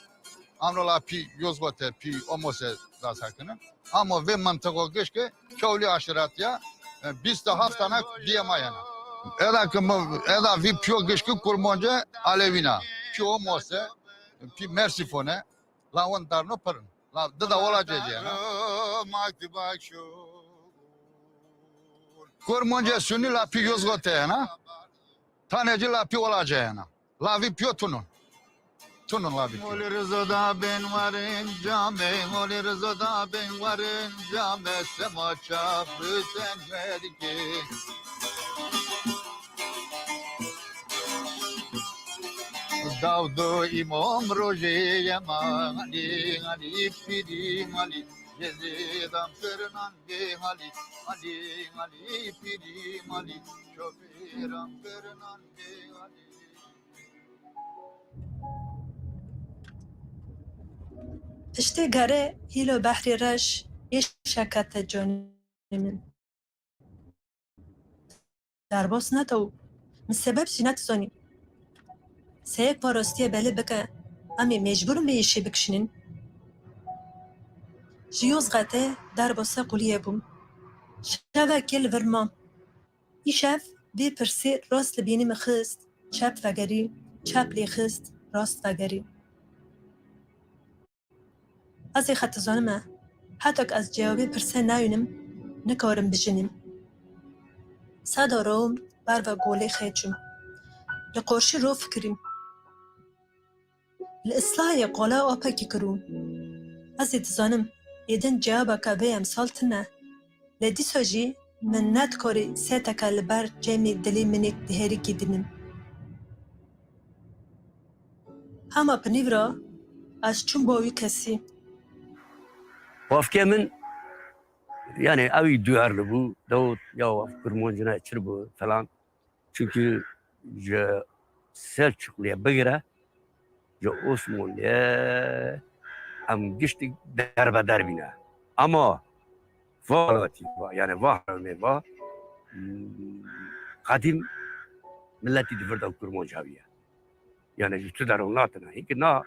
Amro la pî Yozgote, pî Omose da sakinin. Ama ve mıntıko gişke Kawlî aşiratî ya, e, bîst û heft tane diye ma yana. Eda ki mi, eda vi piyo gişki kurmonce Alevîna. Pî Omose, pî Mersifone, la wan darno pirin. La dida ola ceciyana. Kurmonce suni la pî Yozgote yana. Taneci la pî ola ceyana. La vi piyo tunun. Tunun la vi piyo. Oli Rızo da ben varın came, Oli Rızo da ben varın came, sema çap sen vergi. Davdo imam roje yema, Ali, Ali, piri, Ali, Yezidam kırnan ge, Ali, Ali, Ali, piri, Ali, şofiram kırnan ge, Ali. Piştê gere hîlo behrê reş yê şekete canê min. Derbas neto, min sebeb jî netizanî. Seyek va rastiyê belê bike, em ê mecbûr in vê îşê bikişînin. Ji Yozgatê derbasa quliyê bûm. Şevekê li vir mam. Îşev vê pirsê rast li bînî min xist, çep vegerî, çep lê xist, rast vegerî. Ez ê xetizanim e. Heta ku ez cewabê pirsê nayûnim, nikarim bijînim. Seda rawim ber ve golê xê çûm. Li qorşî ro fikirîm. Li Îslahiyê qala apekî kirû. Ez ê dizanim, êdin cewabeke vê emsal tune. Lê dîsa jî min nedikarî sêteke li ber cemê dilê minê diherikî dinim. Hema bi nîv re ez çûm bo wî kesî. Bavkê min, yani, ew î duyarlı bû, dewot, ya ev kurmancine çi bû falan. Çünkü ji Selçukluya bigire, ji Osmanlıya em giştik derbeder bîne. Ama va welatî va, yani va herêmê va, hmm, qedîm milletî di vir de kurmanc heviye. Yani ji tu deron hatine. Hînki na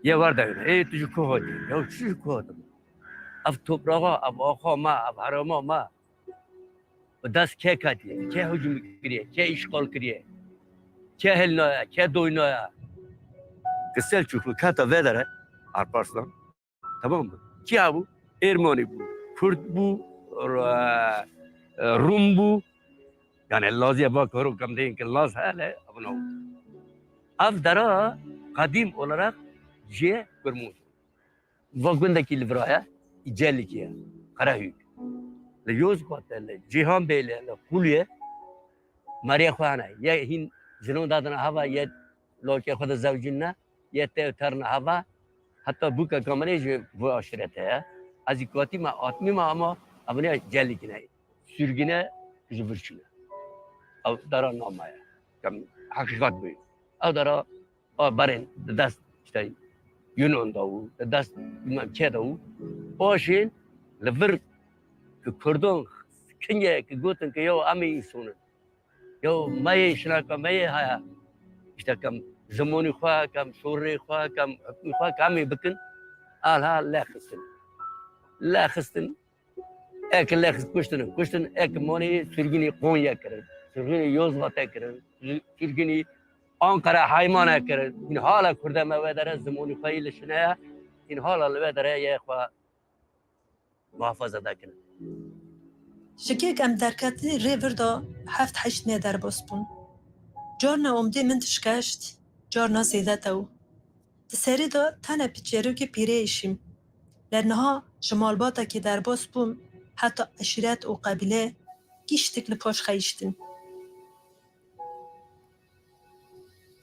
ye war de ne. Ê tu ji ku hatî? Ya çi ji ku hatine? Ev toprağa, ev axa me, ev herêma me. Bi dest kê ketiye, kê hicûm kiriye, kê îşxal kiriye, kê hilnaya, kê doynaya. Ki Selçuklu kete vê dere, Alparslan, tamam mı? Kî hebû? Ermenî bû, Kurd bû, r-, e, Rum bû. Yani Lazîye bak, horo kam deyin ki Laz hele, abuna. Ev dera qedîm olarak cihê Kurmûz. Va gundekî li vira ye, Celikî ye, Qerehûk. Li Yozgat e, li Cîhan Bêlê, li Quliyê, meriyê xwe hene. Ye hîn jinan dadine heva, ye lawikê xwe de zewcîne, ye tê terine heva. Heta bûke kamerê ji vê aşîretê ye. Ez ê katî me, atmî me ama evine Celikî ne. Sürgüne ji vir çûne. Ew dara namaye. Kem heqîqet bû. Ew dara a berên di dest işte Yunan de û di dest bilmem kê de û paşên li vir ki Kurdan kingeyekî gotin ki yo em ê însan in. Yo me yê şinaka me yê heye. İşte kem zimonî xwe, kem şorê xwe, kem hukmî xwe, kem ê bikin. Alha lê xistin. Lê xistin. Eke lê xist kuştin, kuştin, eke monî sürgünî Konya kirin. Sürgünî Yozgat'e kirin. Sürgünî Ankara Haymana kirin. În hala Kurde me vedere zimonî xwe yî li şine ye. În hala li vedere ye xwe muhafaza dakirin. Ji kek em derketin rê vir de heft heşt meh derbas bûn. Carna omdê min dişkeşt, carna zêde tew. Di serî de tene piçêrokê pîrê êşîm. Lê niha ji malbatekî derbas bûm, heta eşîret û qebîle giştik li paş xeyiştin.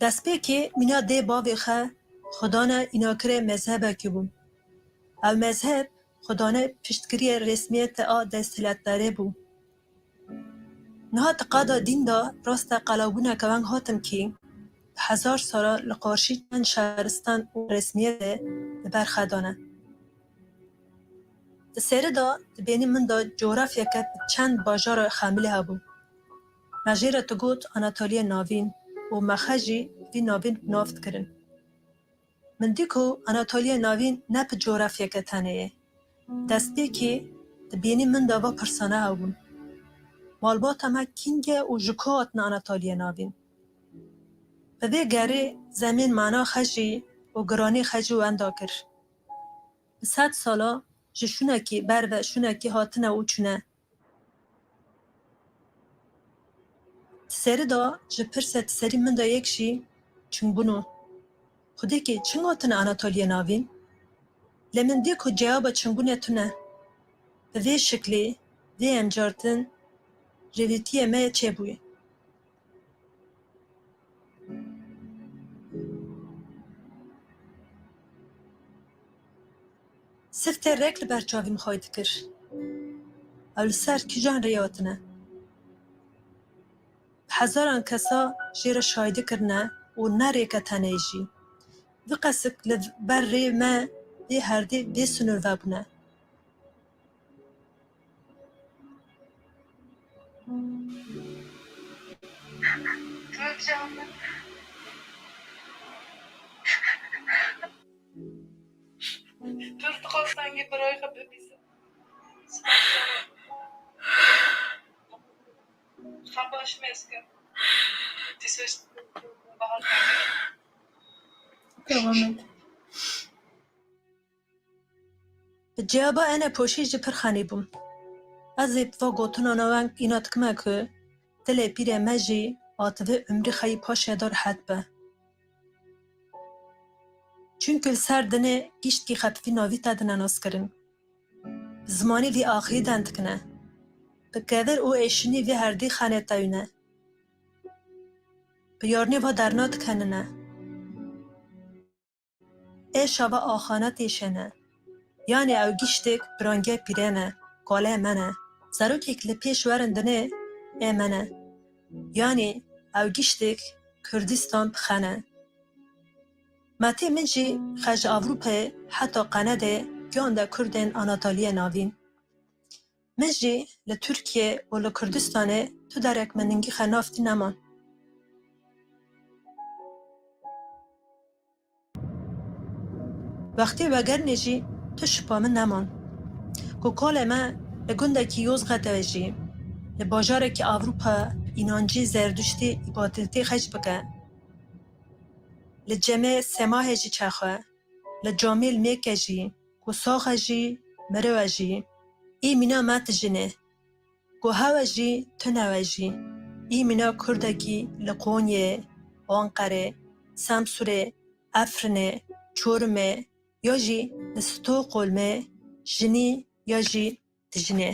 Destpêkê mîna dê bavê xwe xwedane înakirê mezhebekî bû. Ew mezheb xwedane piştgiriyê resmiyete a desthilatdarê bû. Niha di qada dîn de raste qelawbûneke weng hatin kî bi hezar sala li qarşî çend şaristan û resmiyetê li ber xwe dane. Di serî de di bêhnî min de cografyeke bi çend bajara xemilî hebû. Me jê re digot Anatoliya Navîn û me xwe jî bi vî navîn bi nav dikirin. Min dî ku Anatoliya Navîn ne bi cografyeke tenê ye. Destpêkê di bêhnî min de va pirsane hebûn. Malbata me kîng e û ji ku hatine Anatoliya Navîn? Bi vê gerê zemên mana xwe jî û giranî xwe jî wenda kir. Bi sed sala ji şûnekî ber ve şûnekî hatine û çûne. Di serî de ji pirsê di serî min de yek jî çingbûn o. Xwedêkê çing hatine Anatoliya Navîn? Lê min dî ku cewaba çingbûnê tune. Bi vê şiklî, vê emcartin rêwîtiyê me yê çêbûyî. Siftê rêk li ber çavî min xwey dikir. Ew li ser kîjan rêya tine? Bi hezaran kesa jê re şahidî kirine û ne rêke tenê jî. Viqesik li ber rê me vê herdê bê sinûr vebûne. Dur, tu xwe sengî birayê xwe bibîse. Xem baş mêz ke. Dîsa bahar. Devam et. Bi ciyaba ene poşî ji pir xenî bûm. Ez ê bi va gotinana weng îna dikime ku dilê pîrê me jî ativê umrî xeyî paşê de rihet be. Çunku li ser dinê giştkî xepfî navî te dine naskirin. Bi zimanê vî axî dend dikine. Bi kevir û êşinî vî herdî xenê tewîne. Bi yarnê va derna dikenine. Ê şava axane têşene. Yanî ew giştêk bi rangê pîrê ne, kalê me ne. Zarokek li pêş werin dinê ê me ne. Yanî ew giştêk Kurdistan bi xe ne. Metê min jî xe ji Ewropayê heta Qenedê giyande Kurdên Anatoliyê Navîn. Min jî li Tirkiyê û li Kurdistanê tu derek min ningî xe nav tî neman. Wextê vegerinê jî tu şipa min neman. Ku kalê me li gundekî Yozgatê jî, li bajarekî Ewropa bi înancî Zerduştî îbadetê xeş bike. Li cemê Semahê jî çaxwe, li camê li mêke jî, ku saxe jî, miriwe jî, î mîna me tijîne. Ku hewe jî, tune we jî, î mîna Kurdekî li Qonyê, Anqerê, Semsûrê, Efrinê, Çorumê, ya jî li Stoqolmê, jinî ya jî dijinê.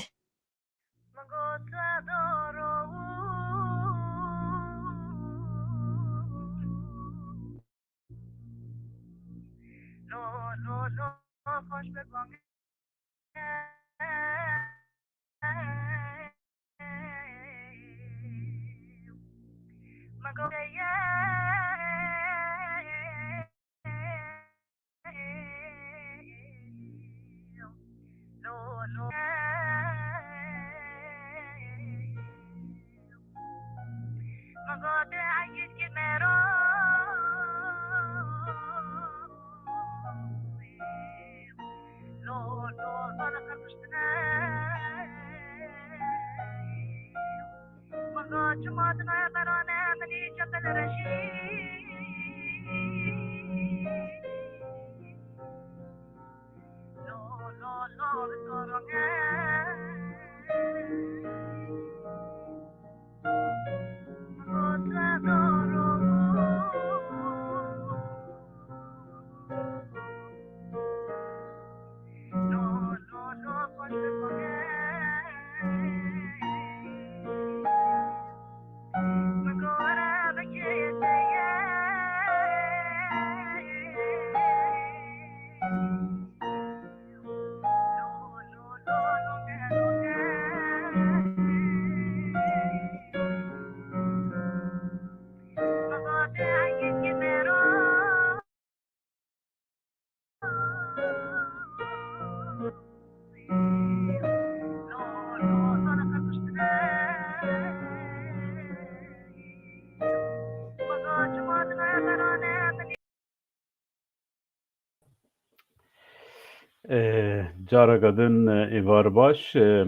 Ee, careke din, e, êvar baş, e,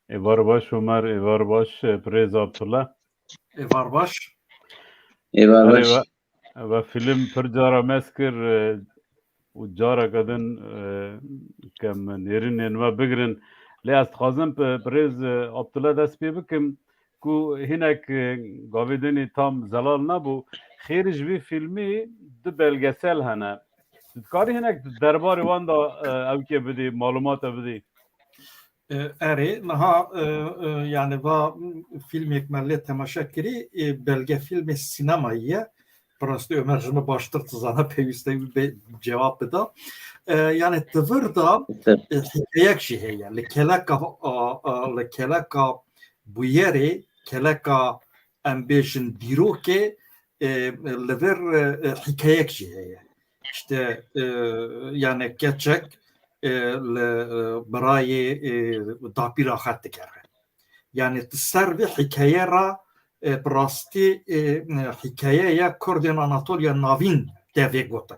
êvar baş Omer, êvar baş, e, Birêz Abdullah. Êvar baş. Êvar baş. Ve, ve film pir cara mez kir, e, û careke din, e, ke min nêrînên we bigirin. Lê ez dixwazim bi Birêz, e, Abdullah dest pê bikim ku hinek, e, gavê dinê tam zelal nebû. Xêr ji vî filmî du belgesel hene. Tu dikarî hinek derbarê wan de, e, ewkê bidî, malûmate bidî? E, erê, niha, e, e, yani va filmêk me lê temaşe kirî, e, belgefilmê sînemayî ye. Bi rastî Omer ji min baştir dizane, pêwîst e wî bê cewab bida. E, yani di vir de, e, hikayek jî heye. Li keleka, a, a, li keleka bûyerê, keleka em bêjin dîrokê, e, li vir, e, e, hikayek jî heye. İşte, e, yani keçek, e, li, e, birayê, e, dapîra xwe digere. Yani di ser vê hikaye re, e, bi rastî, e, e, hikayeya Kurdên Anatoliya Navîn tê vê gotin.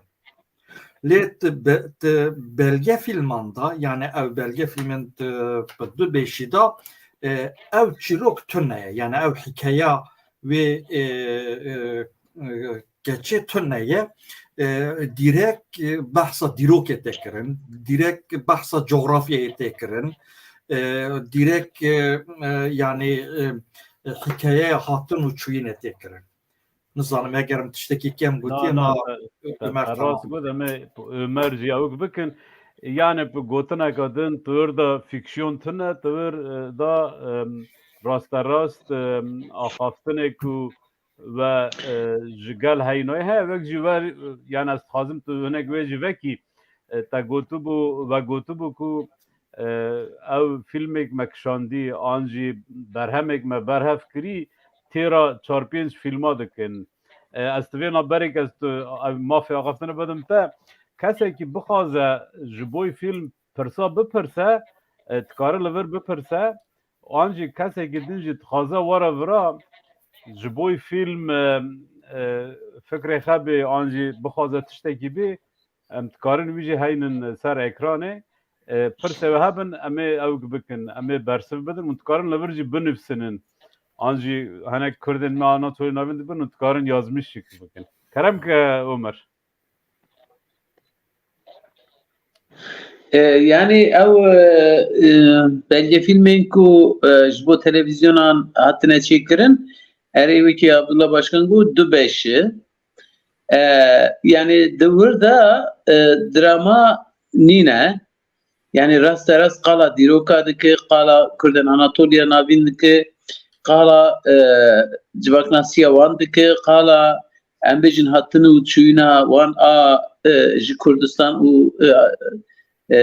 Lê di be-, di belgefilman de, yani ew belgefilmên di, bi du beşî de, e, ew çîrok tune ye. Yani ew hikayeya wê, e, e, e, keçê tune ye. E, dîrek, e, behsa dîrokê tê kirin, dîrek behsa cografyayê tê kirin, e, dîrek, e, e, yani, e, e, hikayeya hatin û çûyînê tê kirin. Nizanim eger em tiştekî kêm gotiye, na, na, na, te, te, Ömer, te rast got, em ê Ömer jî ewk bikin. Yani bi gotineka din, tu wir de fîksyon tune, tu wir, e, da, em, rasterast, em, axaftinê ku ve, e, ji gel heynoyê heye, wek jî ver, yani ez dixwazim tu hinek wê jî vekî, e, te gotibû, vegotibû ku, e, ew filmêk me kişandî an jî berhemêk me berhev kirî, têra çar pênc fîlma dikin. E, ez tu vê naberêk ez tu, ev mafê axaftinê bidim te. Kesekî bixwaze ji bo fîlm pirsa bipirse, e, dikare li vir bipirse, an jî kesekî din jî dixwaze were vira ji bo fîlm, e, e, fikrê xwe bê an jî bixwaze tiştekî bê, em dikarin wî jî heynin ser ekranê. E, pirsê we hebin, em ê ewk bikin, em ê bersiv bidin, hûn dikarin li vir jî binivsinin. An jî hinek Kurdên me Anatolî navîn dibin, hûn dikarin yazmîş jî bikin. Kerem ke Omer. E, yani ew, e, e, belgefîlmên ku, e, ji bo televîzyonan hatine çêkirin, erê wekî Abdullah Başkan got, du beş e. E, yani di wir de, e, drama nîne. Yani rasterast qala dîroka dike, qala Kurdên Anatoliya Navîn dike, qala, e, civaknasiya wan dike, qala em bêjin hatin û çûyîna wan a, e, ji Kurdistan û, e, e,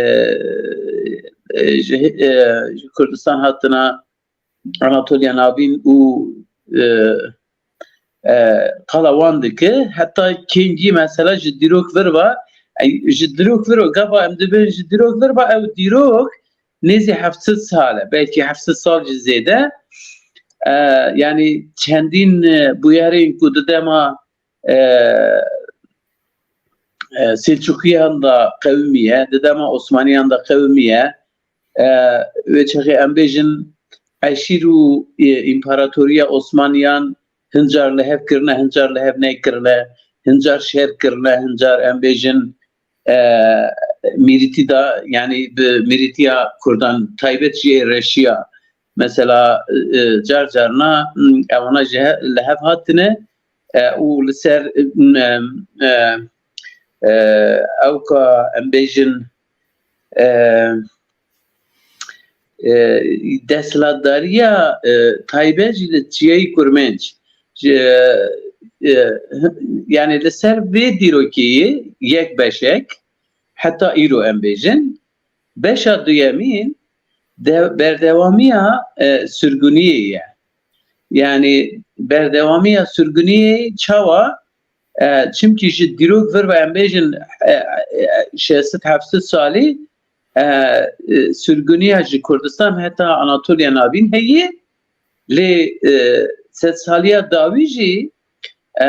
e, ji, e, ji Kurdistan hatina Anatoliya Navîn û, e, e, qala wan dike. Heta kengî mesela ji dîrok vir ve, e, ji dîrok vir ve, gava em dibin ji dîrok vir ve, ew dîrok nêzî heft sed sal e, belkî heft sed sal jî zêde. E, yanî çendîn, e, bûyerên ku di dema, e, e, Selçukiyan de qewimiye, di dema Osmaniyan de qewimiye. E, wê çaxê em bêjin eşîr û, e, împaratoriya Osmaniyan hincar li hev kirine, hincar li hev nekirine, hincar şer kirine, hincar em bêjin, e, mîrîtî de, yanî bi mîrîtiya Kurdan taybet jî ê reşiya. Mesela, e, car carna, m, ewana ji he-, li hev hatine, e, û li ser, e, e, e, ew ka em bêjin, e, e, desthilatdariya, e, taybet jî li çiyayî Kurmenc. Ji, e, yanî li ser vê dîrokê yê yek beşek, heta îro em bêjin, beşa duyemîn de-, berdewamiya, e, sürgüniyê ye. Yanî berdewamiya sürgüniyê çawa? E, çimkî ji dîrok vir ve em bêjin, e, e, şeş sed heft sed salî, e, e, sürgüniya ji Kurdistan heta Anatoliya Navîn heye. Lê, e, sedsaliya dawî jî, e,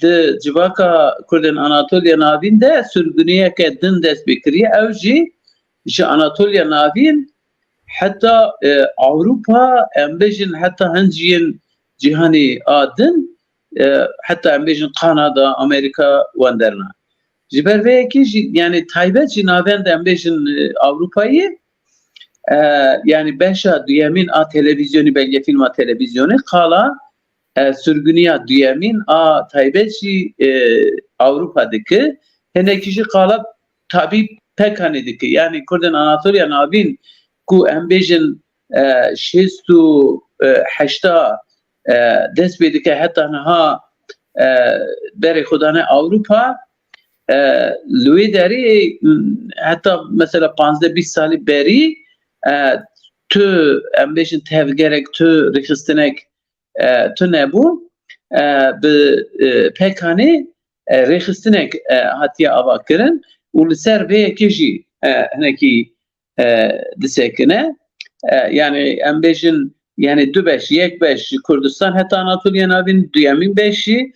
di civaka Kurdên Anatoliya Navîn de sürgüniyeke din dest pê kiriye. Ew jî ji Anatoliya Navîn heta, e, Ewropa, em bêjin heta hin cihên cîhanê a din, e, heta em bêjin Kanada, Amerîka, wenderna. Ji ber vê yekê jî, yanî taybet jî navenda em bêjin, e, Ewropayê, e, yanî beşa duyemîn a televîzyonî, belgefîlma televîzyonî, qala, e, sürgüniya duyemîn a taybet jî, e, Ewropa dike. Hinekî jî qala tabî Pekanê dike. Yanî Kurdên Anatoliya Navîn ku em bêjin, e, şêst û heşta, e, dest pê dike heta niha, e, berê xwe dane Ewropa, e, li wê derê, m, heta mesela panzdeh bîst salî berî, e, tu, em bêjin tevgerek, tu rêxistinek, e, tu nebû, e, bi, e, Pekanê, e, rêxistinek, e, hatiye avakirin û li ser vê yekê jî, e, hinekî, e, disekine. E, yanî em bêjin, yanî du beş, yek beş ji Kurdistan heta Anatoliya Navîn, duyemîn beş jî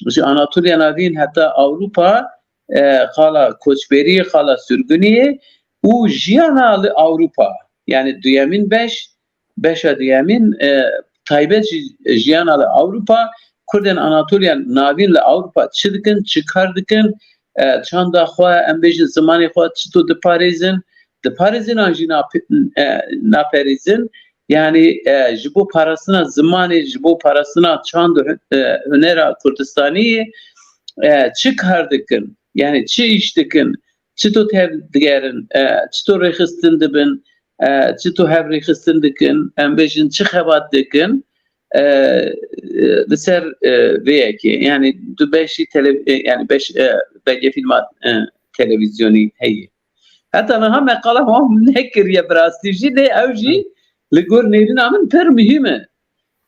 ji Anatoliya Navîn heta Ewropa, e, qala koçberiyê, qala sürgüniyê û jiyana li Ewropa. Yanî duyemîn beş, beşa duyemîn, e, taybet jî jiyana li Ewropa, Kurdên Anatoliya Navîn li Ewropa çi dikin, çi kar dikin, e, çanda xwe, em bêjin zimanê xwe çito diparêzin, diparêzin an jî nape-, e, naperêzin. Yanî, e, ji bo parastina zimanê, ji bo parastina çand û hu-, e, hunera Kurdistaniyê, e, çi kar dikin? Yanî çi îş dikin? Çito tev digerin? E, çito rêxistin dibin? E, çito hev rêxistin dikin? Em bêjin çi xebat dikin? E, e, li ser, e, vê yekê. Yanî du beşî tele-, e, yanî beş, e, belgefîlma, e, televîzyonî heye. Heta niha me qala wan nekiriye bi rastî jî, lê ew jî li gor nêrîna min pir muhîm e.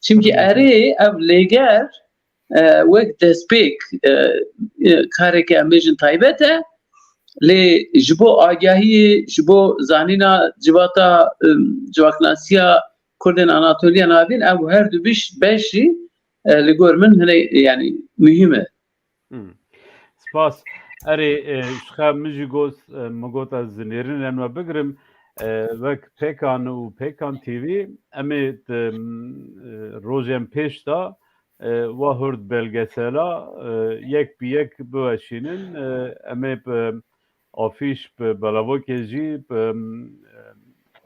Çimkî erê ev lêger, e, wek destpêk, e, e, kareke em bêjin taybet e, lê ji bo agahiyê, ji bo zanîna civata, e, civaknasiya Kurdên Anatoliya Navîn ew her du biş beş jî, e, li gor min hine, yanî muhîm e. Hmm. Spas. Erê, e, ji xe min jî got, e, min got ez nêrînên we bigirim. E, wek Pêkan û Pêkan T V, em ê di, e, rojên pêş de, e, wa hurt belgesela, e, yek bi yek biweşînin. E, em ê bi afîş, bi belavokê jî, bi, e,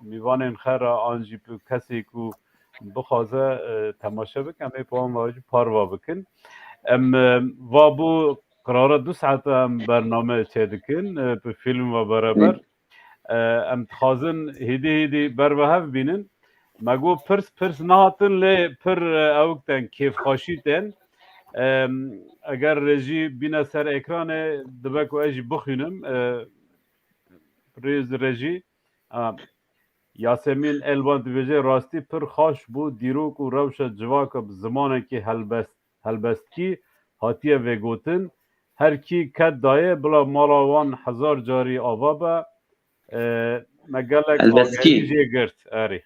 mîvanên xwe re an jî bi kesê ku bixwaze, e, temaşe bike, em ê bi wan ve jî parva bikin. Em, e, va bû qirara du saete em bername çêdikin, e, bi fîlm ve bereber. E, em dixwazin hêdî hêdî ber ve hev bînin. Me got pirs, pirs nehatin lê pir, e, ewk tên, kêfxweşî tên. E, eger rejî bîne ser ekranê, dibe ku ez jî bixwînim. E, rêz rejî. A, Yasemîn Elvan dibêje, rastî pir xaş bû, dîrok û rewşa civaka bi zimanekî helbest, helbestkî hatiye vegotin. Her kî ket daye bila mala wan hezar carî ava be. E, me gelek Helbestkî. Agerî jê girt. Erê.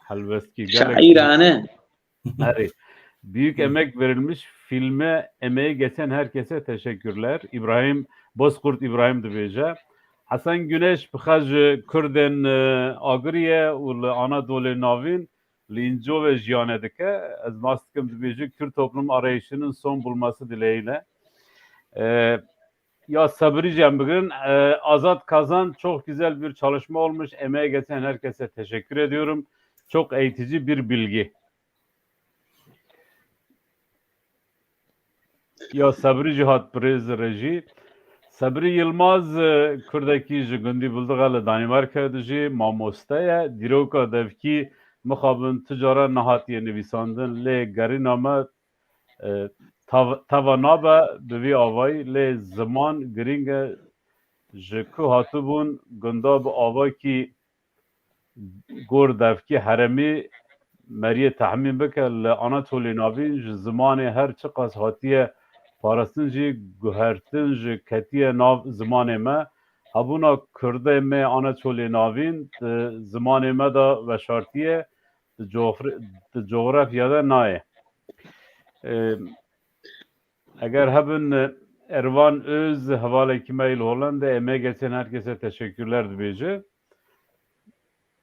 Helbestkî gelek. Şairane. Erê. Büyük emek verilmiş. Filme emeği geçen herkese teşekkürler. İbrahim Bozkurt İbrahim dibêje. Hasan Güneş bi xwe ji Kurdên, e, Agirî ye û li Anadolê Navîn li Încovê jiyane dike. Ez nas dikim dibêje Kürt toplum arayışının son bulması dileğiyle. E, ya Sabirî jî em bigirin. E, Azat Kazan, çok güzel bir çalışma olmuş. Emeği geçen herkese teşekkür ediyorum. Çok eğitici bir bilgi. Ya Sebrî jî hat birêz rejî. Sebrî Yilmaz, e, Kurdekî ji gundî Bildixe li Danîmarka dijî, mamoste ye. Dîroka devkî mixabin tu cara nehatiye nivîsandin, lê gerîna me, e, tav-, teva nabe bi vî avayî, lê ziman girîng e. Ji ku hatibûn gunda bi avakî gor devkî heremî meriyê tehmîn bike, li Anatolî Navîn ji zimanê her çiqas hatiye parastin jî guhertin ji ketiye nav zimanê me. Hebûna Kurdê me Anatolî Navîn di zimanê me de veşartiye, di coxre-, di coxrafya de nayê. Ê, Eger hebin, Ervan Öz, hevalekî me yê li Hollanda, emeği geçen herkese teşekkürler dibêje.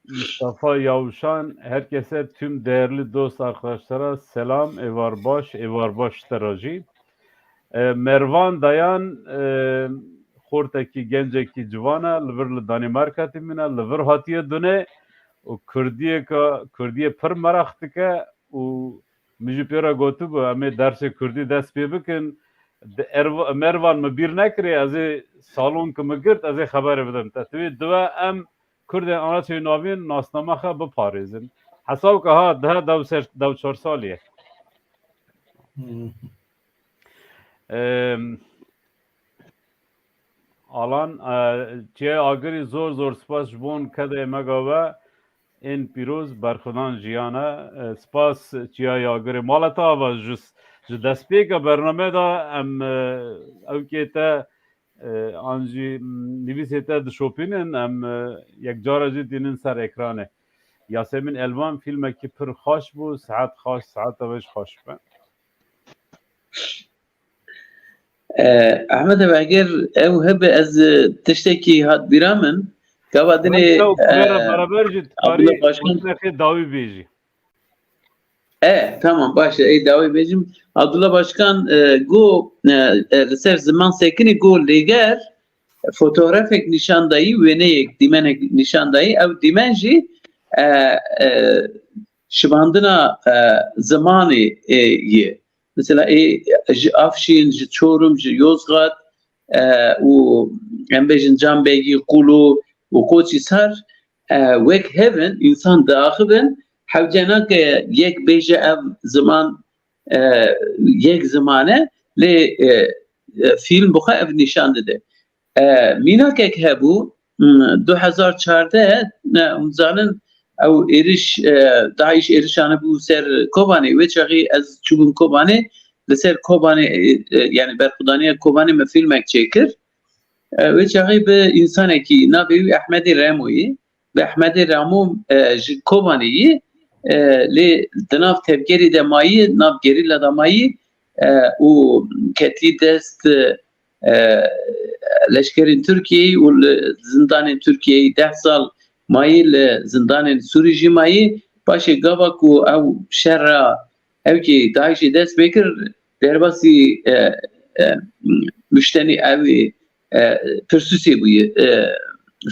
Mustafa Yavşan, herkese, tüm değerli dost arkadaşlara selam, êvar baş, êvar baş te re jî. E, Mervan Dayan, e, xortekî, gencekî civan e, li vir li Danîmarka dimîne, li vir hatiye dune û Kurdiyê ka, Kurdiyê pir meraq dike û Min jî pê re gotibû, em ê dersê kurdî dest pê bikin. Di Erv-, Mervan min bîr nekirê, ez ê salon ki min girt, ez ê xeberê bidim te. Divê diwe em Kurdên Anatolî Navîn nasname xwe biparêzin. Hesab ke ha, deh, dew ser, dew çar salî ye. Hmm. Em, Alan, e, Çiyayê Agirî, zor zor spas ji bo kedê me gava. Ên pîroz, berxwedan jiyane. E, spas Çiyayê Agirê. Mala te ava ji, ji destpêka bername de em, e, ewkê te, e, an jî, m, nivîsê te dişopînin, em, e, yekcara jî dînin ser ekranê. Yasemîn Elvan, fîlmekî pir xweş bû, saet xweş, saeta we jî xweş be. E, Ehmed, ev eger ew hebe ez, e, tiştekî hat bîra min. Gava dinê, Wexta û e, bera beraber jî Abdullah karî Başkan. Wextê dawî bêjî. E, tamam, baş e, ey dawî bêjim. Abdullah Başkan, e, go, e, e, li ser ziman sekinî go lêger, fotografek nîşan dayî, wêneyek, dîmenek nîşan dayî. Ew dîmen jî, e, e, şibandina, e, zimanê, e, yê. Mesela ê ji Afşîn, ji Çorum, ji Yozgat, e, û em bêjin Canbegî, Qulu û Qoçîsar, e, wek hev in, însan diaxivin, hewce nake yek bêje ev ziman, e, yek ziman e, lê, e, e, fîlm bi xwe ev nîşan dide. E, mînakek hebû, m, du hezar çardeh, ne, hûn zanin, ew êriş, e, DAIŞ êrişane bû ser Kobanê. Wê çaxî ez çûbûm Kobanê, li ser Kobanê, e, e, yani berxwedaniya Kobanê me fîlmek çêkir. E, wê çaxî bi însanekî navê wî Ehmedê Remoyî, bi Ehmedê Remo, e, ji Kobanê yî, e, lê di nav tevgerê de mayî, nav gerîla de mayî, e, û ketî dest, e, e, leşkerên Tirkiyeyê û li zindanên Tirkiyeyê deh sal mayî, li zindanên Sûrî jî mayî. Paşê gava ku ew şerra ewkê DAIŞê dest pê kir, derbasî, e, e, muştenî ew, e, pirsûsê bûye, e,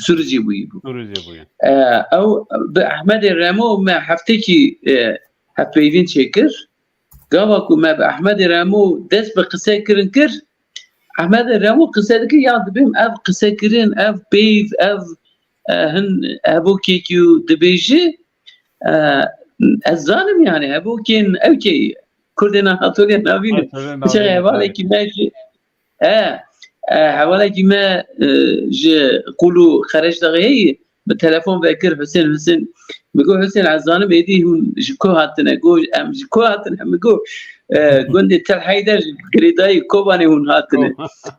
Sûricê bûye bû. Sûricê bûye. E, ew bi Ehmedê Remo me heftekî, e, hevpeyvîn çêkir. Gava ku me bi Ehmedê Remo dest bi qise kirin kir, Ehmedê Remo qise dikir, ya dibêm ev qisekirin, ev peyv, ev, e, hin hevokekî û dibêji, e, ez zanim yani hevokên ewkê Kurdên Anatoliya Navîn in. Anatoliya Navîn, Çi hevalekî me jî, e, e, hevalekî me, e, ji Qûl û Xereşdaxê heye, bi telefon vekir Husên, Husên, mi got, Husên, ez zanim êdî hûn ji ku hatine? Got, em ji ku hatine? Mi got, e, gundê Tel Heyder jî girêdayî Kobanê hûn hatine.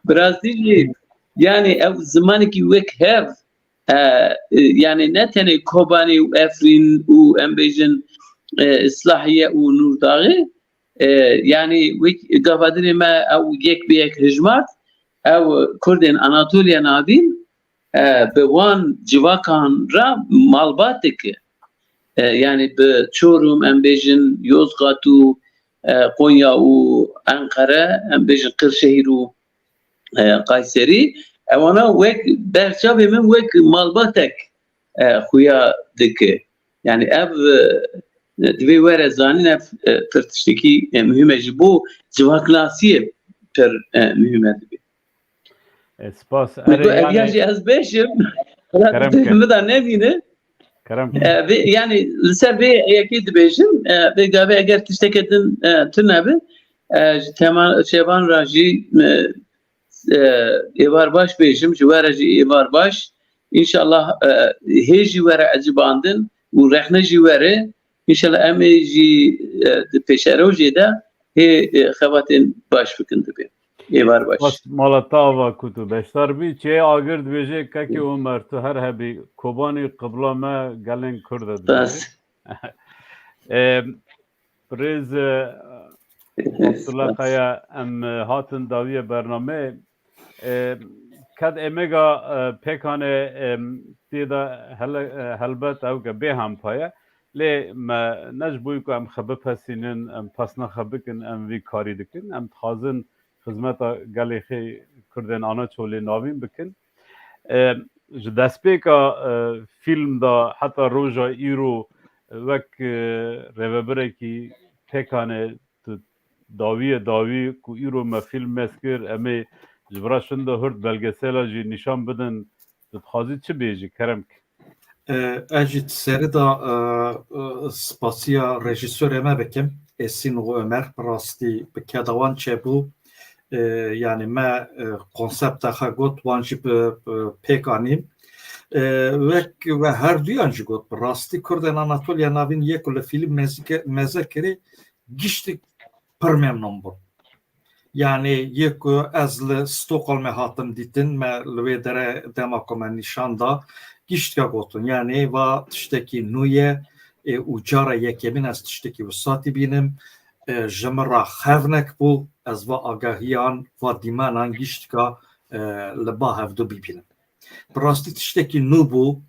Bi rastî jî, yani ev zimanekî wek hev, e, e, yani ne tenê Kobanê û Efrîn û em bêjin, e, Îslahiye û Nûrdaxê, e, yani wek gavadinê me ew yek bi yek hijmart, ew Kurdên Anatoliya Navîn, e, bi wan civakan re malbat dike. E, yani bi Çorum, em bêjin Yozgat û, e, Konya û Enqere, em bêjin Qirşehîr û, e, Kayserî, ewana wek berçavê min wek malbatek, e, xuya dike. Yani ev, e, divê were zanîn, ev, e, pir tiştekî, e, muhîm e, ji bo civaknasiyê pir, e, muhîm e dibê. E, spas. Min Erê, got, ev yani, ya jî ez bêjim, kerem ke. Min da nemîne. Kerem ke. E, vê, yani li ser vê yekê dibêjim, e, vê gavê eger tişteke din, e, tune be, e, ji Tema-, Şevan re jî, e, e, êvar baş bêjim, ji we re jî êvar baş. Înşallah, e, hê jî were ecibandin û rexne jî were. Înşallah em ê jî, e, di pêşerojê de hê, e, xebatên baş bikin dibê. Êvar baş. Spas, mala te ava kut û beşdar bî. Çiyê Agir dibêje, Kekê Omer, tu her hebî, Kobanî qibla me gelên Kurd e dibêje. Spas. Em, Birêz, e, Abdullah Kaya, em, e, hatin dawiye bernameyê. E, Ked Emega, e, pêkane, e, tê de hele-, e, helbet ew ke bê hempa ye. Lê me ne ji bo ku em xwe bipesînin, em pesna xwe bikin, em vî karî dikin. Em dixwazin xizmeta gelê xê Kurdên Anaçolê Navîn bikin. E, ji destpêka, e, fîlm de heta roja îro wek, e, rêvebirekî pêkane tu dawiye dawî ku îro me fîlm mez kir, em ê ji vira şinda hurt belgesela jî nîşan bidin. Tu dixwazî çi bêjî, kerem ke? E, ez jî di serê de, e, e, spasiya rejîsorê me bikim, Esin û Ömer, bi rastî bi keda wan çêbû. E, yani me, e, konsepta xwe got, wan jî bi, bi pêk anîn. E, wek we her duyan jî got, bi rastî Kurdên Anatoliya Navîn yê ku li fîlm mezike-, meze kirî, giştî pir memnûn bûn. Yani yê ku ez li Stockholmê hatim dîtin, me li wê dere dema ku me nîşan da, giştka gotin. Yani va tiştekî nû ye, e, û cara yekemîn ez tiştekî wisatî bînim. E, ji min re xevnek bû, ez va agahiyan, va dîmenan giştka, e, li ba hevdu bibînim. Bi rastî tiştekî nû bû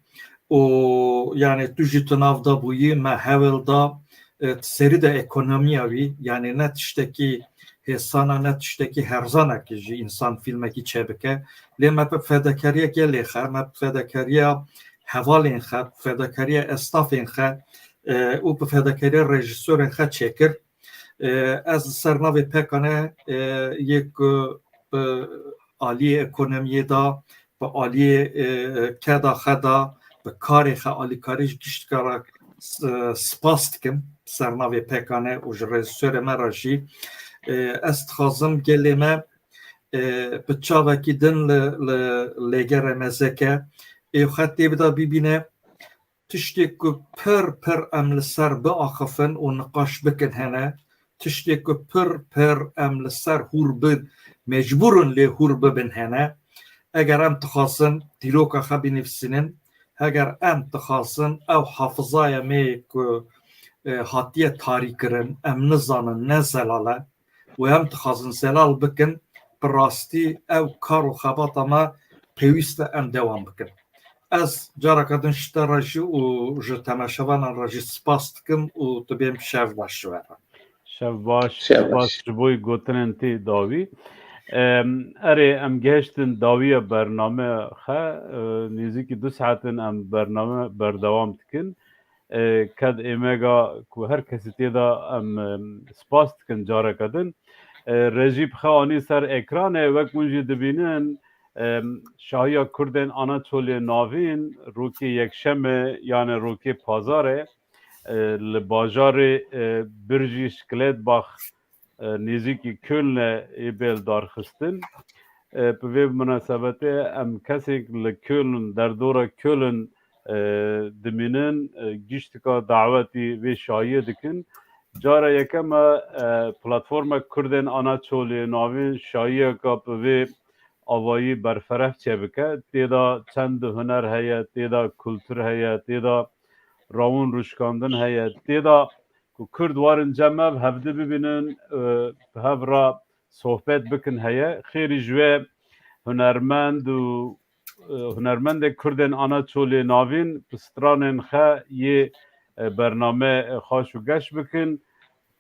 û, yani, tu jî tu nav de bûyî, me hewl da, e, serî de ekonomiya wî, yani ne tiştekî hêsana, ne tiştekî herzanek ji însan fîlmekî çêbike. Lê me bi fedakariya gelê xe, me bi fedakariya hevalên xe, bi fedakariya estafên xe, e, û bi fedakariya rejîsorên xe çêkir. E, ez li ser navê pekane, e, yê ku bi aliyê ekonomiyê de, bi aliyê, e, keda xe de, bi karê xe, alîkarî ji giştka re s-, spas dikim, ser navê pekane û ji rejîsorê me re jî. E, ez dixwazim gelê me, e, bi çavekî din li, li lêgerê me zeke, ê xwe tê bida bibîne. Tiştê ku pir pir em li ser biaxifin û niqaş bikin hene, tiştê ku pir pir em li ser hûr bin, mecbûr in lê hûr bibin hene. Eger em dixwazin dîroka xwe binivîsînin, heger em dixwazin ew hafizaya me yê ku, e, hatiye tarî kirin, em nizanin, ne zelal e, û em dixwazin zelal bikin, bi rastî ew kar û xebata me pêwîst e em dewam bikin. Ez careke din ji te re jî û ji temaşevanan re jî spas dikim û dibêm şev baş ji we re. Şev baş, Şev baş. Spas ji bo gotinên tê dawî. Em, erê, em gehiştin dawiya bername xe, e, nêzîkî du saetin em bername berdewam dikin. E, Ked Emega ku her kesî tê de em, em, spas dikin careke din. E, rejî bi xwe anî ser ekranê, wek hûn jî dibînin, em, şahiya Kurdên Anaçolê Navîn, rokê Yekşemê, yani rokê Pazarê, e, li bajarê, e, Birjî Şkiletbach, e, nêzîkî Kölnê yê bê li dar xistin. E, bi vê minasebetê em kesên li Köln, derdora Köln, e, dimînin, e, giştika dawetî vê şahiyê dikin. Cara yekem e, e, platforma Kurdên Ana Çolê Navîn şahiyeka bi vê avayî berfereh çêbike. Tê de çend huner heye, tê de kultur heye, tê de rawin rûşkandin heye, tê de ku Kurd warin cem me hevdi bibînin, e, bi hev re sohbet bikin heye. Xêrî ji wê hunermend û, e, hunermendê Kurdên Ana Çolê Navîn bi stranên xe yê, e, bername, e, xaş û geş bikin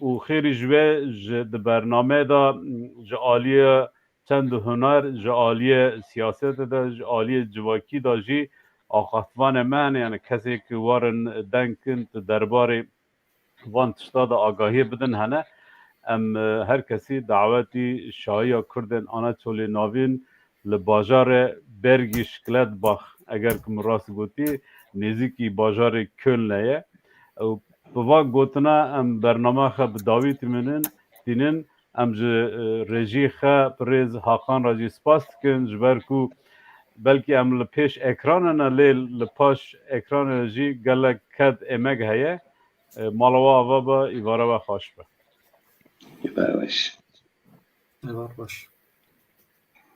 û xêrî ji wê ji di bername de, m, ji aliyê çend huner, ji aliyê siyasetê de, ji aliyê civakî de jî axaftvanê me hene, yani kesê ku warin deng kin di derbarê van tişta de agahiyê bidin hene. Em, e, her kesî dawetî şahiya Kurdên Ana Çolê Navîn li bajarê Bergî Şikletbach, eger ku min rast gotî, nêzîkî bajarê Kölnê ye. Û bi van gotina em bernama xe bi dawî tîminin, tînin. Em ji, e, rejî xe birêz Hakan re jî spas dikin, ji ber ku belkî em li pêş ekranê ne, lê li paş ekranê jî gelek ked emek heye. E, mala we ava be, îvara we xweş be. Êvar baş. Êvar baş.